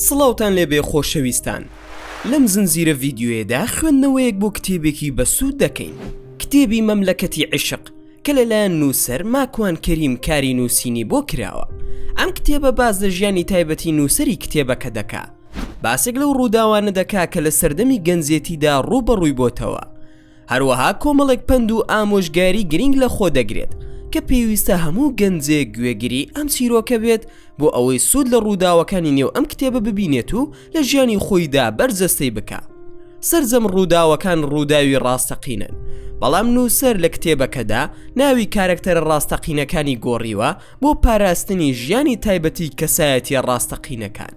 سڵاوتان لێبێ خۆشەویستان لەم زنجیرە ڤیدیۆیەدا خوێندنەوەیەک بۆ کتێبێکی بەسوود دەکەین کتێبی مەملەکەتی عیشق کە لەلایەن نووسەر ماکوان کەریم کاری نووسینی بۆ کراوە ئەم کتێبە باس لە ژیانی تایبەتی نووسەری کتێبەکە دەکا باسێک لەو ڕووداوانە دەکا کە لە سەردەمی گەنجێتیدا ڕووبەڕووی بۆتەوە هەروەها کۆمەڵێک پەند و ئامۆژگاری گرنگ لە خۆ دەگرێت کە پێویستە هەموو گەنجێک گوێگری ئەم چیرۆکە بێت بۆ ئەوەی سوود لە ڕووداوەکانی نێو ئەم کتێبە ببینێت و لە ژیانی خۆیدا بەرجەستەی بکا. سەرجەم ڕووداوەکان ڕووداوی ڕاستەقینەن، بەڵام نووسەر لە کتێبەکەدا ناوی کارەکتەرە ڕاستەقینەکانی گۆڕیوە بۆ پاراستنی ژیانی تایبەتی کەسایەتیە ڕاستەقینەکان.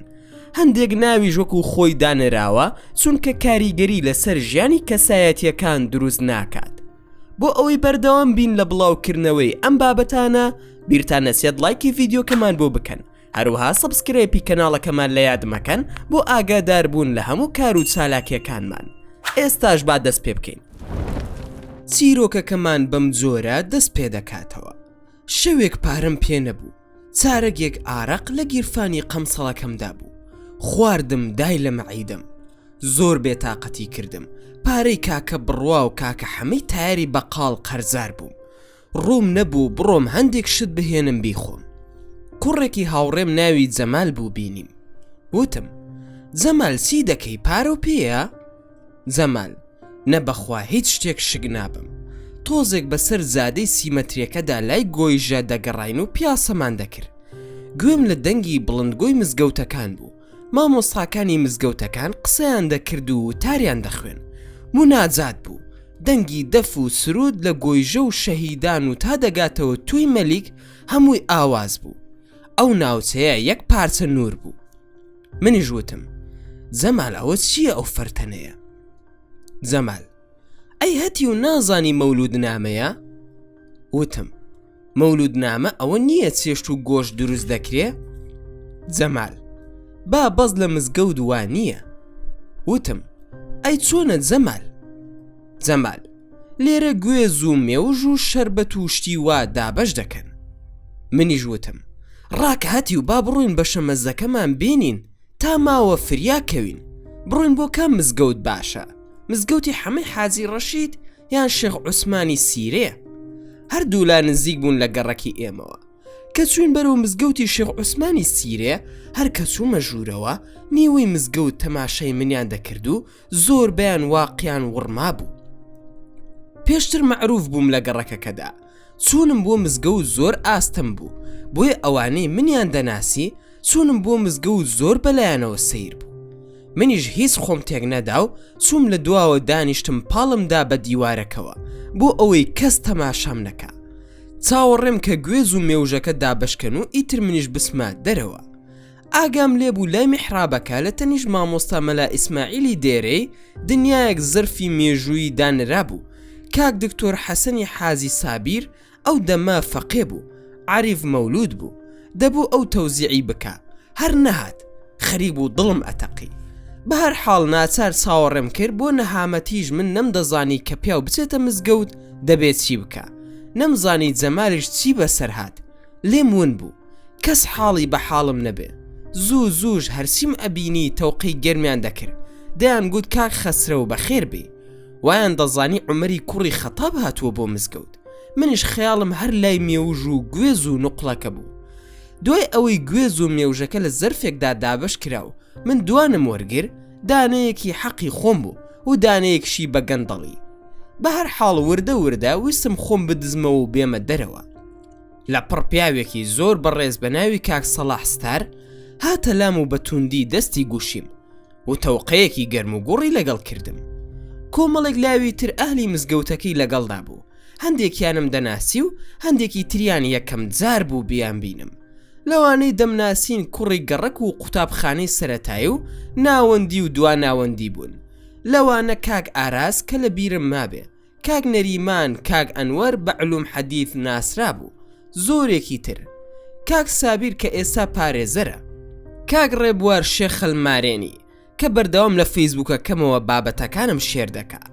هەندێک ناویش وەکو خۆی دانراوە چونکە کاریگەری لەسەر ژیانی کەسایەتیەکان دروست ناکات. بۆ ئەوەی بەردەوام بین لە بڵاوکردنەوەی ئەم بابەتانە بیرتان نەچێت ڵایکی ڤیدیۆکەمان بۆ بکەن هەروەها subscribe ی کەناڵەکەمان لە یاد مەکەن بۆ ئاگاداربوون لە هەموو کار و چالاکیەکانمان ئێستاش با دەست پێ بکەین. چیرۆکەکەمان بەم جۆرە دەست پێ دەکاتەوە شەوێک پارەم پێ نەبوو چارەگێک ئارەق لە گیرفانی قەمسەڵەکەمدا بوو خواردم دای لە مەعیدەم زۆر بێتاقەتی کردم پارەی کاکە بڕوا و کاکە حەمەی تایەری بەقاڵ قەرزار بووم ڕووم نەبوو بڕۆم هەندێک شت بهێنم بیخۆم کوڕێکی هاوڕێم ناوی جەمال بوو بینیم وتم جەمال چی دەکەی پارەو پێیە؟ جەمال، نە بەخوا هیچ شتێک شک نابم. تۆزێک بەسەر جادەی سیمەتریەکەدا لای گۆیژە دەگەڕاین و پیاسەمان دەکرد. گوێم لە دەنگی بڵندگۆی مزگەوتەکان بوو. مامۆستاکانی مزگەوتەکان قسەیان دەکرد و وتاریان دەخوێن. موناجات بوو. دەنگی دەف و سرود لە گۆیژە و شەهیدان و تا دەگاتەوە توی مەلیک هەمووی ئاواز بوو. ئەو ناوچەیە یەک پارچە نوور بوو. منیش وتم جەمال ئەوە چییە ئەو فەرتەنەیە؟ جەمال ئەی هەتیو نازانی مەولود نامەیە؟ وتم مەولود نامە ئەوە نییە چێشت و گۆشت دروست دەکرێ؟ جەمال با بەس لە مزگەوت وا نییە وتم ئەی چۆنە جەمال؟ جەمال لێرە گوێز و مێوژ و شەربەت و شتی وا دابەش دەکەن منیش وتم ڕاکە هەتیو با بڕۆین بەشە مەزەکەمان بینین تا ماوە فریا کەوین بڕۆین بۆ کام مزگەوت باشە مزگەوتی حەمەی حاجی ڕەشید یان شێخ عوسمانی سیرێ هەردوولا نزیک بوون لە گەڕەکی ئێمەوە کە چوین بەرەو مزگەوتی شێخ عوسمانی سیرێ هەر کە چوومە ژوورەوە نیوەی مزگەوت تەماشای منیان دەکرد و زۆربەیان واقیان وڕمابوو. پێشتر مەعروف بووم لە گەڕەکەکەدا، چوونم بۆ مزگەوت زۆر ئاستەم بوو، بۆیە ئەوانەی منیان دەناسی چوونم بۆ مزگەوت زۆر بەلایانەوە سەیر بوو. منیش هیچ خۆم تێک نەدا و چووم لە دواوە دانیشتم پاڵم دا بە دیوارەکەوە بۆ ئەوەی کەس تەماشام نەکا. چاوەڕێم کە گوێز و مێوژەکە دابەشکەن و ئیتر منیش بچمە دەرەوە. ئاگام لێ بوو لای میحرابەکە لە تەنیشت مامۆستا مەلا ئیسماعیلی دێرەی دنیایەک زەرفی مێژوویی دانرابوو، کاک دکتۆر حەسەنی حاجی سابیر ئەو دەمە فەقێ بوو، عەریف مەولوود بوو، دەبوو ئەو تەوزیعی بکا، هەر نەهات، خەریک بوو دڵم ئەتەقی. بە هەر حاڵ ناچار چاوەڕێم کرد بۆ نەهامەتیش من نەمدەزانی کە پیاو بچێتە مزگەوت دەبێ چی بکا، نەمزانی جەمالیش چی بەسەر هات، لێم ون بوو. کەس حاڵی بە حاڵم نەبێ. زوو زووش هەرچیم ئەبینی تەوقەی گەرمیان دەکرد. دەیان گوت کاک خەسرەو بەخێر بێی. وایان دەزانی عومەری کوڕی خەتاب هاتووە بۆ مزگەوت. منیش خەیاڵم هەر لای مێوژ و گوێز و نوقڵەکە بوو. دوای ئەوەی گوێز و مێوژەکە لە زەرفێکدا دابەش کرا و من دوانم وەرگر، دانەیەکی حەقی خۆم بوو و دانەیەکشی بە گەندەڵی. بە هەر حاڵ وردە وردە ویستم خۆم بدزمەوە و بێمە دەرەوە. لە پڕ پیاوێکی زۆر بەڕێز بە ناوی کاک سەڵاح ستار هاتە لام و بە توندی دەستی گوشیم و تەوقەیەکی گەرم و گوڕی لەگەڵ کردم. کۆمەڵێک لاوی تر ئەهلی مزگەوتەکەی لەگەڵدا بوو، هەندێکیانم دەناسی و هەندێکی تریان یەکەم جار بوو بیانبینم. لەوانەی دەمناسین کوڕی گەڕەک و قوتابخانەی سەرەتایی و ناوەندی و دواناوەندی بوون. لەوانە کاک ئاراس کە لە بیرم مابێ. کاک نەریمان کاک ئەنوەر بە علوم حەدیث ناسرابوو زۆرێکی تر کاک سابیر کە ئێستا پارێزەرە کاک ڕێبوار شێخ خەلمارێنی کە بەردەوام لە فەیسبوکەکەمەوە بابەتەکانم شێر دەکا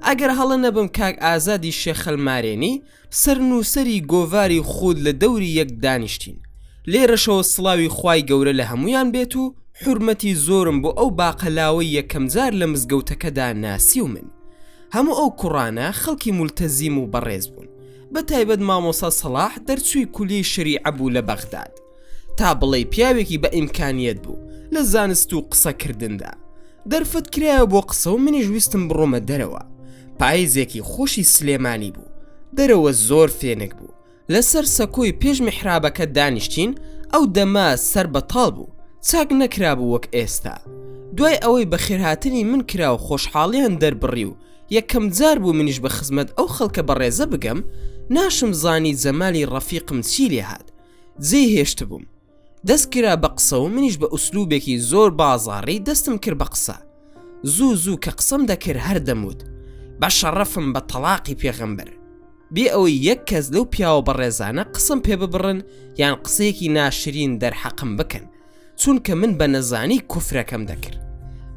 ئەگەر هەڵە نەبم کاک ئازادی شێخ خەلمارێنی سەرنووسەری گۆڤاری خود لە دەوری یەک دانیشتین لێرەشەوە سڵاوی خوای گەورە لە هەموویان بێت و. حورمەتی زۆرم بۆ ئەو باقە لاوەی یەکەمجار لە مزگەوتەکەدا ناسیومن. هەموو ئەو کوڕانە خەڵکی مولتەزیم و بەڕێز بوون. بە تایبەت مامۆستا سەڵاح دەرچووی کولیەی شەریعە بوو لە بەغداد. تا بڵێی پیاوێکی بە ئیمکانیەت بوو لە زانست و قسەکردندا. دەرفەت کرایە بۆ قسە و منیش ویستم بڕۆمە دەرەوە. پایزێکی خۆشی سلێمانی بوو. دەرەوە زۆر فێنک بوو. لەسەر سەکۆی پێش میحرابەکە دانیشتین، ئەو دەمە سەر بەتاڵ بوو، چاک نەکرابوو وەک ئێستا. دوای ئەوەی بەخێرهاتنی من کرا و خۆشحاڵیان دەربڕی و یەکەم جار بوو منیش بە خزمەت ئەو خەڵکە بەڕێزە بگەم، ناشم زانی جەمالی ڕەفیقم چی لێهات، جێی هێشتبووم. دەست کرا بە قسە و منیش بە ئوسلوبێکی زۆر بازاڕی دەستم کرد بە قسە. زوو زوو کە قسەم دەکرد هەر دەموت، بە شەڕەفم بە تەڵاقی پێغەمبەر. بێ ئەوەی یەک کەس لەو پیاوە بەڕێزانە قسەم پێ ببڕن یان قسەیەکی ناشرین دەرحەقم بکەن چونکە من بە نەزانی کوفرەکەم دەکرد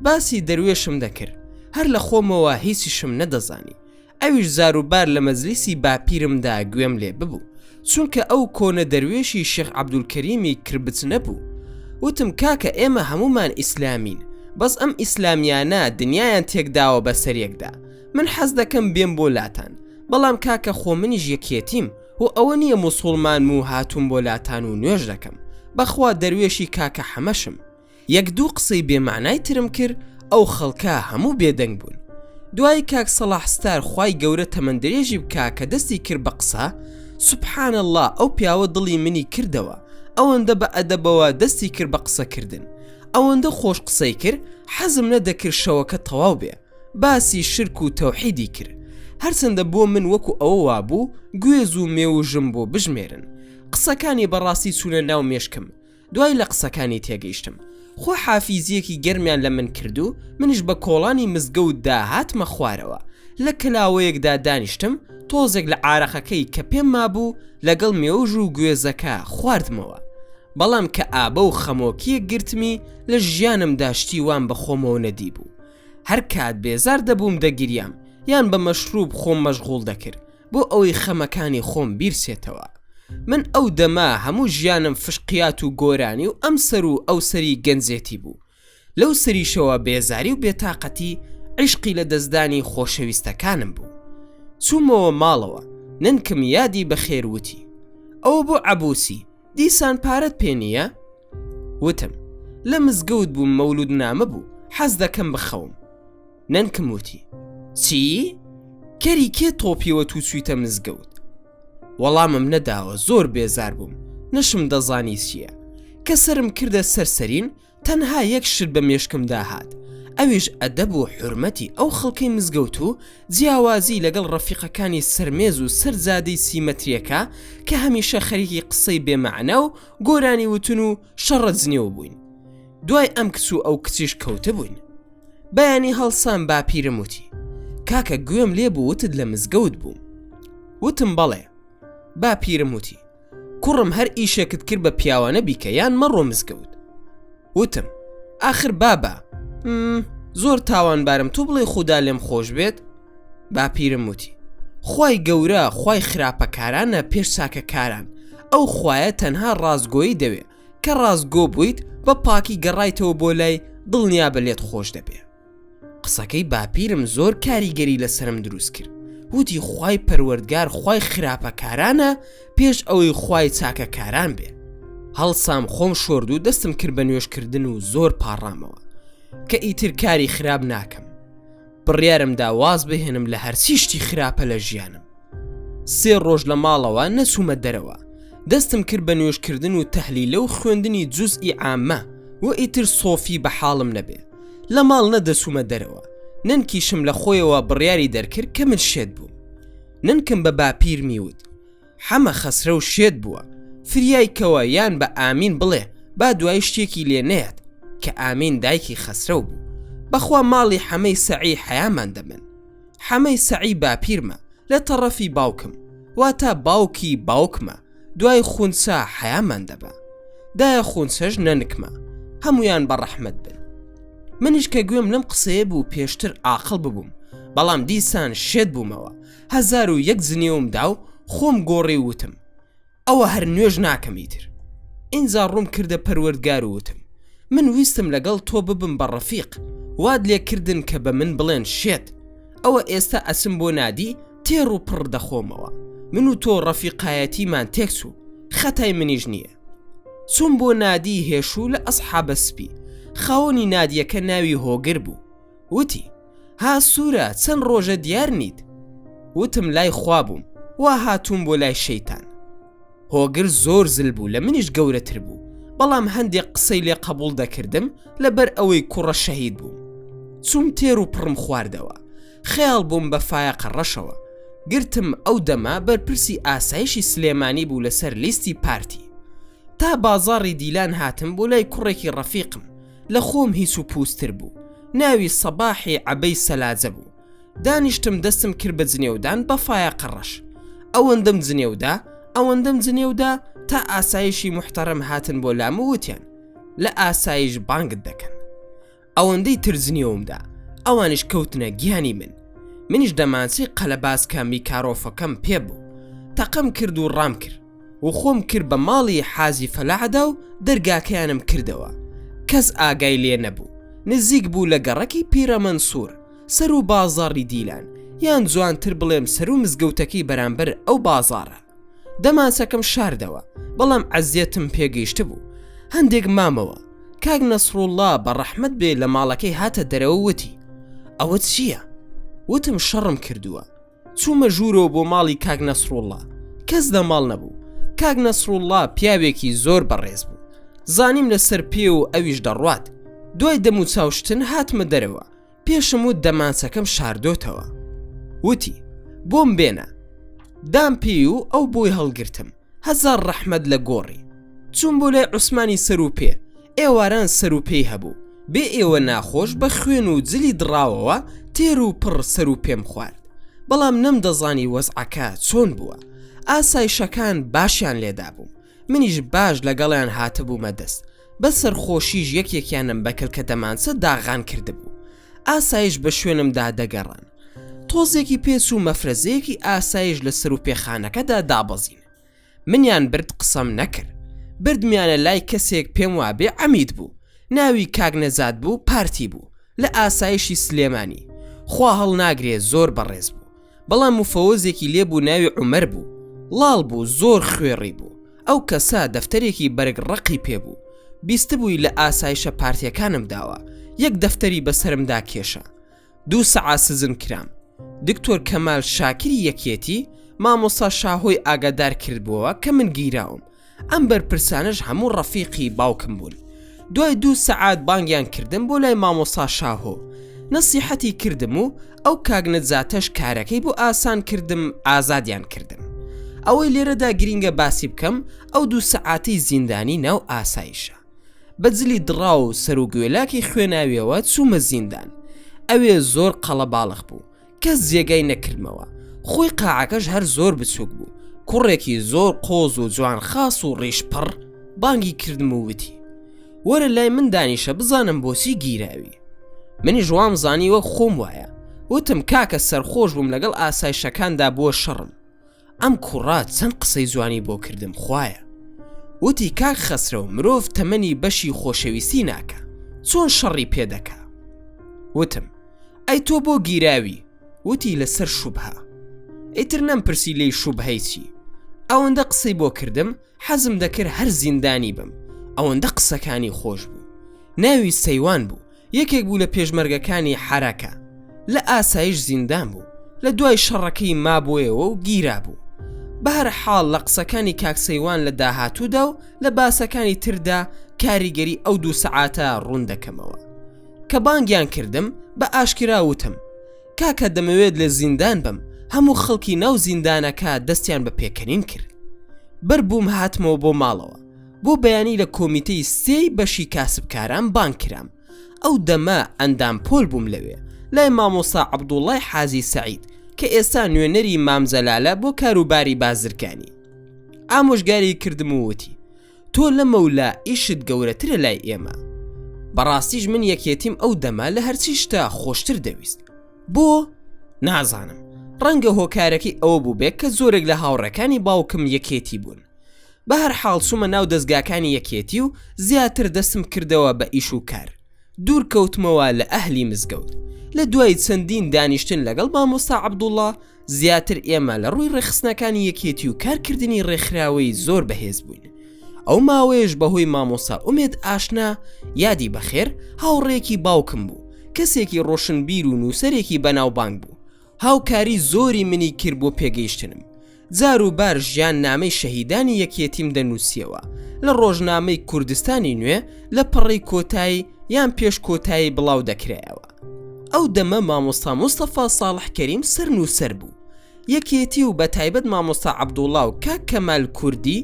باسی دەروێشم دەکرد هەر لە خۆمەوە هیچیشم نەدەزانی ئەویش زاروبار لە مەجلیسی باپیرمدا گوێم لێ ببوو چونکە ئەو کۆنە دەروێشی شێخ عەبدولکەریمی کربچ نەبوو وتم کاکە ئێمە هەمومان ئیسلامین بەس ئەم ئیسلامیانە دنیایان تێکداوە بەسەر یەکدا من حەز دەکەم بێم بۆ لاتان بەڵام کاکە خۆ منیش یەکێتیم و ئەوە نییە موسوڵمانم و هاتووم بۆ لاتان و نوێژ دەکەم بەخوا دەروێشی کاکە حەمەشم یەک دوو قسەی بێ مەعنای ترم کرد ئەو خەڵکە هەموو بێدەنگ بوون دوایی کاک سەڵاح ستار خوای گەورە تەمەن درێژی بکا کە دەستی کرد بە قسە سبحان اللە ئەو پیاوە دڵی منی کردەوە ئەوەندە بە ئەدەبەوە دەستی کرد بە قسەکردن ئەوەندە خۆش قسەی کرد حەزم نەدەکرد شەوەکە تەواو بێ باسی شرک و تەوحیدی کرد هەرچەندە بۆ من وەکو ئەوە وابوو گوێز و مێوژم بۆ بژمێرن قسەکانی بەڕاستی چوونە ناو مێشکم دوای لە قسەکانی تێگەیشتم خۆ حافیزیەکی گەرمیان لە من کرد و منیش بە کۆڵانی مزگەوتدا هاتمە خوارەوە لە کەلاوەیەکدا دانیشتم تۆزێک لە عارەقەکەی کە پێم مابوو لەگەڵ مێوژ و گوێزەکە خواردمەوە بەڵام کە ئابە و خەمۆکیەک گرتمی لە ژیانمدا شتی وام بە خۆمەوە نەدیبوو هەر کات بێزار دەبووم دەگریام یان بە مەشروب خۆم مەشغوڵ دەکرد بۆ ئەوەی خەمەکانی خۆم بیرچێتەوە. من ئەو دەمە هەموو ژیانم فشقیات و گۆرانی و ئەم سەر و ئەو سەری گەنجێتی بوو. لەو سەریشەوە بێزاری و بێتاقەتی عیشقی لە دەستدانی خۆشەویستەکانم بوو. چوومەوە ماڵەوە، نەنکم یادی بەخێر وتی، ئەوە بۆ عەبوسی، دیسان پارەت پێ نییە؟ وتم، لە مزگەوت بووم مەولوودنامە بوو، حەز دەکەم بخەوم. نەنکم وتی، چی؟ کەری کێ تۆپیوە تو چوویتە مزگەوت؟ وەڵامم نەداوە زۆر بێزار بووم، نەشم دەزانی چییە. کە سەرم کردە سەر سەرین، تەنها یەک شت بە مێشکمدا هات، ئەویش ئەدەب و حورمەتی ئەو خەڵکەی مزگەوت و جیاوازی لەگەڵ ڕەفیقەکانی سەر مێز و سەر جادەی سی مەتریەکە کە هەمیشە خەریکی قسەی بێ مەعنا و گۆرانی وتن و شەڕە جنێو بووین. دوای ئەم کچ و ئەو کچیش کەوتبووین. بەیانی هەڵسام باپیرم وتی، کاکە گوێم لێ بوو وتت لە مزگەوت بووم. وتم بەڵێ. باپیرم وتی، کوڕم هەر ئیشێکت کرد بە پیاوانە بیکە یان مەڕۆ مزگەوت. وتم، ئاخر بابە، م، زۆر تاوانبارم تۆ بڵێی خودا لێم خۆش بێت؟ باپیرم وتی، خوای گەورە خوای خراپەکارانە پێش چاکەکاران، ئەو خوایە تەنها ڕاستگۆیی دەوێ، کە ڕاستگۆ بوویت بە پاکی گەڕایتەوە بۆ لای دڵنیابە لێت خۆش دەبێ. قسەکەی باپیرم زۆر کاریگەری لەسەرم دروست کرد وتی خوای پەروەردگار خوای خراپەکارانە پێش ئەوەی خوای چاکەکاران بێ هەڵسام خۆم شۆرد و دەستم کرد بە نوێژکردن و زۆر پاڕامەوە کە ئیتر کاری خراپ ناکەم بڕیارمدا واز بهێنم لە هەرچی شتی خراپە لە ژیانم سێ ڕۆژ لە ماڵەوە نەچوومە دەرەوە دەستم کرد بە نوێژکردن و تەهلیلە و خوێندنی جوزئی عامە و ئیتر سۆفی بە حاڵم نەبێ لە ماڵ نەدەچوومە دەرەوە نەنکیشم لە خۆیەوە بڕیاری دەرکرد کە من شێت بووم نەنکم بە باپیرمی وت حەمە خەسرەو شێت بووە فریای کەوە یان بە ئامین بڵێ با دوای شتێکی لێ نەیەت کە ئامین دایکی خەسرەو بوو بەخوا ماڵی حەمەی سەعی حەیامان دەبن حەمەی سەعی باپیرمە لە تەڕەفی باوکم واتە باوکی باوکمە دوای خونچە حەیامان دەبا دایە خونچەش نەنکمە هەمویان بە ڕەحمەت بن منیش کە گوێم لەم قسەیە بوو پێشتر ئاقڵ ببووم بەڵام دیسان شێت بوومەوە 1001 جنێوم دا و خۆم گۆڕی وتم ئەوە هەر نوێژ ناکەم ئیتر ئینجا ڕووم کردە پەروەردگار و وتم. من ویستم لەگەڵ تۆ ببم بە ڕەفیق، وات لێ کردن کە بە من بڵێن شێت. ئەوە ئێستا ئەچم بۆ نادی تێر و پڕ دەخۆمەوە. من و تۆ ڕەفیقایەتیمان تێکچوو، خەتای منیش نییە. چووم بۆ نادی هێشوو لە ئەسحابە سپی. خاوەنی نادیەکە ناوی هۆگر بوو. وتی، ها سوورە چەند ڕۆژە دیار نیت؟ وتم لای خوا بووم، وا هاتووم بۆ لای شەیتان. هۆگر زۆر زل بوو لە منیش گەورەتر بوو، بەڵام هەندێک قسەی لێ قەبووڵ دەکردم لەبەر ئەوەی کوڕە شەهید بووم. چووم تێر و پڕم خواردەوە. خەیاڵ بووم بە فایەقە ڕەشەوە. گرتم ئەو دەمە بەرپرسی ئاسایشی سلێمانی بوو لەسەر لیستی پارتی. تا بازاڕی دیلان هاتم بۆ لای کوڕێکی ڕەفیقم، لە خۆم هیچ و پووستر بوو. ناوی سەباحی عەبەی سەلاجە بوو. دانیشتم دەستم کرد بە جنێودان بە فایەقە ڕەش. ئەوەندەم جنێودا، ئەوەندەم جنێودا تا ئاسایشی موحتەرەم هاتن بۆ لام و وتیان لە ئاسایش بانگت دەکەن. ئەوەندەی تر جنێوم دا، ئەوانیش کەوتنە گیانی من. منیش دەمانچەی قەلەبازکە میکارۆفەکەم پێ بوو. تەقەم کرد و ڕام کرد. و خۆم کرد بە ماڵی حاجی فەلاحدا و دەرگاکەیانم کردەوە. کەس ئاگای لێ نەبوو. نزیک بوو لە گەڕەکی پیرەمەنسوور، سەروو بازاڕی دیلان، یان جوانتر بڵێم سەروو مزگەوتەکەی بەرامبەر ئەو بازاڕە. دەمانچەکەم شاردەوە، بەڵام عەزیەتم پێ گەیشتبوو. هەندێک مامەوە. کاک نەسڕوڵڵا بە ڕەحمەت بێ لە ماڵەکەی هاتە دەرەوە وتی، ئەوە چییە؟ وتم شەڕم کردووە. چوومە ژوورەوە بۆ ماڵی کاک نەسڕوڵڵا. کەس لە ماڵ نەبوو. کاک نەسڕوڵڵا پیاوێکی زۆر بەڕێز بوو. زانیم لەسەر پێ و ئەویش دەڕوات. دوای دەموچاو شتن هاتمە دەرەوە. پێشم وت دەمانچەکەم شاردۆتەوە. وتی، بۆم بێنە. دام پێی و ئەو بۆی هەڵگرتم. هەزار ڕەحمەت لە گۆڕی. چووم بۆ لای عوسمانی سەروپێ. ئێواران سەروپێی هەبوو. بێ ئێوە ناخۆش بە خوێن و جلی دڕاوەوە تێر و پڕ سەروپێم خوارد. بەڵام نەمدەزانی وەزعەکە چۆن بووە. ئاسایشەکان باشیان لێدابووم. منیش باش لەگەڵیان هاتبوومە دەست. بە سەرخۆشیش یەکێکیانم بە کلکە دەمانچە داغان کردبوو. ئاسایش بە شوێنمدا دەگەڕان. تۆزێکی پێچوو مەفرەزەیەکی ئاسایش لە سەروپێخانەکەدا دابەزین. منیان برد قسەم نەکرد. بردمیانە لای کەسێک پێم وابێ عەمید بوو. ناوی کاک نەجات بوو پارتی بوو لە ئاسایشی سلێمانی. خوا هەڵناگرێ زۆر بەڕێز بوو. بەڵام مفەوەزێکی لێ بوو ناوی عومەر بوو ڵاڵ بوو زۆر خوێڕی بوو ئەو کەسە دەفتەرێکی بەرگ ڕەقی پێ بوو بیستبووی لە ئاسایشە پارتیەکانم داوە یەک دەفتەری بەسەرمدا کێشا دوو سەعات سجن کرام دکتۆر کەمال شاکری یەکێتی مامۆستا شاهۆی ئاگادار کردبووەوە کە من گیراوم ئەم بەرپرسانەش هەموو ڕەفیقی باوکم بوون. دوای دوو سەعات بانگیان کردم بۆ لای مامۆستا شاهۆ. نەسیحەتی کردم و ئەو کاک نەجاتەش کارەکەی بۆ ئاسان کردم ئازادیان کردم. ئەوەی لێرەدا گرینگە باسی بکەم ئەو دوو سەعاتەی زیندانی ناو ئاسایشە. بە جلی دڕاو و سەروگوێلاکی خوێناویەوە چوومە زیندان. ئەوێ زۆر قەڵەباڵخ بوو. کەس جێگای نەکردمەوە خۆی قاعەکەش هەر زۆر بچوک بوو کوڕێکی زۆر قۆز و جوان خاس و ڕیش پڕ بانگی کردم و وتی وەرە لای من دانیشە بزانم بۆچی گیراوی منیش وام زانی وەک خۆم وایە وتم کاکە سەرخۆش بووم لەگەڵ ئاسایشەکاندا بووە شەڕم ئەم کوڕە چەند قسەی جوانی بۆ کردم خوایە وتی کاک خەسرەو مرۆڤ تەمەنی بەشی خۆشەویستی ناکا چۆن شەڕی پێ دەکا وتم ئەی تۆ بۆ گیراوی وتی لەسەر شوبهە ئیتر نەمپرسی لێی شوبهەی چی ئەوەندە قسەی بۆ کردم حەزم دەکرد هەر زیندانی بم ئەوەندە قسەکانی خۆش بوو ناوی سەیوان بوو یەکێک بوو لە پێشمەرگەکانی حەرەکە لە ئاسایش زیندان بوو لە دوای شەڕەکەی مابۆیەوە و گیرا بوو بەهەر حاڵ لە قسەکانی کاک سەیوان لە داهاتوودا و لە باسەکانی تردا کاریگەری ئەو دوو سەعاتە ڕوون دەکەمەوە کە بانگیان کردم بە ئاشکرا وتم کاکە دەمەوێت لە زیندان بم هەموو خەڵکی ناو زیندانەکە دەستیان بە پێکەنین کرد بەر بووم هاتمەوە بۆ ماڵەوە بۆ بەیانی لە کۆمیتەی سێی بەشی کاسبکاران بانگ کرام ئەو دەمە ئەندام پۆل بووم لەوێ لای مامۆستا عەبدوڵای حاجی سەعید کە ئێستا نوێنەری مام جەلالە بۆ کاروباری بازرگانی ئامۆژگاری کردم و وتی تۆ لەمەولا ئیشت گەورەترە لای ئێمە. بەڕاستیش من یەکێتیم ئەو دەمە لە هەرچی شتە خۆشتر دەویست. بۆ؟ نازانم. ڕەنگە هۆکارەکەی ئەوە بووبێ کە زۆرێک لە هاوڕێکانی باوکم یەکێتی بوون. بە هەر حاڵ چوومە ناو دەزگاکانی یەکێتی و زیاتر دەستم کردەوە بە ئیش و کار. دوور کەوتمەوە لە ئەهلی مزگەوت. لە دوای چەندین دانیشتن لەگەڵ مامۆستا عەبدوڵڵا زیاتر ئێمە لە ڕووی ڕێکخستنەکانی یەکێتی و کارکردنی ڕێکخراوەی زۆر بەهێز بووین. ئەو ماوەیەش بەهۆی مامۆستا ئومێد ئاشنا، یادی بەخێر، هاوڕێیەکی باوکم بوو، کەسێکی ڕۆشنبیر و نووسەرێکی بەناوبانگ بوو. هاوکاری زۆری منی کرد بۆ پێگەیشتنم. جار و بار ژیان نامەی شەهیدانی یەکیەتیم دەنووسیەوە، لە ڕۆژنامەی کوردستانی نوێ لە پەڕەی کۆتایی یان پێش کۆتایی بڵاو دەکرایەوە. ئەو دەمە مامۆستا مستەفا ساڵح کەریم سەرنووسەر بوو. یەکێتی و بەتایبەت مامۆستا عەبدوڵا و کاک کەمال کوردی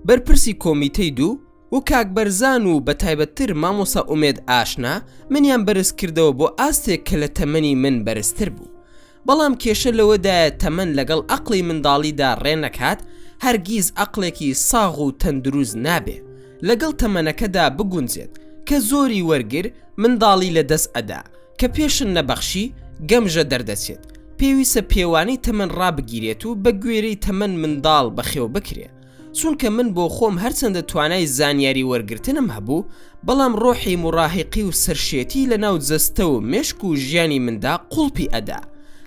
بەرپرسی کۆمیتەی دوو و کاک بەرزان و بەتایبەتتر مامۆستا ئومێد ئاشنا منیان بەرز کردەوە بۆ ئاستێک کە لە تەمەنی من بەرزتر بوو. بەڵام کێشە لەوەدایە تەمەن لەگەڵ ئەقڵی منداڵیدا ڕێ نەکات هەرگیز ئەقڵێکی ساغ و تەندروست نابێ لەگەڵ تەمەنەکەدا بگونجێت کە زۆری وەرگر منداڵی لە دەست ئەدا کە پێشن نەبەخشی گەمژە دەردەچێت پێویستە پێوانەی تەمەن ڕابگیرێت و بە گوێرەی تەمەن منداڵ بەخێو بکرێ. چونکە من بۆ خۆم هەرچەندە توانای زانیاری وەرگرتنم هەبوو، بەڵام ڕۆحی موڕاهیقی و سەرشێتی لەناو جەستە و مێشک و ژیانی مندا قوڵپی ئەدا.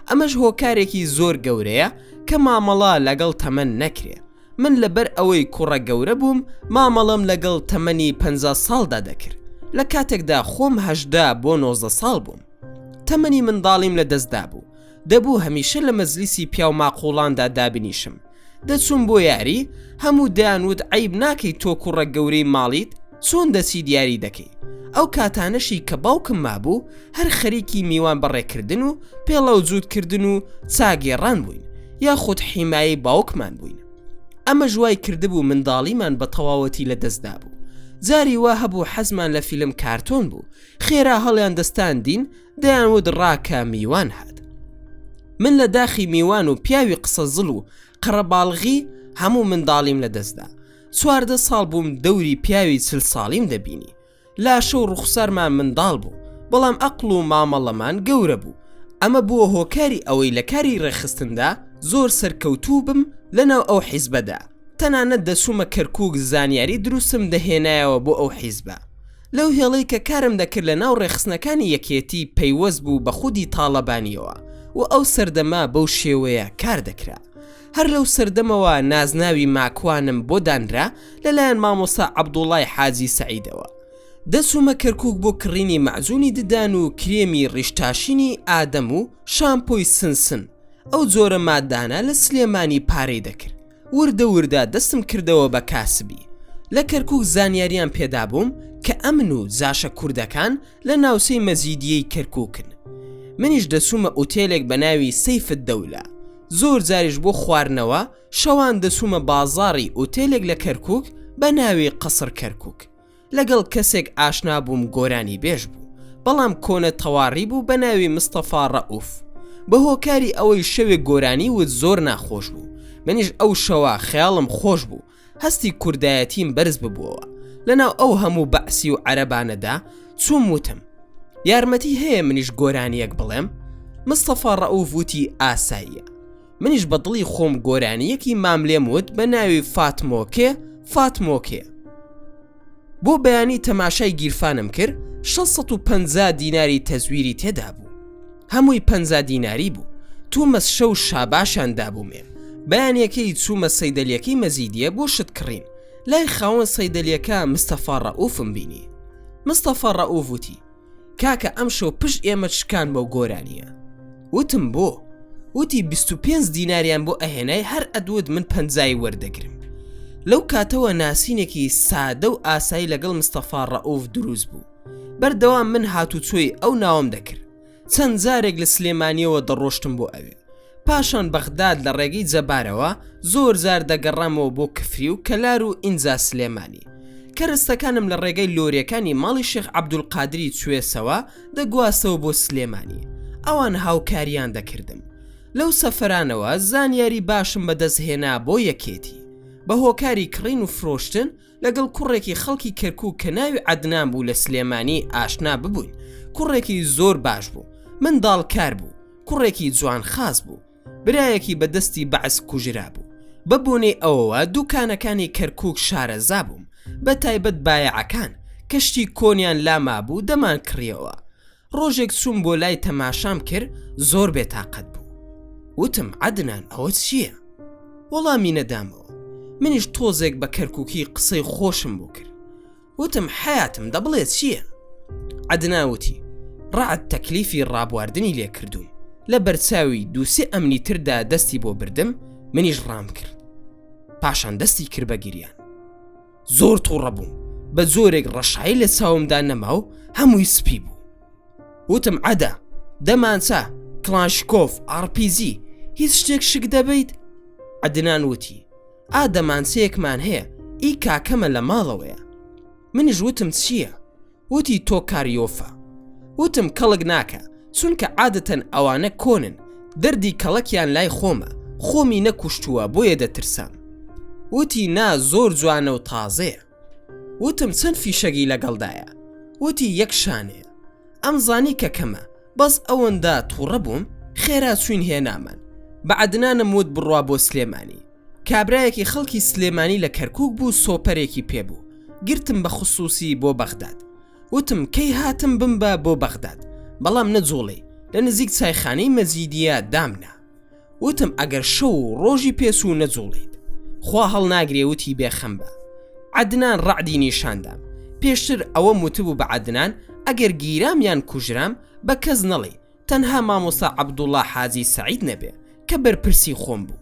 ئەمەش هۆکارێکی زۆر گەورەیە کە مامەڵە لەگەڵ تەمەن نەکرێ. من لەبەر ئەوەی کوڕە گەورە بووم، مامەڵەم لەگەڵ تەمەنی 50 ساڵدا دەکرد، لە کاتێکدا خۆم 18 بۆ 19 ساڵ بووم. تەمەنی منداڵیم لە دەست دابوو. دەبوو هەمیشە لە مەجلیسی پیاو ماقوڵاندا دابنیشم. دەچووم بۆ یاری، هەموو دەیانوت عەیب ناکەی تۆ کوڕە گەورەی ماڵیت چۆن دەچیت یاری دەکەی؟ ئەو کاتانەشی کە باوکم مابوو هەر خەریکی میوان بەڕێکردن و پێڵاو جووتکردن و چا گێڕان بووین یاخود حیمایەی باوکمان بووین. ئەمەش وای کردبوو منداڵیمان بە تەواوەتی لە دەست دابوو. جاری وا هەبوو حەزمان لە فیلم کارتۆن بوو، خێرا هەڵیان دەستاندین دەیانوت ڕاکە میوان هات. من لە داخی میوان و پیاوی قسە زڵ و قەرەباڵغی هەموو منداڵیم لە دەستدا. 14 ساڵ بووم دەوری پیاوی چل ساڵیم دەبینی. لاشە و ڕوخسارمان منداڵ بوو، بەڵام ئەقڵ و مامەڵەمان گەورە بوو. ئەمە بووە هۆکاری ئەوەی لە کاری ڕێکخستندا زۆر سەرکەوتوو بم لەناو ئەو حیزبەدا. تەنانەت دەچوومە کەرکووک زانیاری دروستم دەهێنایەوە بۆ ئەو حیزبە. لەو هێڵەی کە کارم دەکرد لە ناو ڕێکخستنەکانی یەکێتی پەیوەست بوو بە خودی تاڵەبانیەوە و ئەو سەردەمە بەو شێوەیە کار دەکرا. هەر لەو سەردەمەوە نازناوی ماکوانم بۆ دانرا لەلایەن مامۆستا عەبدوڵای حاجی سەعیدەوە. دەچوومە کەرکوک بۆ کڕینی مەعجونی ددان و کرێمی ڕیشتاشینی ئادەم و شامپۆی سنسن، ئەو جۆرە مادانە لە سلێمانی پارەی دەکرد. وردە وردە دەستم کردەوە بە کاسبی. لە کەرکوک زانیاریان پێدابووم کە ئەمن و جاشە کوردەکان لە ناوچەی مەجیدیەی کەرکوکن. منیش دەچوومە ئوتێلێک بە ناوی سەیف الدەولە. زۆر جاریش بۆ خواردنەوە شەوان دەچوومە بازاڕی ئوتێلێک لە کەرکوک بە ناوی قەسر کەرکوک. لەگەڵ کەسێک ئاشنا بووم گۆرانی بێژ بوو بەڵام کۆنە تەواڕی بوو بە ناوی مستەفا ڕەئوف بە هۆکاری ئەوەی شەوێک گۆرانی وت زۆر ناخۆش بوو منیش ئەو شەوە خەیاڵم خۆش بوو هەستی کوردایەتیم بەرز ببووەوە لەناو ئەو هەموو بەعسی و عەرەبانەدا چووم وتم یارمەتی هەیە منیش گۆرانیەک بڵێم مستەفا ڕەئوف وتی ئاساییە منیش بە دڵی خۆم گۆرانییەکی ماملێم وت بە ناوی فاتمۆکێ فاتمۆکێ. بۆ بەیانی تەماشای گیرفانم کرد 650 دیناری تەزویری تێدا بوو. هەمووی 50 دیناری بوو. تومەس شەو شاباشان دابوومێ. بەیانیەکەی چوومە سەیدەلیەکەی مەزیدیە بۆ شت کڕین. لای خاوەن سەیدەلیەکە مستەفا ڕەئوفم بینی. مستەفا ڕەئوف وتی. کاکە ئەمشەو پشت ئێمەت شکان بەو گۆرانیە. وتم بۆ؟ وتی 25 دیناریان بۆ ئەهێنای هەر ئەدوت من پەنجای وەردەگرم. لەو کاتەوە ناسینێکی سادە و ئاسایی لەگەڵ مستەفا ڕەئوف دروست بوو. بەردەوام من هاتوچۆی ئەو ناوەم دەکرد. چەند جارێک لە سلێمانیەوە دەڕۆشتم بۆ ئەوێ. پاشان بەغداد لە ڕێگەی جەبارەوە زۆر جار دەگەڕامەوە بۆ کفری و کەلار و ئینجا سلێمانی. کەرەستەکانم لە ڕێگەی لۆریەکانی ماڵی شێخ عەبدولقادری چوێسەوە دەگواستەوە بۆ سلێمانی. ئەوان هاوکاریان دەکردم. لەو سەفەرانەوە زانیاری باشم بەدەست هێنا بۆ یەکێتی. بە هۆکاری کڕین و فرۆشتن لەگەڵ کوڕێکی خەڵکی کەرکوک کە ناوی عەدنان بوو لە سلێمانی ئاشنا ببووین. کوڕێکی زۆر باش بوو. منداڵکار بوو. کوڕێکی جوان خاس بوو. برایەکی بە دەستی بەعس کوژرابوو. بە بۆنەی ئەوەوە دوکانەکانی کەرکوک شارەزا بووم، بە تایبەت بایەعەکان، کە شتی کۆنیان لا مابوو دەمان کڕیەوە. ڕۆژێک چووم بۆ لای تەماشام کرد زۆر بێتاقەت بوو. وتم عەدنان ئەوە چییە؟ وەڵامی نەدامەوە. منیش تۆزێک بە کەرکوکی قسەی خۆشم بۆ کرد. وتم حەیاتم دەبڵێ چییە؟ عەدنان وتی ڕەعد تەکلیفی ڕابواردنی لێ کردووم لە بەرچاوی دووسێ ئەمنی تردا دەستی بۆ بردم منیش ڕام کرد پاشان دەستی کرد بە گریان زۆر تووڕە بووم بە جۆرێک ڕەشایی لە چاومدا نەما و هەمووی سپی بوو وتم عەدە دەمانچە کڵانشکۆف ئاڕپیجی هیچ شتێک شک دەبیت عەدنان وتی ئا دەمانچەیەکمان هەیە ئی کاکەمە لە ماڵەوەیە منیش وتم چییە؟ وتی تۆ کاریۆفە وتم کەڵک ناکە چونکە عادەتەن ئەوانە کۆنن دەردی کەڵەکیان لای خۆمە خۆمی نەکوشتووە بۆیە دەترسام وتی نا زۆر جوانە و تازەیە وتم چەند فیشەگی لەگەڵدایە وتی یەک شانەیە ئەم زانی کە کەمە بەس ئەوەندە تووڕە بووم خێرا چوین هێنامان بە عەدنانم وت بڕوا بۆ سلێمانی کابرایەکی خەڵکی سلێمانی لە کەرکوک بوو سۆپەرێکی پێ بوو گرتم بە خسوسی بۆ بەغداد وتم کەی هاتم بمبە بۆ بەغداد بەڵام نەجوڵێی لە نزیک چایخانەی مەجیدیە دامنا وتم ئەگەر شەو و ڕۆژی پێچوو نەجوڵێیت خوا هەڵناگرێ وتی بێخەم بە عەدنان ڕەعدی نیشاندام پێشتر ئەوەم وتبوو بە عەدنان ئەگەر گیرام یان کوژرام بە کەس نەڵێی تەنها مامۆستا عەبدوڵا حاجی سەعید نەبێ کە بەرپرسی خۆم بوو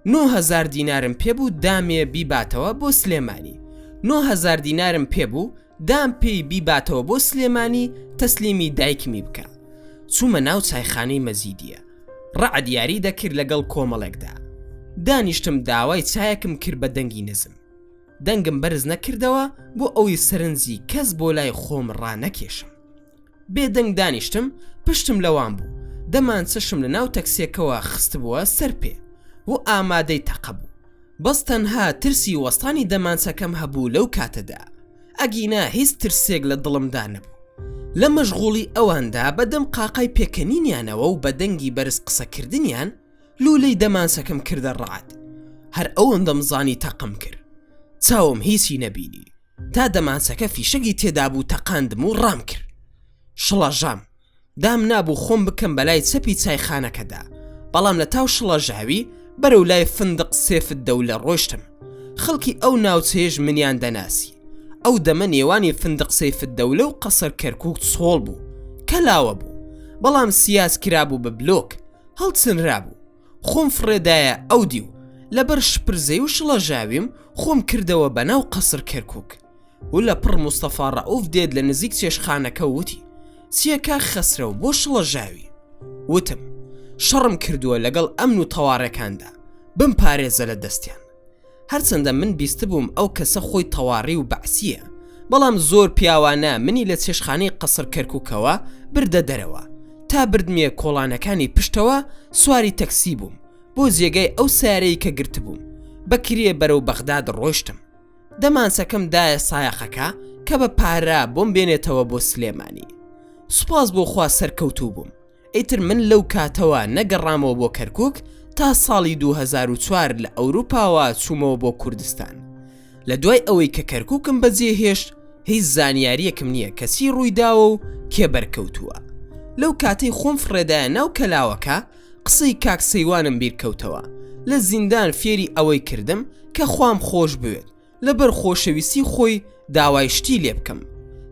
9000 دینارم پێبوو دامێ بیباتەوە بۆ سلێمانی 9000 دینارم پێبوو دام پێی بیباتەوە بۆ سلێمانی تەسلیمی دایکمی بکا چوومە ناو چایخانەی مەجیدیە ڕەعد یاری دەکرد لەگەڵ کۆمەڵێکدا دانیشتم داوای چایەکم کرد بە دەنگی نزم دەنگم بەرز نەکردەوە بۆ ئەوی سەرنجی کەس بۆ لای خۆم ڕانەکێشم بێدەنگ دانیشتم پشتم لەوان بوو دەمانچەشم لە ناو تەکسیەکەوە خستبووە سەر پێ و ئامادەی تەقە بوو بەس تەنها ترسی وەستانی دەمانچەکەم هەبوو لەو کاتەدا ئەگینا هیچ ترسێک لە دڵمدا نەبوو لە مەشغوڵی ئەواندا بە دەم قاقای پێکەنینیانەوە و بە دەنگی بەرز قسەکردنیان لولەی دەمانچەکەم کردە ڕەعد هەر ئەوەندەم زانی تەقەم کرد چاوم هیچی نەبینی تا دەمانچەکە فیشەکی تێدابوو تەقاندم و ڕام کرد شڵەژام دام نابوو خۆم بکەم بەلای چەپی چایخانەکەدا بەڵام لە تاو شڵەژاوی بەرەو لای فندق سێفت دەولە ڕۆشتم خەڵکی ئەو ناوچەیەش منیان دەناسی ئەو دەمە نێوانی فندق سەیفت دەولە و قەسەر کەرکوک چۆڵ بوو کەلاوە بوو بەڵام سیاس کرابوو بە بلۆک هەڵچنرابوو خۆم فڕێدایە ئەو دیو لەبەر شپرزەی و شڵەژاویم خۆم کردەوە بەناو قەسر کەرکوک و لە پڕ مستەفا ڕەئوف دێت لە نزیک چێشتخانەکە وتی چیە کاک خەسرەو بۆ شڵەژاوی وتم شەڕم کردووە لەگەڵ ئەمن و تەوارەکاندا بمپارێزە لە دەستیان هەرچەندە من بیستبووم ئەو کەسە خۆی تەواڕی و بەعسییە، بەڵام زۆر پیاوانە منی لە چێشتخانەی قەسر کەرکوکەوە بردە دەرەوە، تا بردمیە کۆڵانەکانی پشتەوە سواری تەکسی بووم بۆ جێگای ئەو سەیارەی کە گرتبووم، بە کرێ بەرەو بەغداد ڕۆیشتم. دەمانچەکەم دایە سایەقەکە کە بە پارە بۆم بێنێتەوە بۆ سلێمانی. سوپاس بۆ خوا سەرکەوتوو بووم. ئیتر من لەو کاتەوە نەگەڕامەوە بۆ کەرکوک تا ساڵی 2004 لە ئەوروپاوە چوومەوە بۆ کوردستان. لە دوای ئەوەی کە کەرکوکم بەجێ هێشت هیچ زانیاریەکم نییە کە چی ڕوویداوە و کێ بەرکەوتووە. لەو کاتەی خۆم فڕێدایە ناو کەلاوەکە قسەی کاک سەیوانم بیرکەوتەوە لە زیندان فێری ئەوەی کردم کە خوام خۆش بوێت لەبەر خۆشەویستی خۆی داوای شتی لێ بکەم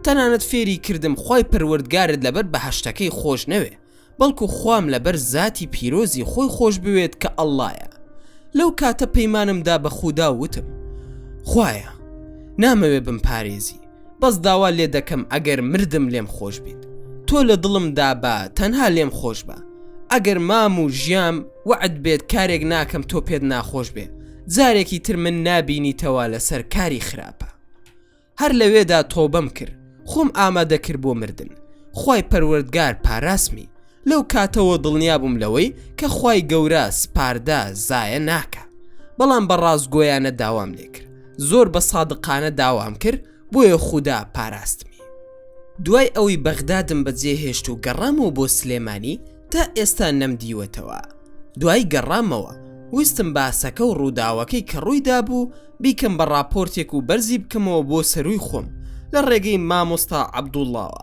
تەنانەت فێری کردم خوای پەروەردگارت لەبەر بەهەشتەکەی خۆش نەوێ بەڵکو خوام لەبەر زاتی پیرۆزی خۆی خۆش بوێت کە ئەڵڵایە لەو کاتە پەیمانم دا بە خودا وتم خوایە نامەوێ بمپارێزی بەس داوا لێ دەکەم ئەگەر مردم لێم خۆش بیت تۆ لە دڵم دابە تەنها لێم خۆش بە ئەگەر مام و ژیام وەعد بێت کارێک ناکەم تۆ پێت ناخۆش بێ جارێکی تر من نابینیتەوە لەسەر کاری خراپە هەر لەوێدا تۆبەم کرد خۆم ئامادە کرد بۆ مردن خوای پەروەردگار پاراستمی لەو کاتەوە دڵنیا بووم لەوەی کە خوای گەورە سپاردە زایە ناکا بەڵام بە ڕاستگۆیانە داوام لێکرد زۆر بە سادقانە داوام کرد بۆیە خودا پاراستمی. دوای ئەوەی بەغدادم بەجێهێشت و گەڕامەوە بۆ سلێمانی تا ئێستا نەمدیوەتەوە دوای گەڕامەوە. ویستم باسەکە و ڕووداوەکەی کە ڕووی دابوو بیکەم بە ڕاپۆرتێک و بەرزی بکەمەوە بۆ سەرووی خۆم لە ڕێگەی مامۆستا عەبدوڵڵاوە.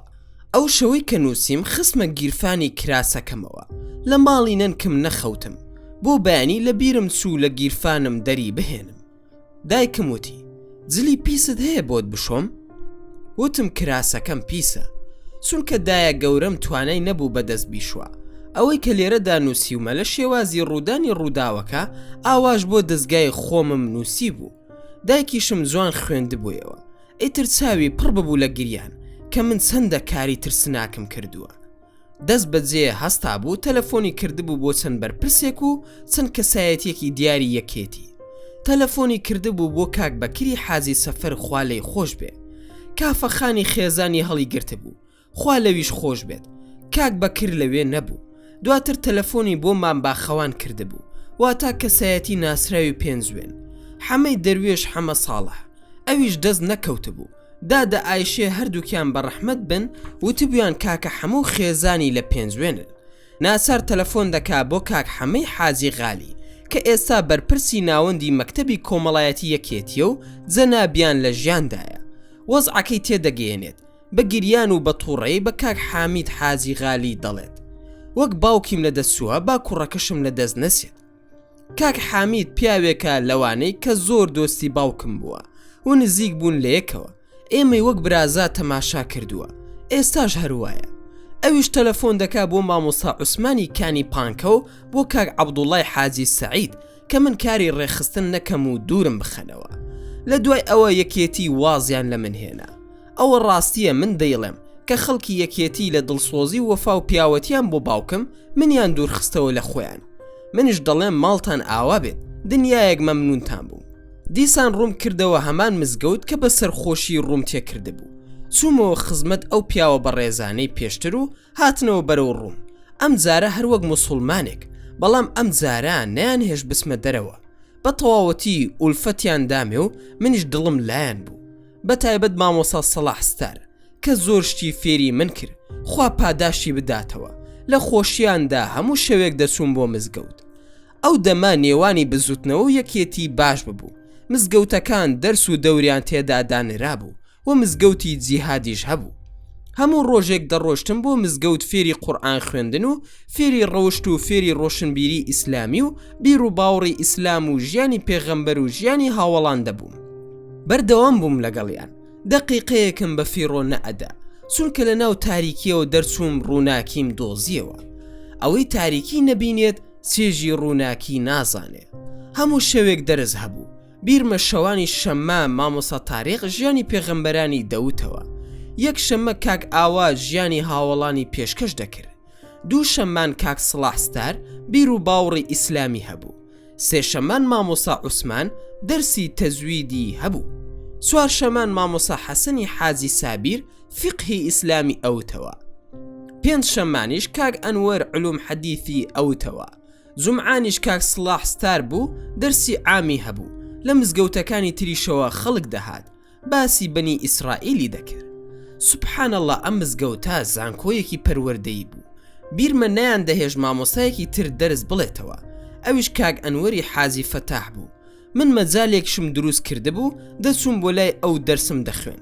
ئەو شەوەی کە نووسیم خستمە گیرفانی کراسەکەمەوە، لە ماڵی نەنکم نەخەوتم، بۆ بەیانی لە بیرم چوو لە گیرفانم دەری بهێنم. دایکم وتی، جلی پیست هەیە بۆت بشۆم؟ وتم کراسەکەم پیسە. چونکە دایە گەورەم توانای نەبوو بە دەست بیشوا. ئەوەی کە لێرەدا نووسیومە لە شێوازی ڕوودانی ڕووداوەکە ئاواش بۆ دەزگای خۆمم نووسیبوو. دایکیشم جوان خوێندبوویەوە. ئیتر چاوی پڕ ببوو لە گریان کە من چەندە کاری ترسناکم کردووە. دەست بەجێ هەستابوو تەلەفۆنی کردبوو بۆ چەند بەرپرسێک و چەند کەسایەتیەکی دیاری یەکێتی. تەلەفۆنی کردبوو بۆ کاک بەکری حاجی سەفەر خوا لێی خۆش بێ. کافەخانی خێزانی هەڵیگرتبوو. خوا لەویش خۆش بێت کاک بەکر لەوێ نەبوو دواتر تەلەفۆنی بۆ مام باخەوان کردبوو واتا کەسایەتی ناسراوی پێنجوێن حەمەی دەروێش حەمە ساڵح ئەویش دەست نەکەوتبوو دادە ئایشێ هەردووکیان بە ڕەحمەت بن وتبویان کاکە حەمە و خێزانی لە پێنجوێنن ناچار تەلەفۆن دەکا بۆ کاک حەمەی حاجی غالی کە ئێستا بەرپرسی ناوەندی مەکتەبی کۆمەڵایەتی یەکێتیە و جەنابیان لە ژیاندایە وەزعەکەی تێدەگەیەنێت بە گریان و بە توڕەیی بە کاک حامید حاجی غالی دەڵێت وەک باوکیم لە دەست چووە با کوڕەکەشم لە دەست نەچێت. کاک حامید پیاوێکە لەوانەی کە زۆر دۆستی باوکم بووە و نزیک بوون لە یەکەوە، ئێمەی وەک برازا تەماشا کردووە، ئێستاش هەر وایە. ئەویش تەلەفۆن دەکا بۆ مامۆستا عوسمانی کانی پانکە و بۆ کاک عەبدوڵای حاجی سەعید کە من کاری ڕێکخستن نەکەم و دوورم بخەنەوە. لە دوای ئەوە یەکێتی وازیان لە من هێنا. ئەوە ڕاستیە من دەیڵێم کە خەڵکی یەکێتی لە دڵسۆزی و وەفا و پیاوەتیان بۆ باوکم منیان دوورخستەوە لە خۆیان منیش دەڵێم ماڵتان ئاوا بێت دنیایەک مەمنونتان بووم دیسان ڕووم کردەوە هەمان مزگەوت کە بە سەرخۆشی ڕووم تێکردبوو چوومەوە خزمەت ئەو پیاوە بەڕێزانەی پێشتر و هاتنەوە بەرەو ڕووم ئەم جارە هەر وەک موسوڵمانێک بەڵام ئەم جارە نەیان هێشت بچمە دەرەوە بە تەواوەتی ئولفەتیان دامێ و منیش دڵم لایان بوو بە تایبەت مامۆستا سەڵاح ستار کە زۆر شتی فێری من کرد خوا پاداشتی بداتەوە لە خۆشیاندا هەموو شەوێک دەچووم بۆ مزگەوت ئەو دەمە نێوانی بزوتنەوە و یەکێتی باش ببوو مزگەوتەکان دەرس و دەوریان تێدا دانرابوو و مزگەوتی جیهادیش هەبوو هەموو ڕۆژێک دەڕۆشتم بۆ مزگەوت فێری قورئان خوێندن و فێری ڕەوشت و فێری ڕۆشنبیری ئیسلامی و بیر و باوڕی ئیسلام و ژیانی پێغەمبەر و ژیانی هاوەڵان دەبووم بەردەوام بووم لەگەڵیان دەقیقەیەکم بە فیڕۆ نەئەدا چونکە لە ناو تاریکیەوە دەرچووم ڕووناکیم دۆزیەوە ئەوەی تاریکی نەبینێت چێژی ڕووناکی نازانێ هەموو شەوێک دەرس هەبوو بیرمە شەوانی شەممە مامۆستا تاریق ژیانی پێغەمبەرانی دەوتەوە یەک شەممە کاک ئاوات ژیانی هاوەڵانی پێشکەش دەکرد دوو شەممان کاک سڵاح ستار بیر و باوڕی ئیسلامی هەبوو سێ شەمان مامۆسا عوسمان دەرسی تەزویدی هەبوو چوار شەمان مامۆسا حەسەنی حاجی سابیر فیقهی ئیسلامی ئەوتەوە پێنج شەمانیش کاک ئەنوەر علوم حەدیثی ئەوتەوە جومعانیش کاک سڵاح ستار بوو دەرسی عامی هەبوو لە مزگەوتەکانی تریشەوە خەڵک دەهات باسی بەنی ئیسرائیلی دەکرد سبحان اللە ئەم مزگەوتە زانکۆیەکی پەروەردەیی بوو بیرمە نەیان دەهێشت مامۆستایەکی تر دەرس بڵێتەوە ئەویش کاک ئەنوەری حاجی فەتاح بوو من مەجالێکشم دروست کردبوو دەچووم بۆ لای ئەو دەرسم دەخوێن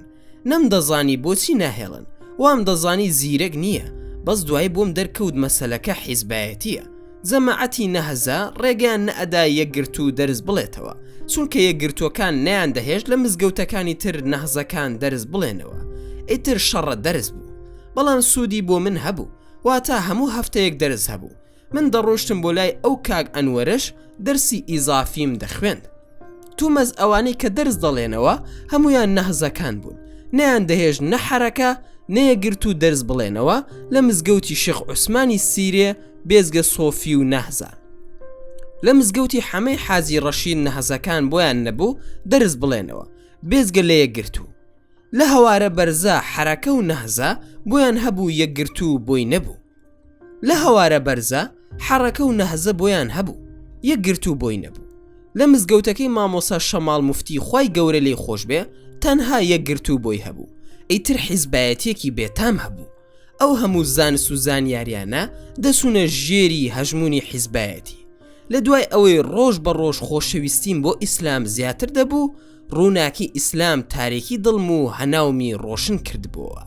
نەمدەزانی بۆچی ناهێڵن وام دەزانی زیرەک نییە بەس دوای بۆم دەرکەوت مەسەلەکە حیزبایەتیە جەماعەتی نەهزە ڕێگەیان نەئەدا یەکگرتوو دەرس بڵێتەوە چونکە یەکگرتووەکان نەیان دەهێشت لە مزگەوتەکانی تر نەهزەکان دەرس بڵێنەوە ئیتر شەڕە دەرس بوو بەڵام سوودی بۆ من هەبوو واتا هەموو هەفتەیەک دەرس هەبوو من دەڕۆشتم بۆ لای ئەو کاک ئەنوەرەش دەرسی ئیزافیم دەخوێند تومەز ئەوانەی کە دەرس دەڵێنەوە هەمویان نەهزەکان بوون نەیان دەهێشت نە حەرەکە نەیەگرت و دەرس بڵێنەوە لە مزگەوتی شێخ عوسمانی سیرێ بێزگە سۆفی و نەهزە لە مزگەوتی حەمەی حاجی ڕەشید نەهزەکان بۆیان نەبوو دەرس بڵێنەوە بێزگە لە یەکگرتوو لە هەوارە بەرزە حەرەکە و نەهزە بۆیان هەبوو یەکگرتوو بۆی نەبوو لە هەوارە بەرزە حەڕەکە و نەهزە بۆیان هەبوو یەکگرتوو بۆی نەبوو لە مزگەوتەکەی مامۆسا شەماڵ مفتی خوای گەورە لێی خۆش بێ تەنها یەکگرتوو بۆی هەبوو ئیتر حیزبایەتیەکی بێتام هەبوو ئەو هەموو زانست و زانیاریانە دەچوونە ژێری هەژموونی حیزبایەتی. لە دوای ئەوەی ڕۆژ بە ڕۆژ خۆشەویستیم بۆ ئیسلام زیاتر دەبوو، ڕووناکی ئیسلام تاریکی دڵم و هەناومی ڕۆشن کردبۆوە.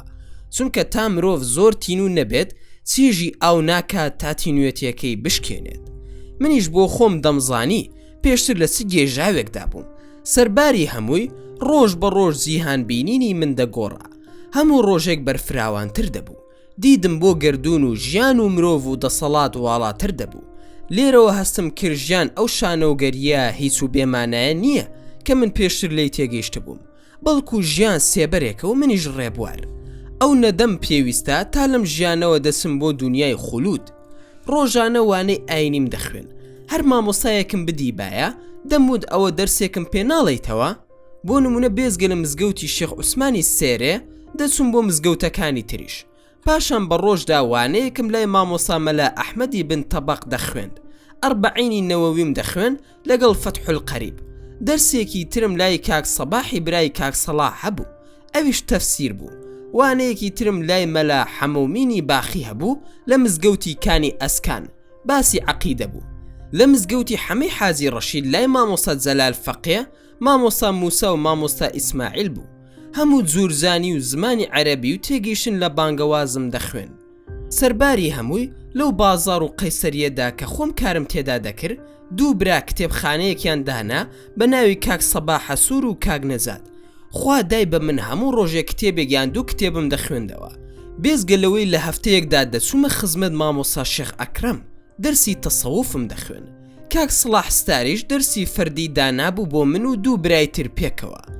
چونکە تا مرۆڤ زۆر تینوو نەبێت، چێژی ئاو ناکات تا تینوێتیەکەی بشکێنێت. منیش بۆ خۆم دەمزانی پێشتر لە چ گێژاوێکدا بووم. سەرباری هەمووی، ڕۆژ بە ڕۆژ جیهانبینینی من دەگۆڕا. هەموو ڕۆژێک بەرفراوانتر دەبوو. دیدم بۆ گەردوون و ژیان و مرۆڤ و دەسەڵات واڵاتر دەبوو. لێرەوە هەستم کرد ژیان ئەو شانۆگەرییە هیچ و بێمانایە نییە کە من پێشتر لێی تێگەیشتبووم، بەڵکو ژیان سێبەرێکە و منیش ڕێبوار. ئەو نەدەم پێویستە تا لەم ژیانەوە دەچم بۆ دونیای خولوود. ڕۆژانە وانەی ئاینیم دەخوێند. هەر مامۆستایەکم بدیبایە، دەموت ئەوە دەرسێکم پێ ناڵێیتەوە؟ بۆ نمونە بێجگە لە مزگەوتی شێخ عوسمانی سێرێ دەچوم بۆ مزگەوتەکانی تریش پاشان بە ڕۆژدا وانەیەکم لای مامۆسا مەلا ئەحمەدی بن تەبەق دەخوێند ئەربەعینی نەوەویم دەخوێند لەگەڵ فەتح القەریب دەرسێکی ترم لای کاک سەباحی برای کاک سەڵاح هەبوو ئەویش تەفسیر بوو وانەیەکی ترم لای مەلا حەمەومینی باخی هەبوو لە مزگەوتی کانی ئەسکان باسی عەقیدە بوو لە مزگەوتی حەمەی حاجی ڕەشید لای مامۆستا جەلال فەقێ مامۆستا موسا و مامۆستا ئیسماعیل بوو هەموو جورزانی و زمانی عەرەبی و تێگەیشتن لە بانگەوازم دەخوێند سەرباری هەمووی لەو بازاڕ و قەیسەریەدا کە خۆم کارم تێدا دەکرد دوو برا کتێبخانەیەکیان دانا بە ناوی کاک سەباحە سوور و کاک نەجات خوا دای بە من هەموو ڕۆژێک کتێبێک یان دوو کتێبم دەخوێندەوە بێزگە لەوەی لە هەفتەیەکدا دەچوومە خزمەت مامۆستا شێخ ئەکرەم دەرسی تەسەوفم دەخوێند کاک سڵاح ستاریش دەرسی فەردی دانابوو بۆ من و دوو برای تر پێکەوە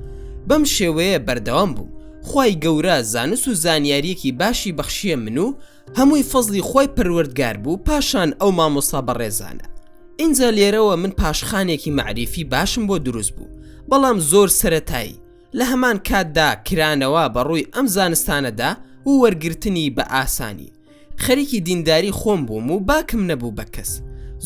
بەم شێوەیە بەردەوام بووم خوای گەورە زانست و زانیاریەکی باشی بەخشیە من و هەمووی فەزڵی خوای پەروەردگار بوو پاشان ئەو مامۆستا بەڕێزانە ئینجا لێرەوە من پاشخانێکی مەعریفی باشم بۆ دروست بوو بەڵام زۆر سەرەتایی لە هەمان کاتدا کرانەوە بە ڕووی ئەم زانستانەدا و وەرگرتنی بە ئاسانی خەریکی دینداری خۆم بووم و باکم نەبوو بە کەس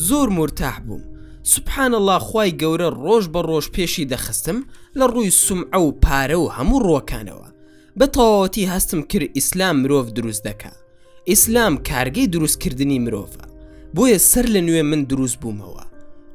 زۆر مورتاح بووم سبحان اللە خوای گەورە ڕۆژ بە ڕۆژ پێشی دەخستم لە ڕووی سومعە و پارە و هەموو ڕووەکانەوە بە تەواوەتی هەستم کرد ئیسلام مرۆڤ دروست دەکا ئیسلام کارگەی دروست کردنی مرۆڤە بۆیە سەر لە نوێ من دروست بوومەوە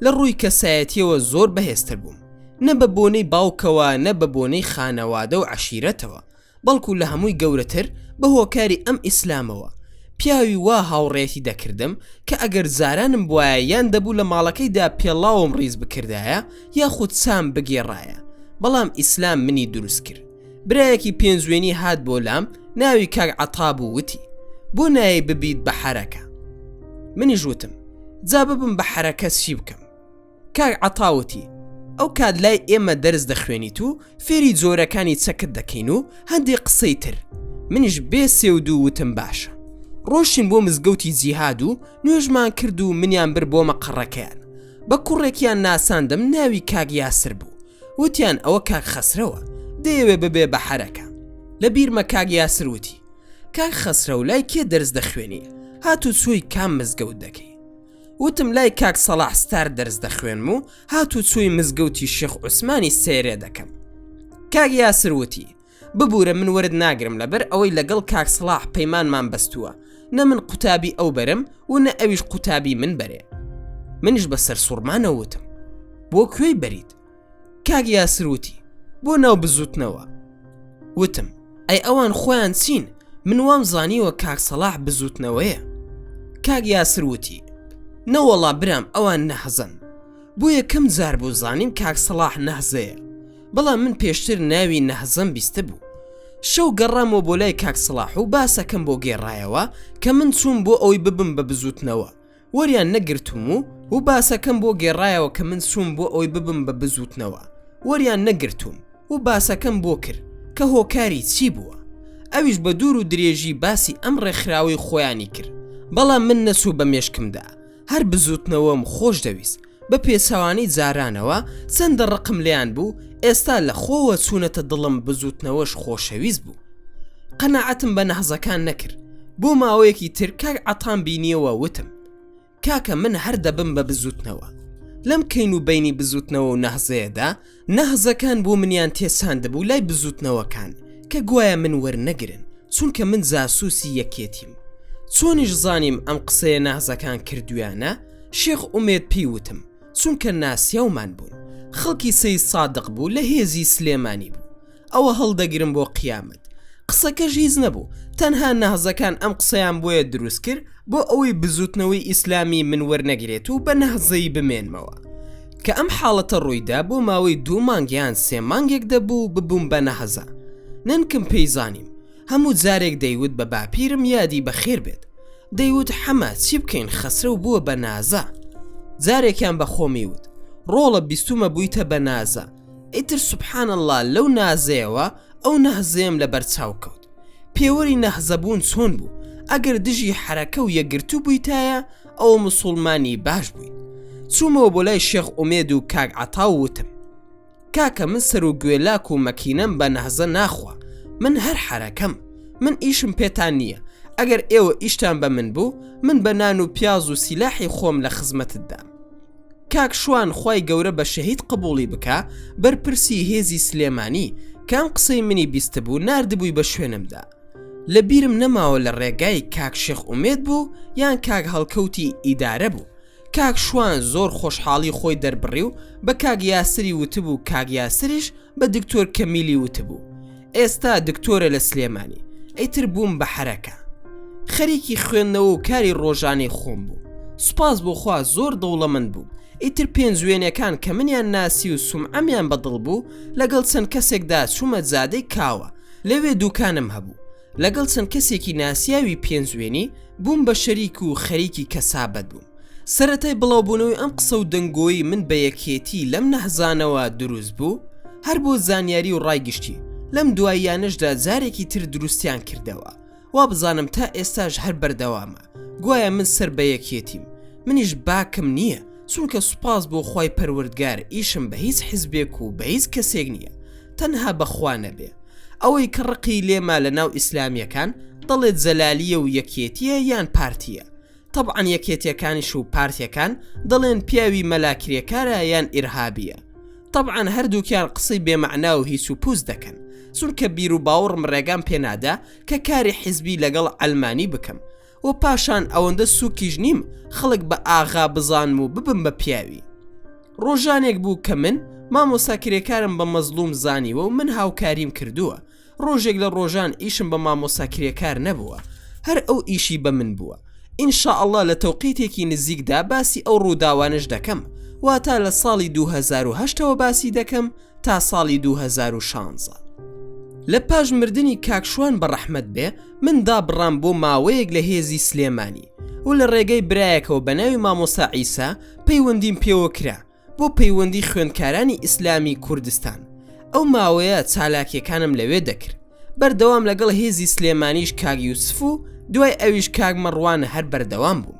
لە ڕووی کەسایەتیەوە زۆر بەهێزتر بووم نە بە بۆنەی باوکەوە نە بە بۆنەی خانەوادە و عەشیرەتەوە بەڵکو لە هەمووی گەورەتر بە هۆکاری ئەم ئیسلامەوە پیاوی وا هاوڕێیەتی دەکردم کە ئەگەر جارانم بوایە یان دەبوو لە ماڵەکەیدا پێڵاوم ڕیز بکردایە یاخود چام بگێڕایە بەڵام ئیسلام منی دروست کرد برایەکی پێنجوێنی هات بۆ لام ناوی کاک عەتا بوو وتی بۆ نایەی ببیت بە حەرەکە منیش وتم جا ببم بە حەرەکە چی بکەم کاک عەتا وتی ئەو کات لای ئێمە دەرس دەخوێنیت و فێری جۆرەکانی چەکت دەکەین و هەندێک قسەی تر منیش بێ سێ و دوو وتم باشە ڕۆشتین بۆ مزگەوتی جیهاد و نوێژمان کرد و منیان بر بۆ مەقەڕەکەیان بە کوڕێکیان ناساندم ناوی کاک یاسر بوو وتیان ئەوە کاک خەسرەوە دەیەوێ ببێ بە حەرەکە لە بیرمە کاک یاسر وتی کاک خەسرەو لای کێ دەرس دەخوێنی هات و چۆی کام مزگەوت دەکەی وتم لای کاک سەڵاح ستار دەرس دەخوێنم و هات و چۆی مزگەوتی شێخ عوسمانی سێرێ دەکەم کاک یاسر وتی ببورە من وەرت ناگرم لەبەر ئەوەی لەگەڵ کاک سڵاح پەیمانمان بەستووە نە من قوتابی ئەو بەرم و نە ئەویش قوتابی من بەرێ منیش بە سەرسوڕمانەوە وتم بۆ کوێی بەریت کاک یاسر وتی بۆ ناو بزوتنەوە وتم ئەی ئەوان خۆیان چین من وام زانیوە کاک سەڵاح بزوتنەوەیە کاک یاسر وتی نەوەڵا برام ئەوان نەهزەن بۆ یەکەم جار بوو زانیم کاک سەڵاح نەهزەیە بەڵام من پێشتر ناوی نەهزەم بیستبوو. شەو گەڕامەوە بۆ لای کاک سڵاح و باسەکەم بۆ گێڕایەوە کە من چووم بۆ ئەوەی ببم بە بزووتنەوە وەریان نەگرتووم و و باسەکەم بۆ گێڕایەوە کە من چووم بۆ ئەوەی ببم بە بزووتنەوە وەریان نەگرتووم و باسەکەم بۆ کرد کە هۆکاری چی بووە ئەویش بە دوور و درێژی باسی ئەم ڕێکخراوەی خۆیانی کرد بەڵام من نەچوو بە مێشکمدا هەر بزووتنەوەم خۆش دەویست، بە پێچەوانەی جارانەوە چەندە ڕقم لێیان بوو، ئێستا لە خۆوە چوونەتە دڵم بزووتنەوەش خۆشەویست بوو. قەناعەتم بە نەهزەکان نەکرد. بۆ ماوەیەکی تر کاک عەتام بینیەوە وتم، کاکە من هەر دەبم بە بزووتنەوە. لەم کەین و بەینی بزووتنەوە و نەهزەیەدا، نەهزەکان بۆ منیان تێچاندبوو لای بزووتنەوەکان کە گوایە من وەرنەگرن چونکە من جاسوسی یەکێتیم. چۆنیش زانیم ئەم قسەیە نەهزەکان کردویانە؟ شێخ ئومێد پێی وتم چونکە ناسیاومان بوون خەڵکی سەید سادق بوو لە هێزی سلێمانی بوو ئەوە هەڵدەگرم بۆ قیامەت. قسەکەش هیچ نەبوو، تەنها نەهزەکان ئەم قسەیان بۆیە دروست کرد بۆ ئەوەی بزوتنەوەی ئیسلامی من وەرنەگرێت و بە نەهزەیی بمێنمەوە. کە ئەم حاڵەتە ڕوویدا بۆ ماوەی دوو مانگ یان سێ مانگێک دەبوو ببووم بە نەهزە. نەنکم پێی زانیم. هەموو جارێک دەیوت بە باپیرم یادی بەخێر بێت. دەیوت حەمە چی بکەین خەسرەو بووە بە نازە. جارێکیان بە خۆمی وت ڕۆڵە بیستومە بوویتە بە نازە. ئیتر سبحان اللە لەو نازەیەوە ئەو نەهزەیەم لەبەر چاو کەوت پێوەری نەهزەبوون چۆن بوو ئەگەر دژی حەرەکە و یەکگرتوو بوویتایە ئەوە مسوڵمانی باش بوویت چوومەوە بۆ لای شێخ ئومێد و کاک عەتا و وتم کاکە من سەر و گوێلاک و مەکینەم بە نەهزە ناخوا من هەر حەرەکەم من ئیشم پێتان نییە ئەگەر ئێوە ئیشتان بە من بوو من بە نان و پیاز و سیلاحی خۆم لە خزمەتتدام کاک شوان خوای گەورە بە شەهید قبوڵی بکا بەرپرسی هێزی سلێمانی کە ئەم قسەی منی بیستبوو ناردبووی بە شوێنمدا لە بیرم نەماوە لە ڕێگای کاک شێخ ئومێد بوو یان کاک هەڵکەوتی ئیدارە بوو کاک شوان زۆر خۆشحاڵی خۆی دەربڕی و بە کاک یاسری وتبوو کاک یاسریش بە دکتۆر کەمیلی وتبوو ئێستا دکتۆرە لە سلێمانی ئیتر بووم بە حەرەکە خەریکی خوێندنەوە و کاری ڕۆژانەی خۆم بوو سوپاس بۆ خوا زۆر دەوڵەمەند بوو ئیتر پێنجوێنەکان کە منیان ناسی و سومعەمیان بەدڵ بوو لەگەڵ چەند کەسێکدا چوومە جادەی کاوە لەوێ دوکانم هەبوو لەگەڵ چەند کەسێکی ناسیاوی پێنجوێنی بووم بە شەریک و خەریکی کەسابەت بووم سەرەتای بڵاوبوونەوەی ئەم قسە و دەنگۆی من بە یەکێتی لەم نەهزانەوە دروست بوو هەر بۆ زانیاری و ڕای گشتی لەم دواییانەشدا جارێکی تر دروستیان کردەوە وابزانم تا ئێستاش هەر بەردەوامە گوایە من سەر بە یەکێتیم منیش باکم نییە چونکە سوپاس بۆ خوای پەروەردگار ئیشم بە هیچ حزبێک و بە هیچ کەسێک نییە تەنها بە خوا نەبێ ئەوەی کە ڕقی لێما لە ناو ئیسلامیەکان دەڵێت جەلالیە و یەکێتیە یان پارتیە تەبعەن یەکێتیەکانیش و پارتیەکان دەڵێن پیاوی مەلا کرێکارە یان ئیرهابیە تەبعەن هەردووکیان قسەی بێمەعنا و هیچ و پوچ دەکەن چونکە بیروباوڕم ڕێگام پێنادا کە کاری حیزبی لەگەڵ عەلمانی بکەم و پاشان ئەوەندە سوکیش نیم خەڵک بە ئاغا بزانم و ببم بە پیاوی ڕۆژانێک بوو کە من مامۆستا کرێکارم بە مەزڵوم زانیوە و من هاوکاریم کردووە ڕۆژێک لە ڕۆژان ئیشم بە مامۆستا کرێکار نەبووە هەر ئەو ئیشی بە من بووە ان شاء اللە لە تەوقیتێکی نزیکدا باسی ئەو ڕووداوانەش دەکەم واتا لە ساڵی 2008 ەوە باسی دەکەم تا ساڵی 2016. لە پاش مردنی کاک شوان بە ڕەحمەت بێ من دابڕام بۆ ماوەیەک لە هێزی سلێمانی و لە ڕێگەی برایەکەوە بە ناوی مامۆستا عیسا پەیوەندیم پێوە کرا بۆ پەیوەندی خوێندکارانی ئیسلامی کوردستان ئەو ماوەیە چالاکیەکانم لەوێ دەکرد بەردەوام لەگەڵ هێزی سلێمانیش کاک یوسف و دوای ئەویش کاک مەڕوان هەر بەردەوام بووم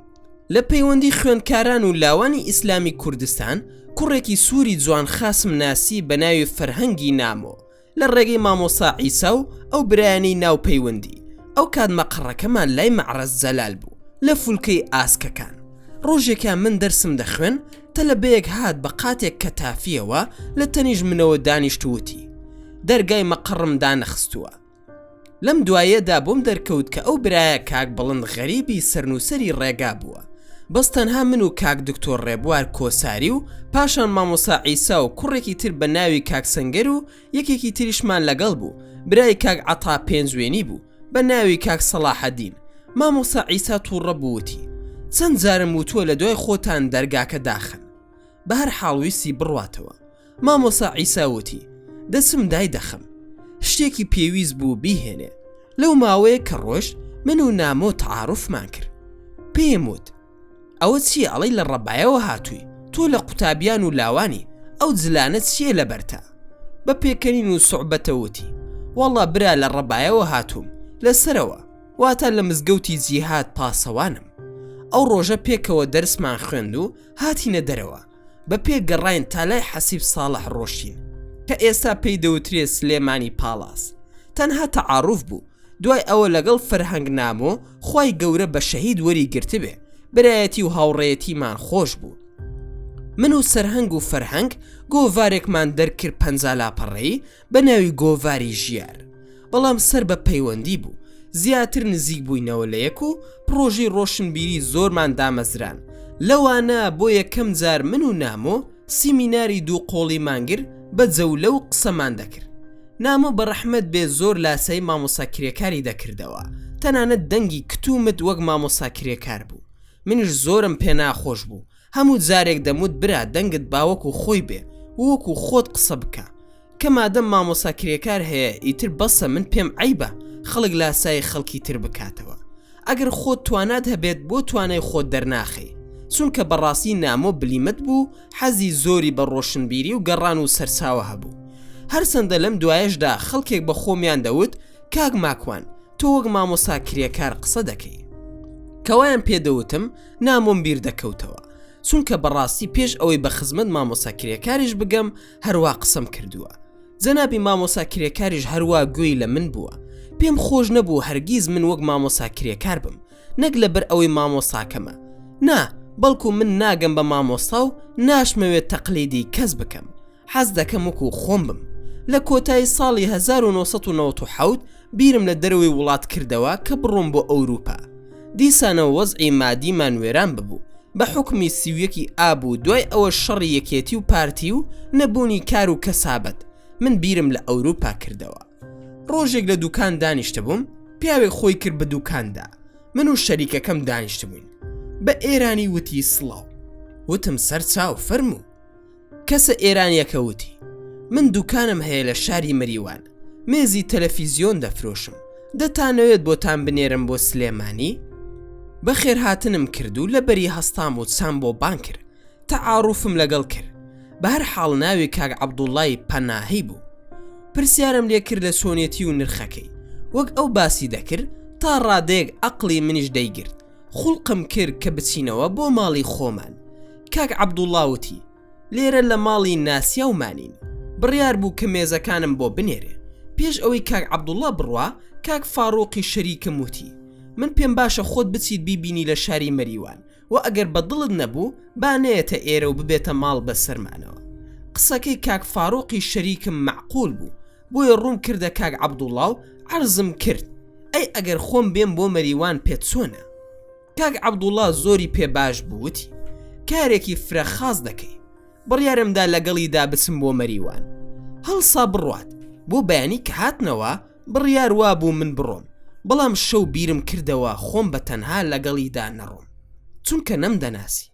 لە پەیوەندی خوێندکاران و لاوانی ئیسلامی کوردستان کوڕێکی سووری جوان خاسم ناسی بە ناوی فەرهەنگی نامۆ لە ڕێگەی مامۆستا عیسا و ئەو برایانەی ناو پەیوەندی، ئەو کات مەقەڕەکەمان لای مەعرەز جەلال بوو لە فولکەی ئاسکەکان. ڕۆژێکیان من دەرسم دەخوێن، تەلەبەیەک هات بە قاتێک کەتافییەوە لە تەنیشت منەوە دانیشت و وتی، دەرگای مەقەڕم دانەخستووە. لەم دواییەدا بۆم دەرکەوت کە ئەو برایە کاک بڵند غەریبی سەرنووسەری ڕێگا بووە. بەس تەنها من و کاک دکتۆر ڕێبوار کۆساری و پاشان مامۆستا عیسا و کوڕێکی تر بە ناوی کاک سەنگەر و یەکێکی تریشمان لەگەڵ بوو برای کاک عەتا پێنجوێنی بوو بە ناوی کاک سەڵاحەدین مامۆستا عیسا توڕە بوو وتی چەند جارم وتووە لە دوای خۆتان دەرگاکە داخەن بە هەر حاڵ ویستی بڕواتەوە مامۆستا عیسا وتی دەچم دایدەخەم شتێکی پێویست بوو بیهێنێ لەو ماوەیە کە ڕۆشت من و نامۆ تەعاروفمان کرد پێم وت ئەوە چییە ئەڵێی لە ڕەبایەوە هاتووی تۆ لە قوتابیان و لاوانی ئەو جلانە چییە لەبەرتە بە پێکەنین و سوعبەتە وتی وەڵا برا لە ڕەبایەوە هاتووم لەسەرەوە واتە لە مزگەوتی جیهاد پاسەوانم ئەو ڕۆژە پێکەوە دەرسمان خوێند و هاتینە دەرەوە بە پێ گەڕاین تا لای حەسیب ساڵح ڕۆشتین کە ئێستا پێی دەوترێ سلێمانی پاڵاس تەنها تەعاروف بوو دوای ئەوە لەگەڵ فەرهەنگ نامۆ خوای گەورە بە شەهید وەری گرتبێ برایەتی و هاوڕێیەتیمان خۆش بوو من و سەرهەنگ و فەرهەنگ گۆڤارێکمان دەرکرد 50 لاپەڕەیی بە ناوی گۆڤاری ژیار بەڵام سەر بە پەیوەندی بوو زیاتر نزیک بووینەوە لە یەک و پڕۆژەی ڕۆشنبیری زۆرمان دامەزران. لەوانە بۆ یەکەم جار من و نامۆ سیمیناری دوو قۆڵیمان گر بە جەولە و قسەمان دەکرد. نامۆ بە ڕەحمەت بێ زۆر لاسایی مامۆستا کرێکاری دەکردەوە، تەنانەت دەنگی کتومت وەک مامۆستا کرێکار بوو. منیش زۆرم پێ ناخۆش بوو، هەموو جارێک دەموت برا دەنگت با وەکو خۆی بێ و وەکو خۆت قسە بکە. کە مادەم مامۆستا کرێکار هەیە ئیتر بەسە من پێم عەیبە خەڵک لاسایی خەڵکی تر بکاتەوە ئەگەر خۆت توانات هەبێت بۆ توانای خۆت دەرناخەی چونکە بەڕاستی نامۆ بلیمەت بوو حەزی زۆری بە ڕۆشنبیری و گەڕان و سەرچاوە هەبوو هەرچەندە لەم دوایەشدا خەڵکێک بە خۆمیان دەوت کاک ماکوان تۆ وەک مامۆستا کرێکار قسە دەکەی کەوایان پێدەوتم نامۆم بیر دەکەوتەوە چونکە بەڕاستی پێش ئەوەی بە خزمەت مامۆستا کرێکاریش بگەم هەروا قسەم کردووە جەنابی مامۆسا کرێکاریش هەروا گوێی لە من بووە پێم خۆش نەبوو هەرگیز من وەک مامۆسا کرێکار بم نەک لەبەر ئەوەی مامۆساکەمە نا بەڵکو من ناگەم بە مامۆستا و ناشمەوێت تەقلیدی کەس بکەم حەز دەکەم وەکو خۆم بم لە کۆتایی ساڵی 1997 بیرم لە دەرەوەی وڵات کردەوە کە بڕۆم بۆ ئەوروپا. دیسانەوە وەزعی مادیمان وێران ببوو، بە حوکمی 31 ی ئاب و دوای ئەوەش شەڕی یەکێتی و پارتی و نەبوونی کار و کەسابەت، من بیرم لە ئەوروپا کردەوە. ڕۆژێک لە دوکان دانیشتبووم، پیاوێک خۆی کرد بە دوکاندا، من و شەریکەکەم دانیشتبووین. بە ئێرانی وتی سڵاو. وتم سەرچاو، فەرموو. کەسە ئێرانیەکە وتی، من دوکانم هەیە لە شاری مەریوان، مێزی تەلەفیزیۆن دەفرۆشم، دەتانەوێت بۆتان بنێرم بۆ سلێمانی؟ بەخێرهاتنم کرد و لەبەری هەستام و چام بۆ بانگ کرد، تەعاروفم لەگەڵ کرد، بەهەرحاڵ ناوی کاک عەبدوڵای پەناهی بوو. پرسیارم لێ کرد لە چۆنێتی و نرخەکەی، وەک ئەو باسی دەکرد تا ڕادەیەک ئەقڵی منیش دەیگرت، خوڵقم کرد کە بچینەوە بۆ ماڵی خۆمان کاک عەبدوڵڵا وتی لێرە لە ماڵی ناسیاومانین بڕیار بوو کە مێزەکانم بۆ بنێرێ پێش ئەوەی کاک عەبدوڵڵا بڕوا کاک فاڕوقی شەریکم وتی من پێم باشە خۆت بچیت بیبینی لە شاری مەریوان و ئەگەر بە دڵت نەبوو با نەیەتە ئێرە و ببێتە ماڵ بەسەرمانەوە قسەکەی کاک فاڕوقی شەریکم مەعقول بوو بۆیە ڕووم کردە کاک عەبدوڵڵا و عەرزم کرد ئەی ئەگەر خۆم بێم بۆ مەریوان پێت چۆنە؟ کاک عەبدوڵڵا زۆری پێ باش بوو وتی کارێکی فرە خاس دەکەی. بڕیارم دا لەگەڵیدا بچم بۆ مەریوان. هەڵسا بڕوات، بۆ بەیانی کە هاتنەوە بڕیار وابوو من بڕۆم، بەڵام شەو بیرم کردەوە خۆم بە تەنها لەگەڵیدا نەڕۆم، چونکە نەمدەناسی.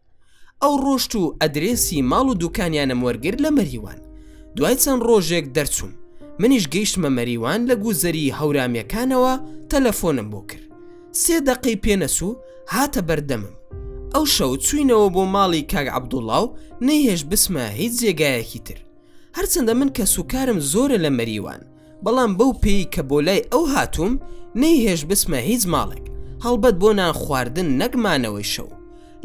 ئەو ڕۆشت و ئەدرێسی ماڵ و دوکانیانم وەرگرت لە مەریوان دوای چەند ڕۆژێک دەرچووم منیش گەیشتمە مەریوان لە گوزەری هەورامیەکانەوە تەلەفۆنم بۆ کرد سێ دەقەی پێنەچوو هاتە بەردەمم ئەو شەو چوینەوە بۆ ماڵی کاک عەبدوڵڵا و نەیهێشت بچمە هیچ جێگایەکی تر هەرچەندە من کەسوکارم زۆرە لە مەریوان بەڵام بەو پێی کە بۆ لای ئەو هاتووم نەیهێشت بچمە هیچ ماڵێک، هەڵبەت بۆ نان خواردن نەک مانەوەی شەو.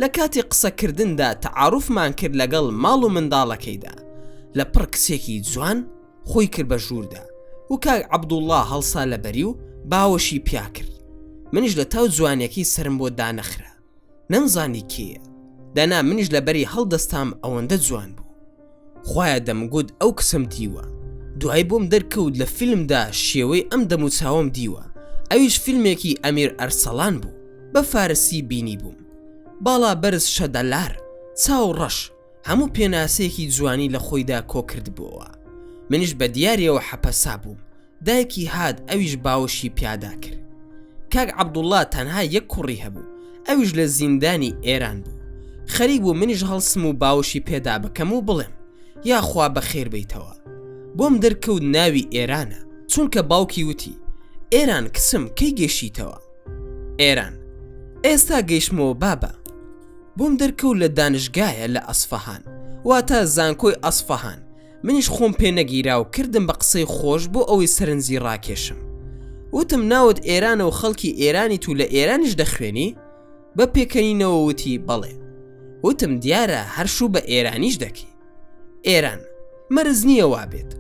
لە کاتی قسەکردندا تەعاروفمان کرد لەگەڵ ماڵ و منداڵەکەیدا. لە پڕ کچێکی جوان خۆی کرد بە ژووردا و کاک عەبدوڵڵا هەڵسا لەبەری و باوەشی پیا کرد. منیش لە تاو جوانیەکەی سەرم بۆ دانەخرا. نەمزانی کێیە. دەنا منیش لەبەری هەڵدەستام ئەوەندە جوان بوو. خوایە دەمگوت ئەو کچەم دیوە دوای بۆم دەرکەوت لە فیلمدا شێوەی ئەم دەموچاوەم دیوە ئەویش فیلمێکی ئەمیر ئەرسەڵان بوو بە فارسی بینی بووم باڵا بەرز شەدەلار چاو ڕەش هەموو پێناسەیەکی جوانی لە خۆیدا کۆکردبووەوە منیش بە دیاریەوە حەپەسا بووم دایکی هات ئەویش باوەشی پیادا کرد کاک عەبدوڵڵا تەنها یەک کوڕی هەبوو ئەویش لە زیندانی ئێران بوو خەریک بوو منیش هەڵسم و باوەشی پێدا بکەم و بڵێم یاخوا بەخێر بیتەوە بۆم دەرکەوت ناوی ئێرانە چونکە باوکی وتی ئێران کچم کەی گەشتیتەوە ئێران ئێستا گەیشتمەوە بابە بۆم دەرکەوت لە دانشگایە لە ئەسفەهان واتە زانکۆی ئەسفەهان منیش خۆم پێ نەگیرا و کردم بە قسەی خۆش بۆ ئەوەی سەرنجی ڕاکێشم. وتم ناوت ئێرانە و خەڵکی ئێرانیت و لە ئێرانیش دەخوێنی؟ بە پێکەنینەوە وتی بەڵێ. وتم دیارە هەر شوو بە ئێرانیش دەکەی. ئێران، مەرج نییە وابێت.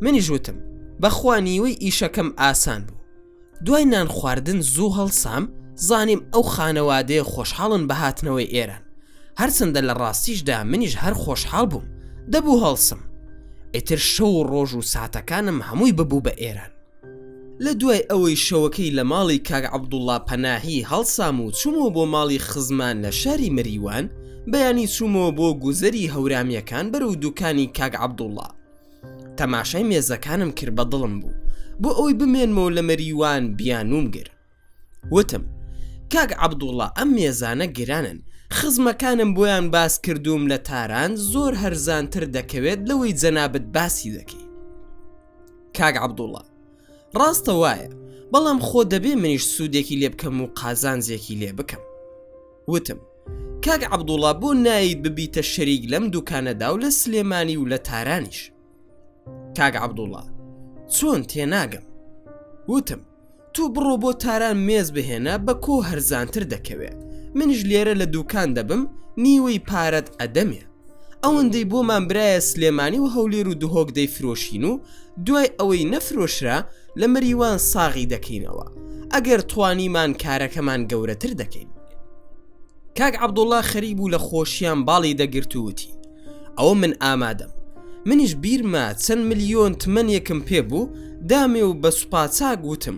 منیش وتم بەخوا نیوەی ئیشەکەم ئاسان بوو. دوای نان خواردن زوو هەڵسام زانیم ئەو خانەوادەیە خۆشحاڵن بە هاتنەوەی ئێران هەرچەندە لە ڕاستیشدا منیش هەر خۆشحاڵ بووم دەبوو هەڵسم ئیتر شەو و ڕۆژ و ساتەکانم هەمووی ببوو بە ئێران. لە دوای ئەوەی شەوەکەی لە ماڵی کاک عەبدوڵڵا پەناهی هەڵسام و چوومەوە بۆ ماڵی خزمان لە شاری مەریوان. بەیانی چوومەوە بۆ گوزەری هەورامییەکان بەرەو دوکانی کاک عەبدوڵڵا. تەماشای مێزەکانم کرد بە دڵم بوو. بۆ ئەوەی بمێنمەوە لە مەریوان بیانووم گر. وتم، کاک عەبدوڵڵا ئەم مێزانە گرانن، خزمەکانم بۆیان باس کردووم لە تاران زۆر هەرزانتر دەکەوێت لەوەی جەنابت باسی دەکەی. کاک عەبدوڵڵا، ڕاستە وایە، بەڵام خۆ دەبێ منیش سوودێکی لێ بکەم و قازانجێکی لێ بکەم. وتم، کاک عەبدوڵڵا بۆ نایەیت ببیتە شەریک لەم دوکانەدا و لە سلێمانی و لە تارانیش؟ کاک عەبدوڵڵا، چۆن تێناگەم؟ وتم، تۆ بڕۆ بۆ تاران مێز بهێنە بە کۆ هەرزانتر دەکەوێ منیش لێرە لە دوکان دەبم نیوەی پارەت ئەدەمێ ئەوەندەی بۆمان برایە سلێمانی و هەولێر و دهۆک دەیفرۆشین و دوای ئەوەی نەفرۆشرا لە مەریوان ساغی دەکەینەوە ئەگەر توانیمان کارەکەمان گەورەتر دەکەین. کاک عەبدوڵا خەریک بوو لە خۆشیان باڵی دەگرت و وتی ئەوە من ئامادەم منیش بیرمە چەند ملیۆن تمەنێکم پێ بوو دامێ و بە سوپاچاک وتم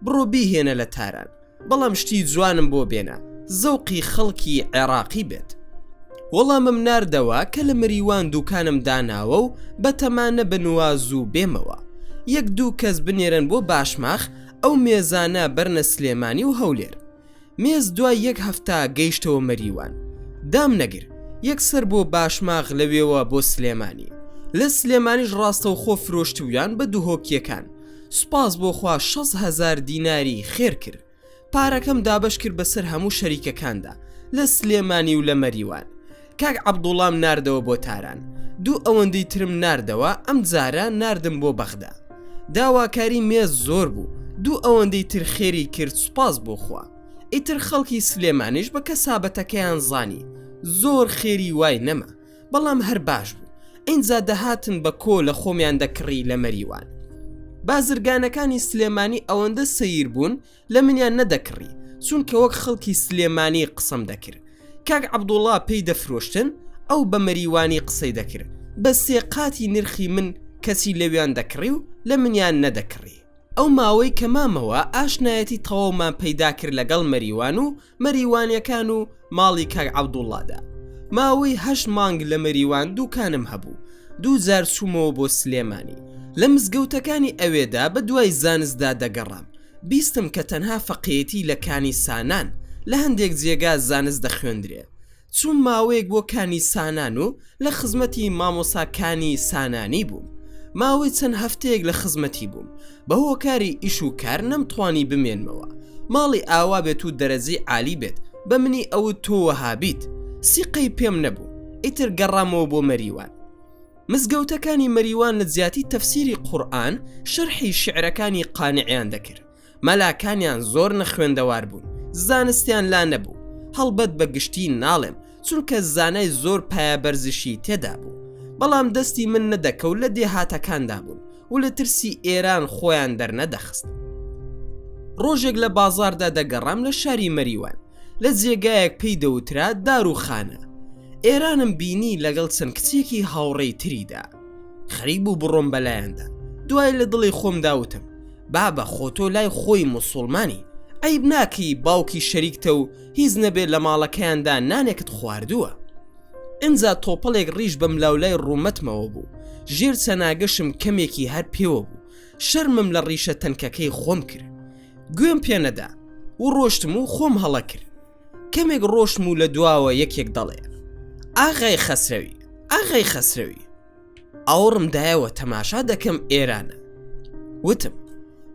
بڕۆ بیهێنە لە تاران بەڵام شتی جوانم بۆ بێنە زەوقی خەڵکی عێراقی بێت وەڵامم ناردەوە کە لە مریوان دوکانم داناوە و بەتەما نەبن وا زوو بێمەوە یەک دوو کەس بنێرن بۆ باشماخ ئەو مێزانە بەرنە سلێمانی و هەولێر مێز دوای یەک هەفتە گەیشتەوە مەریوان. دام نەگر، یەکسەر بۆ باشماخ لەوێوە بۆ سلێمانی. لە سلێمانیش ڕاستەوخۆ فرۆشتبوویان بە دهۆکییەکان. سوپاس بۆ خوا 6 هەزار دیناری خێر کرد. پارەکەم دابەش کرد بەسەر هەموو شەریکەکاندا لە سلێمانی و لە مەریوان. کاک عەبدوڵام ناردەوە بۆ تاران. دوو ئەوەندەی ترم ناردەوە، ئەمجارە ناردم بۆ بەغدا. داواکاری مێز زۆر بوو، دوو ئەوەندەی تر خێری کرد سوپاس بۆ خوا. ئیتر خەڵکی سلێمانیش بە کەسابەتەکەیان زانی. زۆر خێری وای نەما، بەڵام هەر باش بوو. ئینجا دەهاتن بە کۆ لە خۆمیان دەکڕی لە مەریوان. بازرگانەکانی سلێمانی ئەوەندە سەیر بوون لە منیان نەدەکڕی چونکە وەک خەڵکی سلێمانی قسەم دەکرد کاک عەبدوڵا پێی دەفرۆشتن ئەو بە مەریوانی قسەی دەکرد بە سێ قاتی نرخی من کەچی لەویان دەکڕی و لە منیان نەدەکڕی. ئەو ماوەی کە مامەوە ئاشنایەتی تەواومان پەیدا کرد لەگەڵ مەریوان و مەریوانیەکان و ماڵی کاک عەبدوڵادا. ماوەی هەشت مانگ لە مەریوان دوکانم هەبوو. دوو جار چوومەوە بۆ سلێمانی. لە مزگەوتەکانی ئەوێدا بە دوای زانستدا دەگەڕام. بیستم کە تەنها فەقێیەتی لە کانی سانان لە هەندێک جێگا زانست دەخوێندرێ. چووم ماوەیەک بۆ کانی سانان و لە خزمەتی مامۆسا کانی سانانی بووم. ماوەی چەند هەفتەیەک لە خزمەتی بووم. بە هۆکاری ئیش و کار نەمتوانی بمێنمەوە. ماڵی ئاوا بێت و دەرەجەی عالی بێت، بە منی ئەوت تۆ وەهابیت. سیقەی پێم نەبوو. ئیتر گەڕامەوە بۆ مەریوان. مزگەوتەکانی مەریوان لە جیاتی تەفسیری قورئان شەرحی شیعرەکانی قانعیان دەکرد. مەلاکانیان زۆر نەخوێندەوار بوون، زانستیان لا نەبوو، هەڵبەت بە گشتی ناڵێم، چونکە زانای زۆر پایەبەرزیشی تێدا بوو، بەڵام دەستی من نەدەکەوت لە دێهاتەکاندا بوون و لە ترسی ئێران خۆیان دەرنەدەخست. ڕۆژێک لە بازاڕدا دەگەڕام لە شاری مەریوان، لە جێگایەک پێی دەوترا داروخانە، ئێرانم بینی لەگەڵ چەند کچێکی هاوڕێی تریدا. خەریک بوو بڕۆم بەلایاندا دوای لە دڵی خۆمدا وتم بابە خۆ تۆ لای خۆی موسوڵمانی عەیب ناکەی باوکی شەریکتە و هیچ نەبێ لە ماڵەکەیاندا نانێکت خواردووە ئینجا تۆپەڵێک ڕیش بەملاولای ڕوومەتمەوە بوو ژێر چەناگەشم کەمێکی هەر پێوە بوو شەرمم لە ڕیشە تەنکەکەی خۆم کرد گوێم پێ نەدا و ڕۆشتم و خۆم هەڵە کرد کەمێک ڕۆشتم و لە دواوە یەکێک دەڵێ ئاغای خەسرەوی ئاغای خەسرەوی ئاوڕم دایەوە تەماشا دەکەم ئێرانە وتم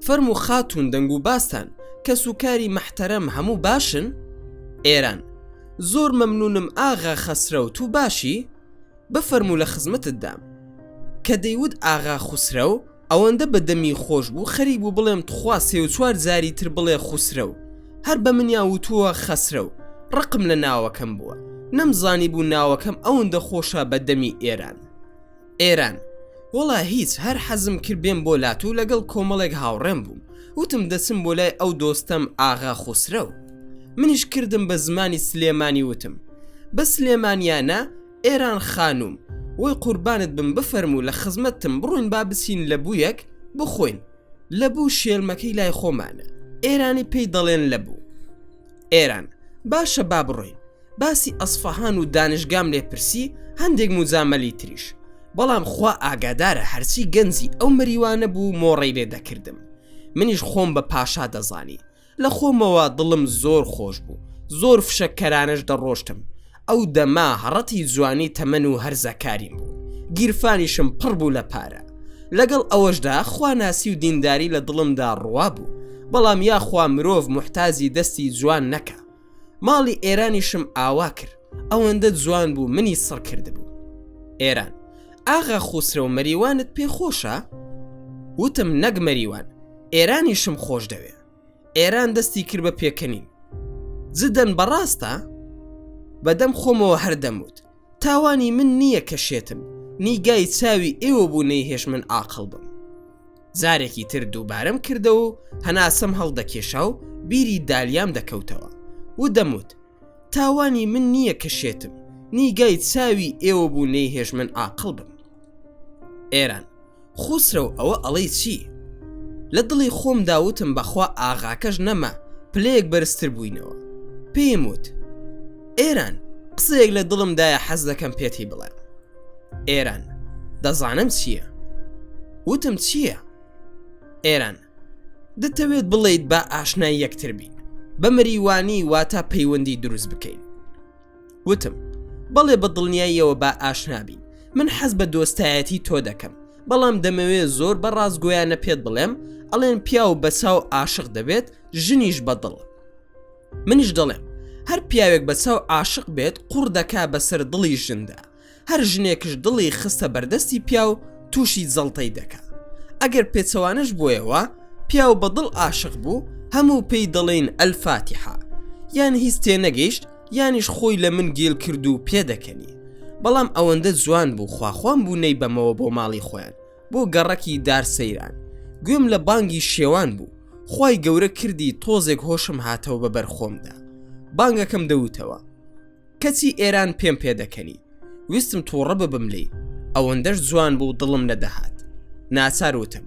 فەرموو خاتوون دەنگ و باستان کەس و کاری مەحتەرەم هەموو باشن ئێران زۆر مەمنونم ئاغا خەسرەو تو باشی بفەرموو لە خزمەتت دام. کە دەیوت ئاغا خوسرەو، ئەوەندە بە دەمی خۆش بوو خەریک بوو بڵێم تخوا سێ و چوار جاری تر بڵێ خوسرەو. هەر بە منیان وتووە خەسرەو. ڕقم لە ناوەکەم بووە. نەمزانیبوو ناوەکەم ئەوەندە خۆشە بە دەمی ئێران. ئێران، وەڵا هیچ هەر حەزم کرد بێم بۆ لات و لەگەڵ کۆمەڵێک هاوڕێم بووم. وتم دەچم بۆ لای ئەو دۆستەم ئاغا خوسرەو. منیش کردم بە زمانی سلێمانی وتم، بە سلێمانیانە ئێران خانوم، وەی قوربانت بم بفەرموو لە خزمەتتم بڕۆین با بچین لەبوویەک بخۆین، لەبوو شێلمەکەی لای خۆمانە، ئێرانی پێی دەڵێن لەبوو. ئێران، باشە با بڕۆین. باسی ئەسفەهان و دانشگام لێ پرسی هەندێک موجامەلی تریش بەڵام خوا ئاگادارە هەرچی گەنجی ئەو مەریوانە بوو مۆڕەی لێ دەکردم منیش خۆم بە پاشا دەزانی لە خۆمەوە دڵم زۆر خۆش بوو زۆر فشەککەرانەش دەڕۆشتم ئەو دەمە هەڕەتی جوانی تەمەن و هەرزەکاریم بوو گیرفانیشم پڕ بوو لە پارە لەگەڵ ئەوەشدا خواناسی و دینداری لە دڵمدا ڕوا بوو بەڵام یاخوا مرۆڤ موحتاجی دەستی جوان نەکا ماڵی ئێرانیشم ئاوا کرد ئەوەندە جوان بوو منی سڕ کردبوو ئێران ئاغا خوسرەو مەریوانت پێ خۆشە؟ وتم نەک مەریوان ئێرانیشم خۆش دەوێ ئێران دەستی کرد بە پێکەنین جدەن بەڕاستە؟ بەدەم خۆمەوە هەر دەموت تاوانی من نییە کە شێتم نیگای چاوی ئێوە بوو نەیهێشت من ئاقڵ بم جارێکی تر دووبارەم کردەوە و هەناسەم هەڵدەکێشا و بیری دالیام دەکەوتەوە و دەموت تاوانی من نییە کە شێتم نیگای چاوی ئێوە بوو نەیهێشت من ئاقڵ بم ئێران خوسرەو ئەوە ئەڵێی چی؟ لە دڵی خۆمدا وتم بەخوا ئاغاکەش نەما پلەیەک بەرزتر بووینەوە. پێیم وت، ئێران قسەیەک لە دڵمدایە حەز دەکەم پێتی بڵێم. ئێران، دەزانم چییە؟ وتم چییە؟ ئێران، دەتەوێت بڵێیت با ئاشنای یەکتر بین. بە مریوانی واتە پەیوەندی دروست بکەین. وتم، بەڵێ بە دڵنیاییەوە با ئاشنا بین، من حەز بە دۆستایەتی تۆ دەکەم، بەڵام دەمەوێ زۆر بە ڕاستگۆیانە پێت بڵێم، ئەڵێن پیاو بە چاو عاشق دەبێت، ژنیش بە دڵ. منیش دەڵێم، هەر پیاوێک بە چاو عاشق بێت قوڕ دەکا بەسەر دڵی ژندا، هەر ژنێکش دڵی خستە بەردەستی پیاو تووشی جەڵتەی دەکا ئەگەر پێچەوانەش بۆیەوە پیاو بە دڵ ئاشق بوو هەموو پێی دەڵێین ئەلفاتیحە یان هیچ تێنەگەیشت یانیش خۆی لە من گێل کرد و پێدەکەنی بەڵام ئەوەندە جوان بوو خواخوام بوو نەیبەمەوە بۆ ماڵی خۆیان بۆ گەڕەکی دار سەیران گوێم لە بانگی شێوان بوو خوای گەورە کردی تۆزێک هۆشم هاتەوە بە بەر خۆمدا بانگەکەم دەوتەوە کەچی ئێران پێم پێدەکەنی ویستم تووڕە ببم لێی ئەوەندەش جوان بوو دڵم نەدەهات ناچار وتم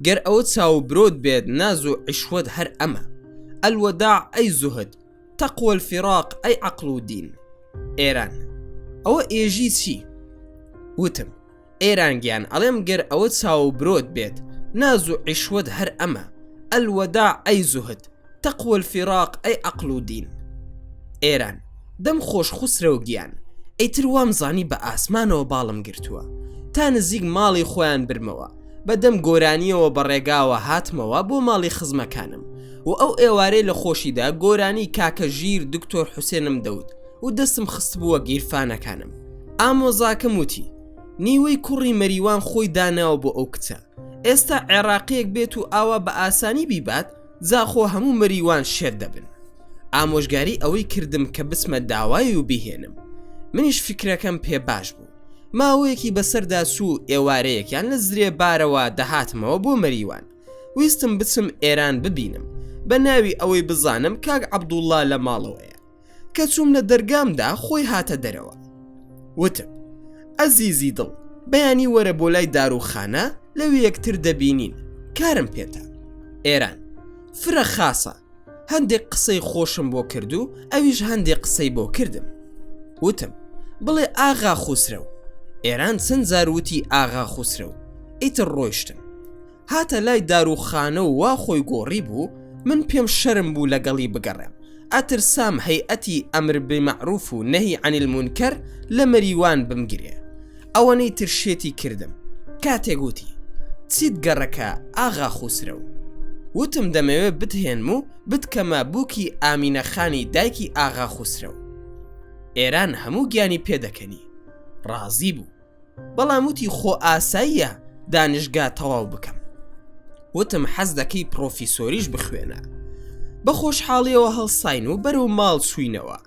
گەر ئەوە چاو و برۆت بێت ناز و عیشوەت هەر ئەمە الوداع ئەی زوهد تقوى الفراق ئەی عەقڵ و دین ئێران ئەوە ئێژی چی وتم ئێران گیان ئەڵێم گەر ئەوە چاو و برۆت بێت ناز و عیشوەت هەر ئەمە الوداع ئەی زوهد تقوى الفراق ئەی عەقڵ و دین ئێران دەم خۆش خوسرەو گیان ئیتر وام زانی بە ئاسمانەوە باڵم گرتووە تا نزیک ماڵی خۆیان برمەوە بە دەم گۆرانیەوە بە ڕێگاوە هاتمەوە بۆ ماڵی خزمەکانم و ئەو ئێوارەی لە خۆشیدا گۆرانی کاکە ژیر دکتۆر حوسێنم دەوت و دەستم خستبووە گیرفانەکانم ئامۆزاکەم وتی نیوەی کوڕی مەریوان خۆی داناوە بۆ ئەو کچە ئێستا عێراقیەک بێت و ئاوا بە ئاسانی بیبات جا خۆ هەموو مەریوان شێت دەبن ئامۆژگاری ئەوەی کردم کە بچمە داوای و بیهێنم منیش فیکرەکەم پێ باش بوو ماوەیەکی بەسەردا چوو ئێوارەیەکیان لە زرێبارەوە دەهاتمەوە بۆ مەریوان ویستم بچم ئێران ببینم بە ناوی ئەوەی بزانم کاک عەبدوڵڵا لە ماڵەوەیە کە چووم لە دەرگامدا خۆی هاتە دەرەوە وتم ئەزیزی دڵ بەیانی وەرە بۆ لای داروخانە لەوێ یەکتر دەبینین کارم پێتە ئێران فرە خاسە هەندێک قسەی خۆشم بۆ کرد و ئەویش هەندێک قسەی بۆ کردم وتم بڵێ ئاغا خوسرەو ئێران چەند جار وتی ئاغا خوسرەو ئیتر ڕۆیشتم هاتە لای داروخانە و وا خۆی گۆڕی بوو من پێم شەرم بوو لەگەڵی بگەڕێم ئەترسام هەیئەتی ئەمر بمەعروف و نەهی عن المنکر لە مەریوان بمگرێ ئەوەنەی تر شێتی کردم کاتێک وتی چیت گەڕەکە ئاغا خوسرەو وتم دەمەوێ بتهێنم و بتکەمە بووکی ئامینە خانی دایکی ئاغا خوسرەو ئێران هەموو گیانی پێدەکەنی ڕازی بوو بەڵام وتی خۆ ئاساییە دانشگا تەواو بکەم وتم حەز دەکەی پرۆفیسۆریش بخوێنە بە خۆشحاڵیەوە هەڵساین و بەرەو ماڵ چوینەوە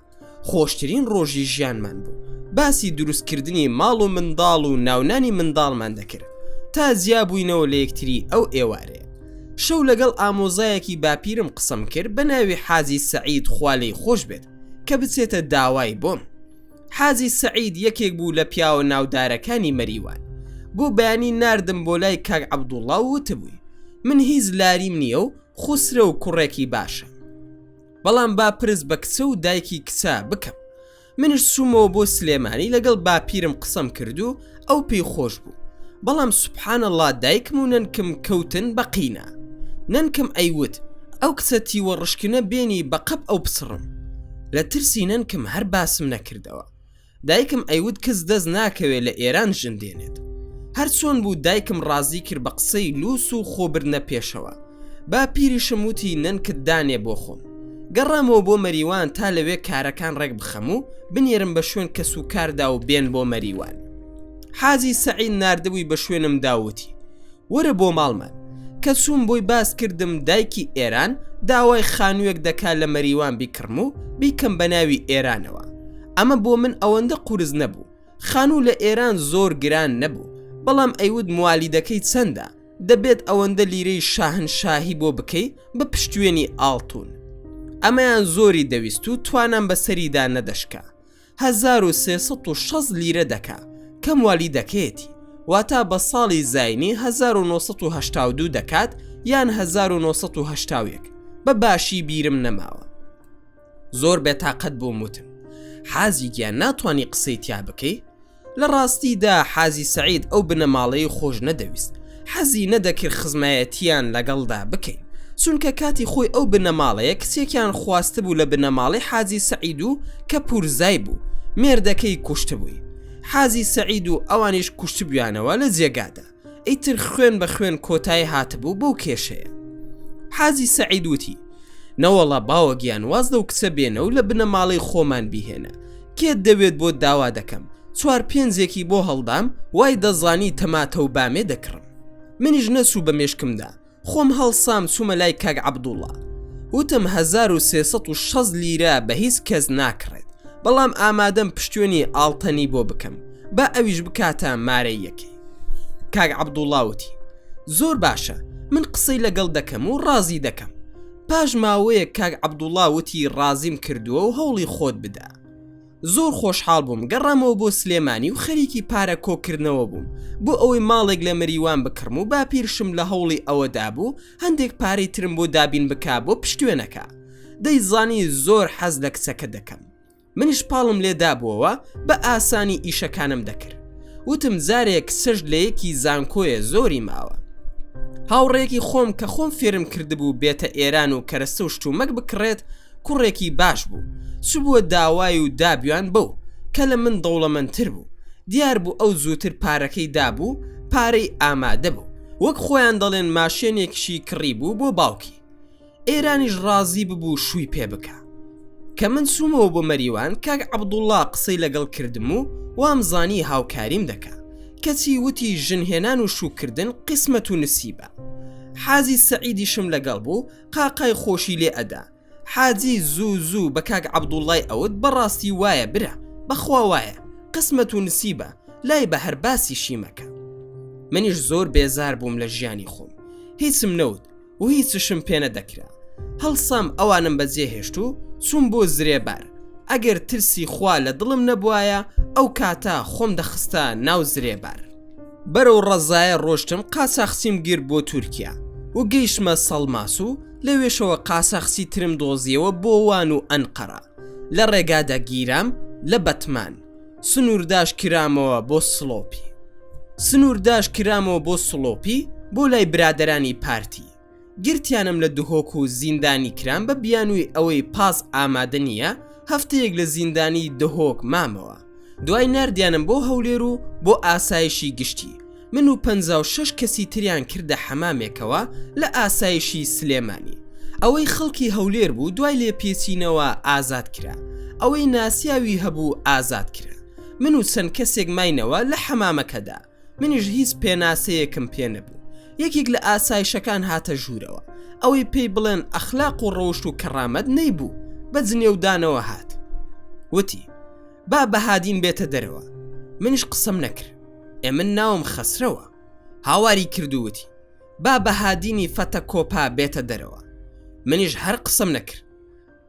خۆشترین ڕۆژی ژیانمان بوو باسی دروستکردنی ماڵ و منداڵ و ناونانی منداڵمان دەکرد تا جیا بووینەوە لە یەکتری ئەو ئێوارەیە شەو لەگەڵ ئامۆزایەکی باپیرم قسەم کرد بە ناوی حاجی سەعید خوا لێی خۆش بێت کە بچێتە داوای بۆم حاجی سەعید یەکێک بوو لە پیاوە ناودارەکانی مەریوان. بۆ بەیانی ناردم بۆ لای کاک عەبدوڵڵا و وتبووی، من هیچ لاریم نییە و خوسرەو کوڕێکی باشە. بەڵام با پرس بە کچە و دایکی کچە بکەم. منیش چوومەوە بۆ سلێمانی لەگەڵ باپیرم قسەم کرد و ئەو پێی خۆش بوو بەڵام سبحان اللە دایکم و نەنکم کەوتن بە قینە نەنکم ئەیوت ئەو کچە تیوە ڕشکنە بێنی بە قەپ ئەو پچڕم لە ترسی نەنکم هەر باسم نەکردەوە دایکم ئەیوت کچ دەست ناکەوێ لە ئێران ژن دێنێت هەر چۆن بوو دایکم ڕازی کرد بە قسەی لوس و خۆبردنە پێشەوە باپیریشم وتی نەنکت دانێ بۆ خۆم. گەڕامەوە بۆ مەریوان تا لەوێ کارەکان ڕێک بخەم و بنێرم بە شوێن کەس و کاردا و بێن بۆ مەریوان. حاجی سەعید ناردبووی بە شوێنمدا و وتی، وەرە بۆ ماڵمان. کە چووم بۆی باس کردم دایکی ئێران داوای خانوویەک دەکا لە مەریوان بیکڕم و بیکەم بە ناوی ئێرانەوە. ئەمە بۆ من ئەوەندە قورس نەبوو. خانوو لە ئێران زۆر گران نەبوو، بەڵام ئەیوت موالیدەکەی چەندە؟ دەبێت ئەوەندە لیرەی شاهنشاهی بۆ بکەی بە پشتوێنی ئاڵتون. ئەمەیان زۆری دەویست و توانام بەسەریدا نەدەشکا. 1360 لیرە دەکا کە موالیدەکەیەتی، واتا بە ساڵی زاینی 1982 دەکات یان 1981، بە باشی بیرم نەماوە. زۆر بێتاقەت بووم وتم، حاجی گیان ناتوانی قسەی تیا بکەی؟ لە ڕاستیدا حاجی سەعید ئەو بنەماڵەی خۆش نەدەویست، حەزی نەدەکرد خزمایەتییان لەگەڵدا بکەین، چونکە کاتی خۆی ئەو بنەماڵەیە کچێکیان خواستبوو لە بنەماڵەی حاجی سەعید و کە پورزای بوو، مێردەکەی کوشتبووی. حاجی سەعید و ئەوانیش کوشتبوویانەوە لە جێگادا. ئیتر خوێن بە خوێن کۆتایی هاتبوو بەو کێشەیە. حاجی سەعید وتی، نەوەڵا باوە گیان واز لەو کچە بێنە و لە بنەماڵەی خۆمان بیهێنە، کێت دەوێت بۆت داوا دەکەم، چوار پێنجێکی بۆ هەڵدام وای دەزانی تەماتە و بامێ دەکڕم. منیش نەچوو بە مێشکمدا، خۆم هەڵسام چوومە لای کاک عەبدوڵا وتم 1360 لیرە بە هیچ کەس ناکڕێت بەڵام ئامادەم پشتێنی ئاڵتەنی بۆ بکەم با ئەویش بکاتە مارەیەکەی کاک عەبدوڵا وتی زۆر باشە من قسەی لەگەڵ دەکەم و ڕازی دەکەم پاش ماوەیەک کاک عەبدوڵا وتی ڕازیم کردووە و هەوڵی خۆت بدە زۆر خۆشحاڵ بووم گەڕامەوە بۆ سلێمانی و خەریکی پارە کۆکردنەوە بووم بۆ ئەوەی ماڵێک لە مەریوان بکڕم و باپیرشم لە هەوڵی ئەوەدا بوو هەندێک پارەی ترم بۆ دابین بکا بۆ پشتوێنەکە دەیزانی زۆر حەز لە کچەکە دەکەم منیش پاڵم لێ دابووەوە بە ئاسانی ئیشەکانم دەکرد وتم جارێک کچەش لە یەکی زانکۆیە زۆری ماوە هاوڕێکی خۆم کە خۆم فێرم کردبوو بێتە ئێران و کەرەستە و شتومەک بکڕێت کوڕێکی باش بوو چبووە داوای و دابیان بەو کە لە من دەوڵەمەندتر بوو دیار بوو ئەو زووتر پارەکەی دابوو پارەی ئامادە بوو وەک خۆیان دەڵێن ماشێنێکشی کڕی بوو بۆ باوکی ئێرانیش ڕازی ببوو شووی پێ بکا کە من چوومەوە بۆ مەریوان کاک عەبدوڵڵا قسەی لەگەڵ کردم و وام زانی هاوکاریم دەکا کەچی وتی ژنهێنان و شووکردن قیسمەت و نسیبە حاجی سەعیدیشم لەگەڵ بوو قاقای خۆشی لێ ئەدا حاجی زوو زوو بە کاک عەبدوڵڵای ئەوت بەڕاستی وایە برا بەخوا وایە قسمەت و نسیبە لای بە هەر باسیشی مەکە منیش زۆر بێزار بووم لە ژیانی خۆم هیچم نەوت و هیچشم پێ نەدەکرا هەڵسام ئەوانم بەجێهێشت و چووم بۆ زرێبار ئەگەر ترسی خوا لە دڵم نەبوایە ئەو کاتە خۆم دەخستە ناو زرێبار بەرەو ڕەزایە ڕۆشتم قاچاخچیم گرت بۆ تورکیا و گەیشتمە سەڵماس و لەوێشەوە قاچاخچی ترم دۆزیەوە بۆ وان و ئەنقەرە لە ڕێگادا گیرام لە بەتمان سنوورداش کرامەوە بۆ سڵۆپی سنوورداش کرامەوە بۆ سڵۆپی بۆ لای برادەرانی پارتی گرتیانم لە دهۆک و زیندانی کرام بە بیانووی ئەوەی پاس ئامادە نییە هەفتەیەک لە زیندانی دهۆک مامەوە دوای ناردیانم بۆ هەولێر و بۆ ئاسایشی گشتی من و 56 کەسی تریان کردە حەمامێکەوە لە ئاسایشی سلێمانی ئەوەی خەڵکی هەولێر بوو دوای لێپێچینەوە ئازاد کرا ئەوەی ناسیاوی هەبوو ئازاد کرا من و چەند کەسێک ماینەوە لە حەمامەکەدا منیش هیچ پێناسەیەکم پێ نەبوو یەکێک لە ئاسایشەکان هاتە ژوورەوە ئەوەی پێی بڵێن ئەخلاق و ڕەوشت و کەڕامەت نەیبوو بە جنێودانەوە هات وتی با بەهادین بێتە دەرەوە منیش قسەم نەکرد ئێ من ناوم خەسرەوە هاواری کرد و وتی با بەهادینی فەتە کۆپا بێتە دەرەوە منیش هەر قسەم نەکرد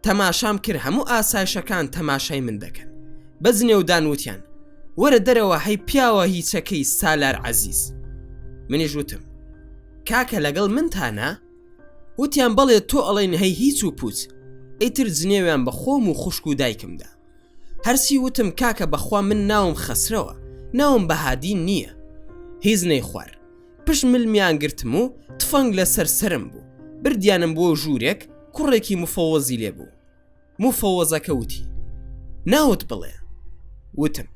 تەماشام کرد هەموو ئاسایشەکان تەماشای من دەکەن بە جنێودان وتیان وەرە دەرەوە هەی پیاوە هیچەکەی سالار عەزیز منیش وتم کاکە لەگەڵ منتانە وتیان بەڵێ تۆ ئەڵێن هەی هیچ و پوچ ئیتر جنێویان بە خۆم و خوشک و دایکمدا. هەرچی وتم کاکە بەخوا من ناوم خەسرەوە ناوم بەهادین نییە هیچ نەیخوار پشت ملمیان گرتم و تفەنگ لەسەر سەرم بوو بردیانم بۆ ژوورێک کوڕێکی مفەوەزی لێ بوو مفەوەزەکە وتی ناوت بڵێ وتم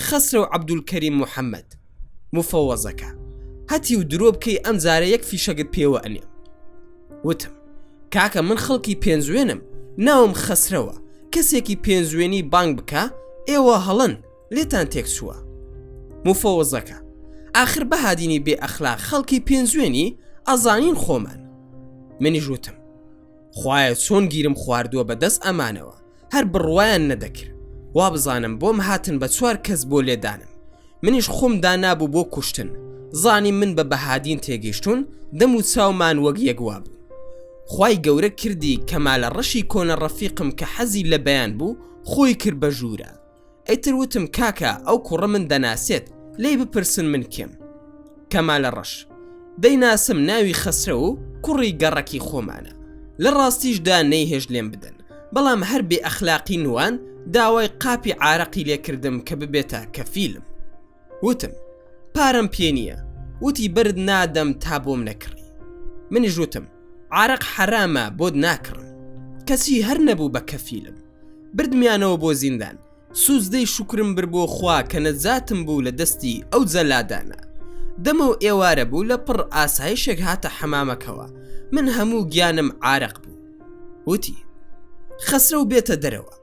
خەسرەو عەبدولکەریم محەممەد مفەوەزەکە هەتی و درۆ بکەی ئەم جارە یەک فیشەکت پێوە ئەنێم وتم کاکە من خەڵکی پێنجوێنم ناوم خەسرەوە کەسێکی پێنجوێنی بانگ بکە ئێوە هەڵەن لێتان تێکچووە مفەوەزەکە ئاخر بەهادینی بێ ئەخلاق خەڵکی پێنجوێنی ئەزانین خۆمان منیش وتم خوایە چۆن گیرم خواردووە بە دەست ئەمانەوە هەر بڕوایان نەدەکرد وابزانم بۆم هاتن بە چوار کەس بۆ لێدانم منیش خۆم دانابوو بۆ کوشتن زانی من بە بەهادین تێگەیشتون دەم و چاومان وەک یەک وابوو خوای گەورە کردی کەمالە ڕەشی کۆنە ڕەفیقم کە حەزی لە بەیان بوو خۆی کرد بە ژوورە ئیتر وتم کاکە ئەو کوڕە من دەناسێت لێی بپرسن من کێم کەمالە ڕەش دەیناسم ناوی خەسرەو و کوڕی گەڕەکی خۆمانە لە ڕاستیشدا نەیهێشت لێم بدەن بەڵام هەر بێ ئەخلاقی نوان داوای قاپی عارەقی لێکردم کە ببێتە کەفیلم وتم پارەم پێ نییە وتی بەرد نادەم تا بۆم نەکڕی منیش وتم عارەق حەرامە بۆت ناکڕم کەچی هەر نەبوو بە کەفیلم بردمیانەوە بۆ زیندان سوجدەی شوکرم بر بۆ خوا کە نەجاتم بوو لە دەستی ئەو جەلادانە دەمەو ئێوارە بوو لە پڕ ئاسایشێک هاتە حەمامەکەوە من هەموو گیانم عارەق بوو وتی خەسرەو بێتە دەرەوە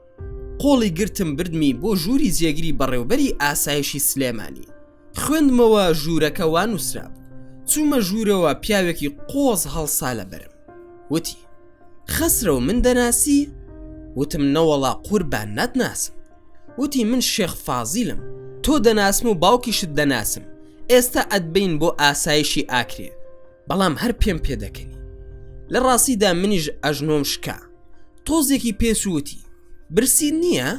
قۆڵی گرتم بردمی بۆ ژووری جێگری بەڕێوبەری ئاسایشی سلێمانی خوێندمەوە ژوورەکە وا نووسرابوو چوومە ژوورەوە پیاوێکی قۆز هەڵسا لە بەرم وتی خەسرەو من دەناسی؟ وتم نەوەڵا قوربان ناتناسم وتی من شێخ فازیلم تۆ دەناسم و باوکیشت دەناسم ئێستا ئەتبەین بۆ ئاسایشی ئاکرێ بەڵام هەر پێم پێدەکەنی لە ڕاستیدا منیش ئەژنۆم شکا تۆزێکی پێچووتی برسی نییە؟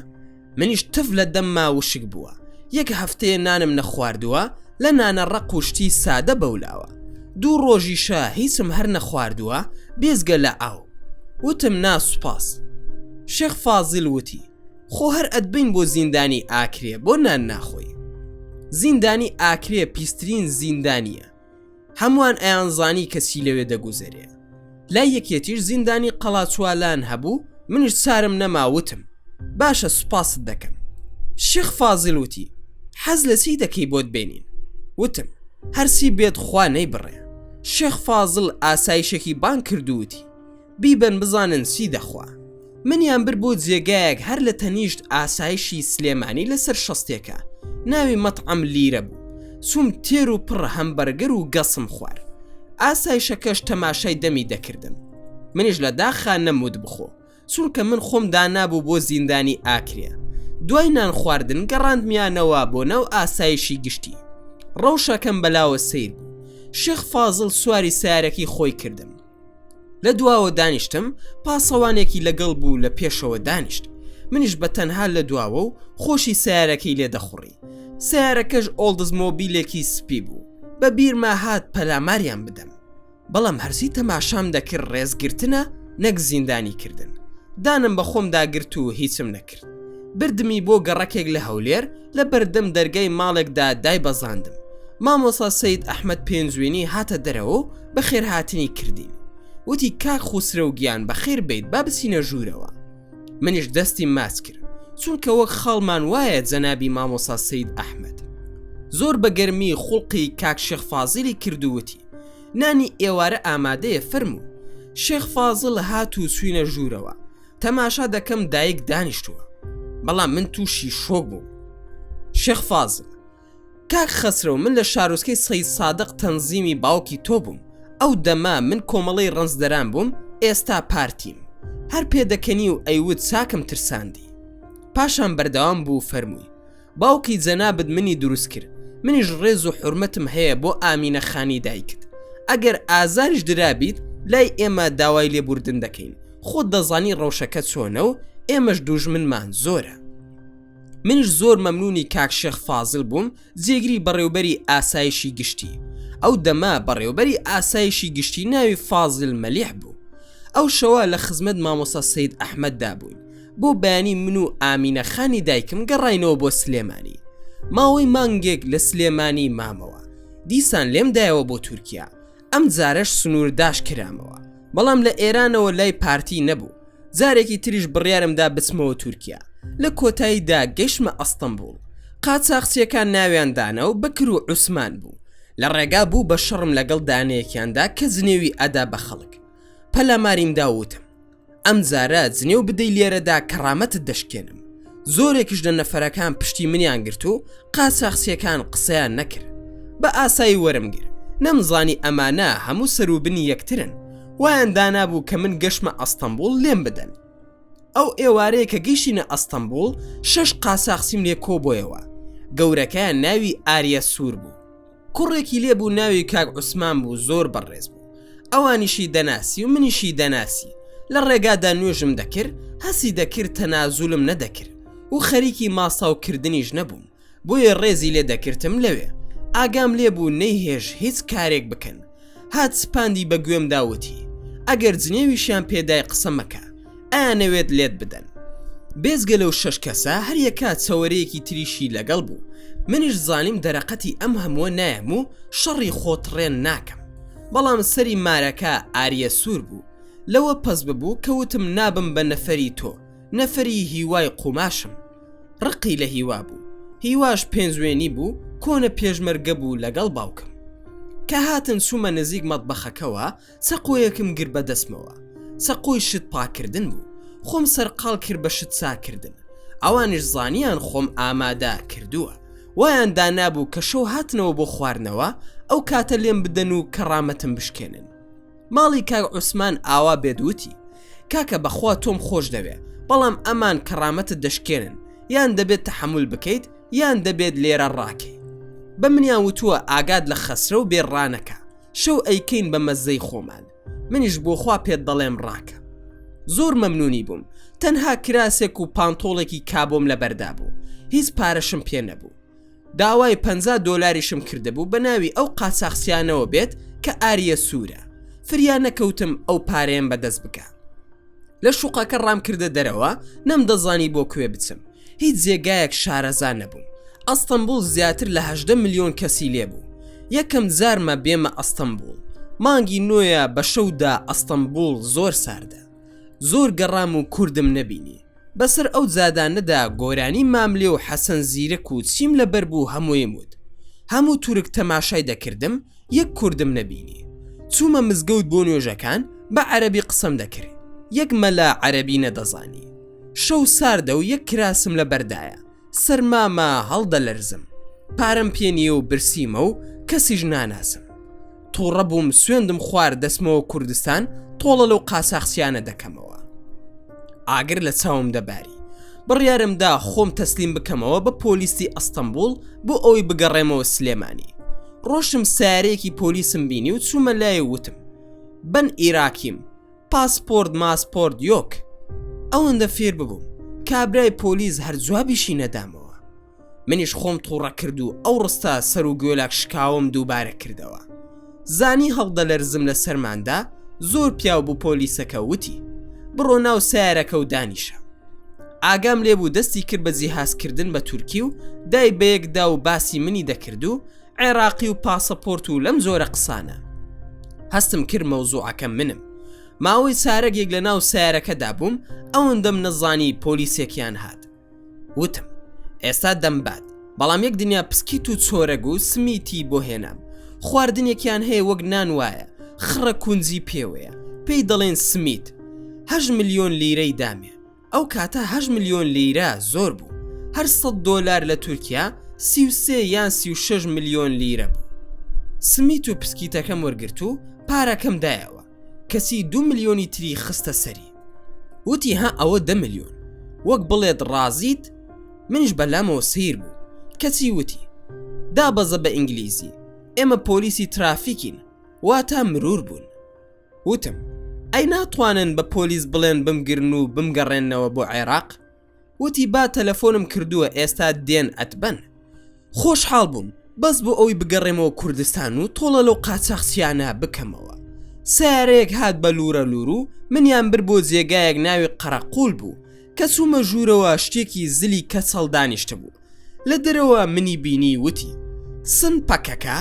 منیش تف لە دەمما وشک بووە یەک هەفتەیە نانم نەخواردووە لە نانە ڕەق و شتی سادە بەولاوە دوو ڕۆژیشە هیچم هەر نەخواردووە بێزگە لە ئاو وتم نا سوپاس شێخ فازیل وتی خۆ هەر ئەتبەین بۆ زیندانی ئاکرێ بۆ نان ناخۆی زیندانی ئاکرێ پیسترین زیندانیە هەمووان ئەیانزانی کە چی لەوێ دەگوزەرێ. لای یەکێتیش زیندانی قەڵاچوالان هەبوو، منیش چارم نەما وتم، باشە سوپاست دەکەم. شێخ فازیل وتی، حەز لە چی دەکەی بۆت بێنین؟ وتم، هەرچی بێت خوا نەیبڕێ. شێخ فازل ئاسایشێکی بانگ کرد و وتی، بیبەن بزانن چی دەخوا. منیان برد بۆ جێگایەک هەر لە تەنیشت ئاسایشی سلێمانی لەسەر شەستێکە ناوی مەتعەم لیرە بوو چووم تێر و پڕ هەمبەرگەر و گەسم خوارد ئاسایشەکەش تەماشای دەمی دەکردم منیش لە داخا نەموت بخۆ چونکە من خۆم دانابوو بۆ زیندانی ئاکرێ دوای نان خواردن گەڕاندمیانەوە بۆ ناو ئاسایشی گشتی ڕەوشەکەم بەلاوە سەیر بوو شێخ فازڵ سواری سیارەکەی خۆی کردم لە دواوە دانیشتم پاسەوانێکی لەگەڵ بوو لە پێشەوە دانیشت منیش بە تەنها لە دواوە و خۆشی سیارەکەی لێ دەخوڕی سیارەکەش ئۆڵدز مۆبیلێکی سپی بوو بە بیرما هات پەلاماریان بدەم بەڵام هەرچی تەماشام دەکرد ڕێزگرتنە نەک زیندانی کردن دانم بە خۆم داگرت و هیچم نەکرد بردمی بۆ گەڕەکێک لە هەولێر لە بەردەم دەرگای ماڵێکدا دایبەزاندم مامۆسا سید ئەحمەد پێنجوێنی هاتە دەرەوە و بەخێرهاتنی کردین وتی کاک خوسرەو گیان بەخێر بیت با بچینە ژوورەوە منیش دەستی ماچ کرد چونکە وەک خاڵمان وایە جەنابی مامۆسا سید ئەحمەد زۆر بە گەرمی خوڵقی کاک شێخ فازیلی کرد و وتی نانی ئێوارە ئامادەیە فەرموو شێخ فازل هات و چوینە ژوورەوە تەماشا دەکەم دایک دانیشتووە بەڵام من تووشی شۆک بووم شێخ فازل کاک خەسرەو من لە شارۆچکەی سەید سادق تەنزیمی باوکی تۆ بووم ئەو دەمە من کۆمەڵەی ڕەنجدەران بووم ئێستا پارتیم هەر پێدەکەنی و ئەیوت چاکم ترساندی پاشان بەردەوام بوو فەرمووی باوکی جەنابت منی دروست کرد منیش ڕێز و حورمەتم هەیە بۆ ئامینە خانی دایکت ئەگەر ئازاریش درابیت لای ئێمە داوای لێبوردن دەکەین خۆت دەزانی ڕەوشەکە چۆنە و ئێمەش دوژمنمان زۆرە منیش زۆر مەمنونی کاک شێخ فازل بووم جێگری بەڕێوبەری ئاسایشی گشتی ئەو دەمە بەڕێوبەری ئاسایشی گشتی ناوی فازل مەلیح بوو ئەو شەوە لە خزمەت مامۆستا سید ئەحمەددا بووین. بۆ بەیانی من و ئامینە خانی دایکم گەڕاینەوە بۆ سلێمانی. ماوەی مانگێک لە سلێمانی مامەوە. دیسان لێم دایەوە بۆ تورکیا. ئەم جارەش سنوورداش کرامەوە. بەڵام لە ئێرانەوە لای پارتی نەبوو. جارێکی تریش بڕیارم دا بچمەوە تورکیا. لە کۆتاییدا گەیشتمە ئەستەنبوڵ. قاچاخچییەکان ناویان دانا و بەکر و عوسمان بوو. لە ڕێگا بوو بە شەڕم لەگەڵ دانەیەکیاندا کە جنێوی ئەدا بە خەڵک. پەلاماریم دا و وتم. ئەم جارە جنێو بدەی لێرەدا کەڕامەتت دەشکێنم. زۆرێکیش لە نەفەرەکان پشتی منیان گرت و قاچاخچیەکان قسەیان نەکرد. بە ئاسایی وەرم گرت. نەمزانی ئەمانە هەموو سەروبنی یەکترن. وایان دانابوو کە من گەشتمە ئەستەنبوڵ لێم بدەن. ئەو ئێوارەیە کە گەیشتینە ئەستەنبوڵ شەش قاچاخچیم لێ کۆبۆیەوە. گەورەکەیان ناوی ئاریە سوور بوو. کوڕێکی لێ بوو ناوی کاک عوسمان بوو زۆر بەڕێز بوو ئەوانیشی دەناسی و منیشی دەناسی لە ڕێگادا نوێژم دەکرد هەسی دەکرد تەنازولم نەدەکرد و خەریکی ماساو کردنیش نەبووم بۆیە ڕێزی لێ دەکردم لەوێ ئاگام لێ بوو نەیهێش هیچ کارێک بکەن هات سپاندی بە گوێمدا وتی ئەگەر جنێویشیان پێدای قسە مەکە ئەیانەوێت لێت بدەن. بێجگە لەو شەش کەسە هەریەکە چەوەرەیەکی تریشی لەگەڵ بوو، منیش زانیم دەرەقەتی ئەم هەمووە نایەم و شەڕی خۆتڕێن ناکەم. بەڵام سەری مارەکە ئاریە سوور بوو. لەوە پەست ببوو کە وتم نابم بە نەفەری تۆ، نەفەری هیوای قوماشم. ڕقی لە هیوا بوو. هیواش پێنجوێنی بوو، کۆنە پێشمەرگە بوو لەگەڵ باوکم. کە هاتن چوومە نزیک مەتبەخەکەوە، چەقۆیەکم گرت بە دەستمەوە چەقۆی شت پاکردن بوو خۆم سەرقاڵ کرد بە شت چاکردن ئەوانیش زانیان خۆم ئامادە کردووە وایان دانابوو کە شەو هاتنەوە بۆ خواردنەوە ئەو کاتە لێم بدەن و کەڕامەتم بشکێنن ماڵی کاک عوسمان ئاوا بێت وتی کاکە بەخوا تۆم خۆش دەوێ بەڵام ئەمان کەڕامەتت دەشکێنن یان دەبێت تەحەمول بکەیت یان دەبێت لێرە ڕاکەی بە منیان وتووە ئاگات لە خەسرەو بێ ڕانەکە شەو ئەیکەین بە مەزەی خۆمان منیش بۆخوا پێت دەڵێم ڕاکە زۆر مەمنونی بووم تەنها کراسێک و پانتۆڵێکی کابۆم لەبەردا بوو هیچ پارەشم پێ نەبوو داوای پ دۆلاریشم کردبوو بە ناوی ئەو قاچاخچیانەوە بێت کە ئاریە سوورە فریا نەکەوتم ئەو پارەیەم بەدەست بکە لە شوقەکە ڕام کردە دەرەوە نەمدەزانی بۆ کوێ بچم هیچ جێگایەک شارەزا نەبووم ئەستەنبوڵ زیاتر لە هەژدە ملیۆن کەسی لێبوو یەکەم جارمە بێمە ئەستەنبوڵ مانگی نۆیە بە شەودا ئەستەنبوڵ زۆر ساردە زۆر گەڕام و کوردم نەبینی بەسەر ئەو جادانەدا گۆرانی ماملێ و حەسەن زیرەک و چیم لەبەر بوو هەموویم وت هەموو تورک تەماشای دەکردم یەک کوردم نەبینی چوومە مزگەوت بۆ نوێژەکان بە عەرەبی قسەم دەکرد یەک مەلا عەرەبی نەدەزانی شەو ساردە و یەک کراسم لە بەردایە سەرمامە هەڵدەلەرزم پارەم پێ نییە و برسیمە و کەسیش ناناسم تووڕە بووم سوێندم خوارد دەچمەوە کوردستان تۆڵە لەو قاچاخچیانە دەکەمەوە ئاگر لە چاوم دەباری بڕیارم دا خۆم تەسلیم بکەمەوە بە پۆلیسی ئەستەمبوڵ بۆ ئەوەی بگەڕێمەوە سلێمانی ڕۆشتم سیارەیەکی پۆلیسم بینی و چوومە لای وتم بەن ئیراکیم پاسپۆرت ماسپۆرت یۆک ئەوەندە فێر ببووم کابرای پۆلیس هەر جوابیشی نەدامەوە منیش خۆم تووڕە کرد و ئەو ڕستە سەر و گوێلاک شکاوم دووبارە کردەوە زانی هەڵدەلەرزم لە سەرماندا زۆر پیاو بوو پۆلیسەکە وتی بڕۆ ناو سیارەکە و دانیشە ئاگام لێبوو دەستی کرد بە جیهازکردن بە تورکی و دای بەیەکدا و باسی منی دەکرد و عێراقی و پاسەپۆرت و لەم جۆرە قسانە هەستم کرد مەوزوعەکە منم ماوەی چارەگێک لە ناو سیارەکەدا بووم ئەوەندەم نەزانی پۆلیسێکیان هات وتم ئێستا دەمبات بەڵام یەک دنیا پسکیت و چۆرەگ و سمیتی بۆ هێنام خواردنێکیان هەیە وەک نان وایە خڕە کونجی پێوەیە پێی دەڵێن سمیت هەش ملیۆن لیرەی دامێ ئەو کاتە هەشت ملیۆن لیرە زۆر بوو، هەر سەد دۆلار لە تورکیا 33 یان 36 ملیۆن لیرە بوو. سمیت و پسکیتەکەم وەرگرت و پارەکەم دایەوە، کەچی دوو ملیۆنی تری خستە سەری. وتی ها ئەوە دە ملیۆن. وەک بڵێت ڕازیت؟ منیش بەلامەوە سەیر بوو. کەچی وتی، دابەزە بە ئینگلیزی، ئێمە پۆلیسی ترافیکین، واتا مرور بوون. وتم، ئەی ناتوانن بە پۆلیس بڵێن بمگرن و بمگەڕێننەوە بۆ عێراق؟ وتی با تەلەفۆنم کردووە ئێستا دێن ئەتبەن. خۆشحاڵ بووم، بەس بۆ ئەوەی بگەڕێمەوە کوردستان و تۆڵە لەو قاچاخچیانە بکەمەوە. سەیارەیەک هات بە لوورە لوور و منیان برد بۆ جێگایەک ناوی قەرەقول بوو. کە چوومە ژوورەوە شتێکی زلی کەچەڵ دانیشتبوو. لە دەرەوە منی بینی وتی، سن پەکەکە؟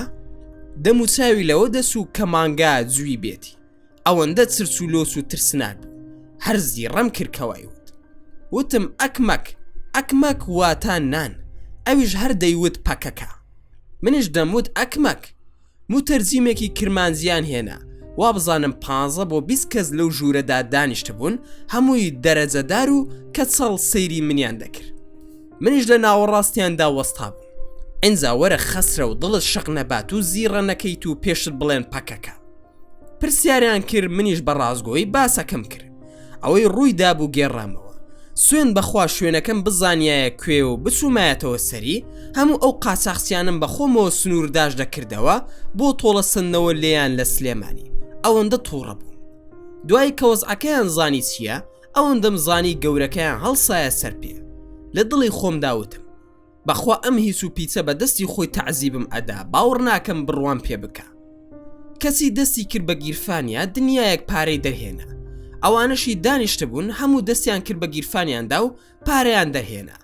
دەموچاوی لەوە دەچوو کە مانگا جوی بێتی. ئەوەندە چرچ و لۆچ و ترسناک بوو. هەر زیڕەم کرد کە وای وت. وتم ئەکمەک، ئەکمەک واتا نان. ئەویش هەر دەیوت پەکەکە. منیش دەموت ئەکمەک. موتەرجیمێکی کرمانجیان هێنا، وابزانم پانزە بۆ 20 کەس لەو ژوورەدا دانیشتبوون، هەمووی دەرەجەدار و کەچەڵ سەیری منیان دەکرد. منیش لە ناوەڕاستیاندا وەستابووم. ئینجا وەرە خەسرەو دڵت شەق نەبات و زیڕە نەکەیت و پێشت بڵێن پەکەکە. پرسیاریان کرد منیش بە ڕاستگۆیی باسەکەم کرد. ئەوەی ڕووی دابوو گێڕامەوە. سوێند بەخوا شوێنەکەم بزانیایە کوێ و بچوومایەتەوە سەری، هەموو ئەو قاچاخچیانەم بە خۆمەوە سنوورداش دەکردەوە بۆ تۆڵە سەندنەوە لێیان لە سلێمانی. ئەوەندە تووڕە بووم. دوایی کە وەزعەکەیان زانی چییە، ئەوەندەم زانی گەورەکەیان هەڵسایە سەر پێ. لە دڵی خۆمدا وتم. بەخوا ئەم هیچ و پیچە بە دەستی خۆی تەعزیبم ئەدا باوڕ ناکەم بڕوام پێ بکا. کەچی دەستی کرد بە گیرفانیا دنیایەک پارەی دەرهێنا. ئەوانەشی دانیشتبوون هەموو دەستیان کرد بە گیرفانیاندا و پارەیان دەرهێنا.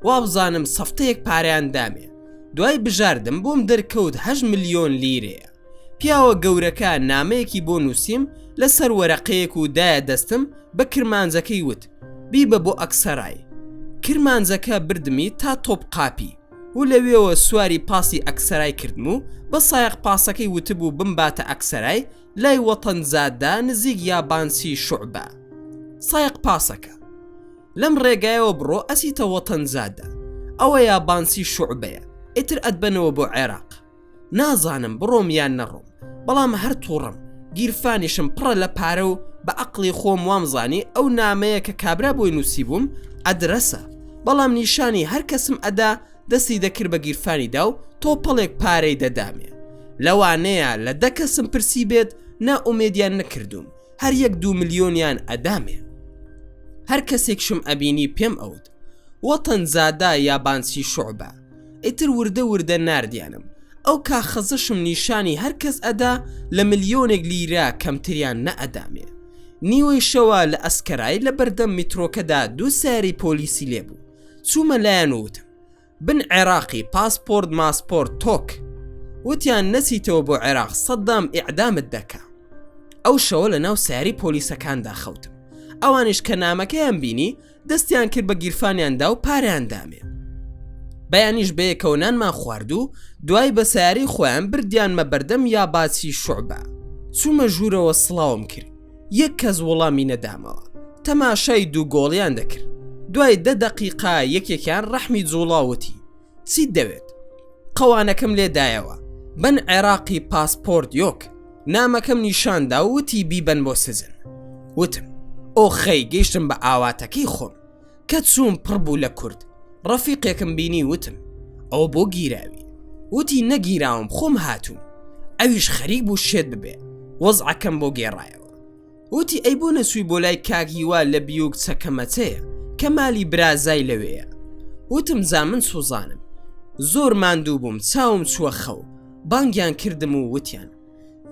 وابزانم سەفتەیەک پارەیان دامێ. دوای بژاردم بۆم دەرکەوت هەشت ملیۆن لیرەیە. پیاوە گەورەکە نامەیەکی بۆ نووسیم لەسەر وەرەقەیەک و دایە دەستم بە کرمانجەکەی وت بیبە بۆ ئەکسەرای. کرمانجەکە بردمی تا تۆپقاپی و لەوێوە سواری پاسی ئەکسەرای کردم و بە سایەق پاسەکەی وتبوو بمباتە ئەکسەرای لای وەتەن جادە نزیک یابانچی شوعبە. سایەق پاسەکە. لەم ڕێگایەوە بڕۆ ئەچیتە وەتەن جادە. ئەوە یابانچی شوعبەیە. ئیتر ئەتبەنەوە بۆ عێراق. نازانم بڕۆم یان نەڕۆم بەڵام هەر تووڕەم گیرفانیشم پڕە لە پارە و بە ئەقڵی خۆم وامزانی ئەو نامەیە کە کابرا بۆی نووسیبووم ئەدرەسە بەڵام نیشانی هەر کەسم ئەدا دەستی دەکرد بە گیرفانیدا و تۆپەڵێک پارەی دەدامێ لەوانەیە لە دە کەسم پرسی بێت نائومێدیان نەکردووم هەر یەک دوو ملیۆنیان ئەدامێ هەر کەسێکشم ئەبینی پێم ئەوت وەتەن زادە یابانچی شوعبە ئیتر وردە وردە ناردیانم ئەو کاخەزەشم نیشانی هەر کەس ئەدا لە ملیۆنێک لیرە کەمتریان نەئەدامێ نیوەی شەوە لە ئەسکەرای لە بەردەم میترۆکەدا دوو سەیارەی پۆلیسی لێبوو چوومە لایان و وتم بن عێراقی پاسپۆرت ماسپۆرت تۆک وتیان نەچیتەوە بۆ عێراق سەدام ئیعدامت دەکا ئەو شەوە لە ناو سەیارەی پۆلیسەکاندا خەوتم ئەوانیش کە نامەکەیان بینی دەستیان کرد بە گیرفانیاندا و پارەیان دامێ. بەیانیش بەیەکەوە نانمان خوارد و دوای بە سەیارەی خۆیان بردیانمە بەردەم یاباچی شوعبە. چوومە ژوورەوە سڵاوم کرد. یەک کەس وەڵامی نەدامەوە. تەماشای دوو گۆڵیان دەکرد. دوای دە دەقیقە یەکێکیان ڕەحمی جووڵا وتی، چیت دەوێت؟ قەوانەکەم لێ دایەوە. بەن عێراقی پاسپۆرت یۆک. نامەکەم نیشان دا و وتی بیبەن بۆ سجن. وتم، ئۆخەی گەیشتم بە ئاواتەکەی خۆم. کە چووم پڕ بوو لە کورد. ڕەفیقێکم بینی وتم، ئەوە بۆ گیراوی؟ وتی نەگیراوم خۆم هاتووم. ئەویش خەریک بوو شێت ببێ. وەزعەکەم بۆ گێڕایەوە. وتی ئەی بۆ نەچووی بۆ لای کاک هیوا لە بیوک چەکەمەچەیە کە مالی برازای لەوێیە وتم جا من چوزانم زۆر ماندوو بووم چاوم چووە خەو بانگیان کردم و وتیان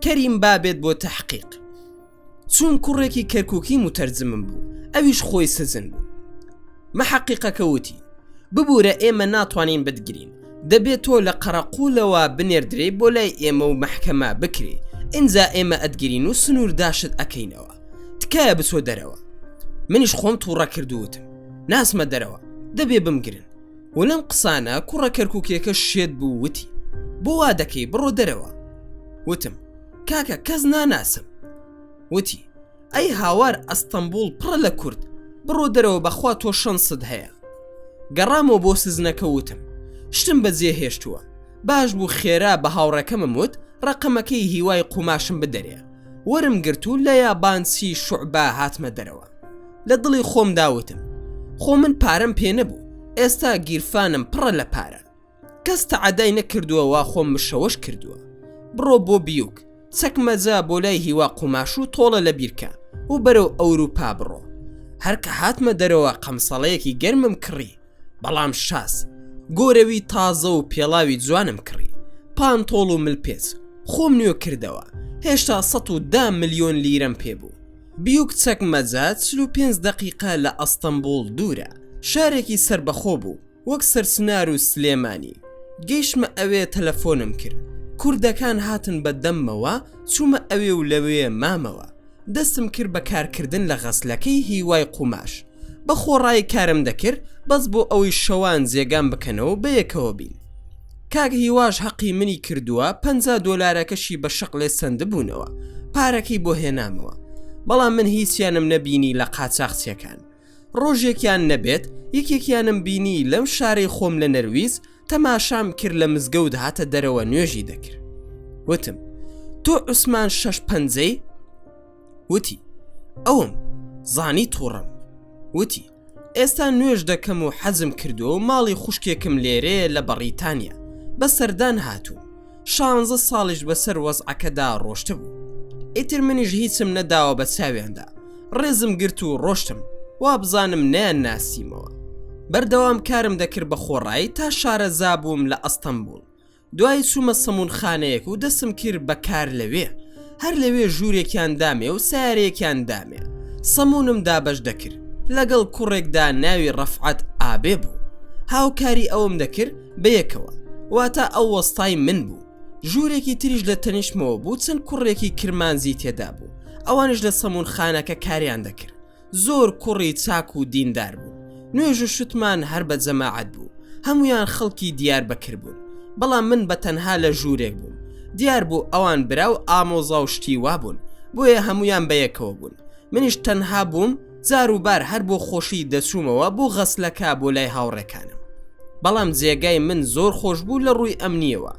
کەریم با بێت بۆ تەحقیق چووم کوڕێکی کەرکوکی موتەرجمم بوو ئەویش خۆی سجن بوو مەحەقیقەکە وتی ببورە ئێمە ناتوانین بتگرین دەبێت تۆ لە قەرەقولەوە بنێردرێی بۆ لای ئێمە و مەحکەمە بکرێی ئینجا ئێمە ئەتگرین و سنوورداشت ئەکەینەوە تکایە بچۆ دەرەوە منیش خۆم تووڕە کرد و وتم ناچمە دەرەوە دەبێ بمگرن و لەم قسانە کوڕە کەرکوکیەکە شێت بوو وتی بۆ وا دەکەی بڕۆ دەرەوە وتم کاکە کەس ناناسم وتی ئەی هاوار ئەستەمبوڵ پڕە لە کورد بڕۆ دەرەوە بەخوا تۆ شەنست هەیە گەڕامەوە بۆ سزنەکە وتم شتم بەجێ هێشتووە باش بوو خێرا بە هاوڕێکەمم وت ڕەقەمەکەی هیوای قوماشم بدەرێ وەرم گرت و لە یابانچی شوعبە هاتمە دەرەوە لە دڵی خۆمدا وتم خۆ من پارەم پێ نەبوو ئێستا گیرفانم پڕە لە پارە کەس تەعەدای نەکردووە وا خۆم مشەوەش کردووە بڕۆ بۆ بیوک چەکمەجە بۆ لای هیوا قوماش و تۆڵە لە بیرکە و بەرەو ئەوروپا بڕۆ هەر کە هاتمە دەرەوە قەمسەڵەیەکی گەرمم کڕی بەڵام شاز گۆرەوی تازە و پێڵاوی جوانم کڕی پانتۆڵ و ملپێچ خۆم نوێ کردەوە هێشتا 110 ملیۆن لیرەم پێ بوو. بیوک چەکمەجە 45 دەقیقە لە ئەستەنبوڵ دوورە، شارێکی سەربەخۆ بوو، وەک سەرچنار و سلێمانی. گەیشتمە ئەوێ تەلەفۆنم کرد، کوردەکان هاتن بە دەممەوە، چوومە ئەوێ و لەوێ مامەوە. دەستم کرد بە کارکردن لە غەسلەکەی هیوای قوماش. بە خۆڕایی کارم دەکرد، بەس بۆ ئەوەی شەوان جێگام بکەنەوە و بەیەکەوە بین. کاک هیواش هەقی منی کردووە 50 دۆلارەکەشی بە شەق لێ سەندبوونەوە پارەکەی بۆ هێنامەوە بەڵام من هیچیانم نەبینی لە قاچاخچیەکان ڕۆژێکیان نەبێت یەکێکیانم بینی لەم شارەی خۆم لە نەرویج تەماشام کرد لە مزگەوت هاتە دەرەوە نوێژی دەکرد وتم تۆ عوسمان شەش پەنجەی وتی ئەوم زانی تووڕم وتی ئێستا نوێژ دەکەم و حەزم کردووە و ماڵی خوشکێکم لێرەیە لە بەڕیتانیا بە سەردان هاتووم شانزە ساڵیش بەسەر وەزعەکەدا ڕۆشتبوو ئیتر منیش هیچم نەداوە بە چاویاندا ڕێزم گرت و ڕۆشتم وابزانم نەیان ناسیمەوە بەردەوام کارم دەکرد بە خۆڕایی تا شارەزا بووم لە ئەستەمبوڵ دوایی چوومە سەموونخانەیەک و دەستم کرد بە کار لەوێ. هەر لەوێ ژوورێکیان دامێ و سەیارەیەکیان دامێ. سەموونم دابەش دەکرد لەگەڵ کوڕێکدا ناوی ڕەفعەت ئابێ بوو. هاوکاری ئەوم دەکرد بەیەکەوە. واتە ئەو وەستای من بوو. ژوورێکی تریش لە تەنیشتمەوە بوو چەند کوڕێکی کرمانجی تێدا بوو. ئەوانیش لە سەموونخانەکە کاریان دەکرد. زۆر کوڕی چاک و دیندار بوون نوێژ و شتمان هەر بە جەماعەت بوو هەمویان خەڵکی دیار بەکر بوون بەڵام من بە تەنها لە ژوورێک بووم دیار بوو ئەوان برا و ئامۆزا و شتی وابوون بۆیە هەمویان بەیەکەوە بوون منیش تەنها بووم جار و بار هەر بۆ خۆشی دەچوومەوە بۆ غەسلەکە بۆ لای هاوڕێکانم بەڵام جێگای من زۆر خۆش بوو لە ڕووی ئەمنیەوە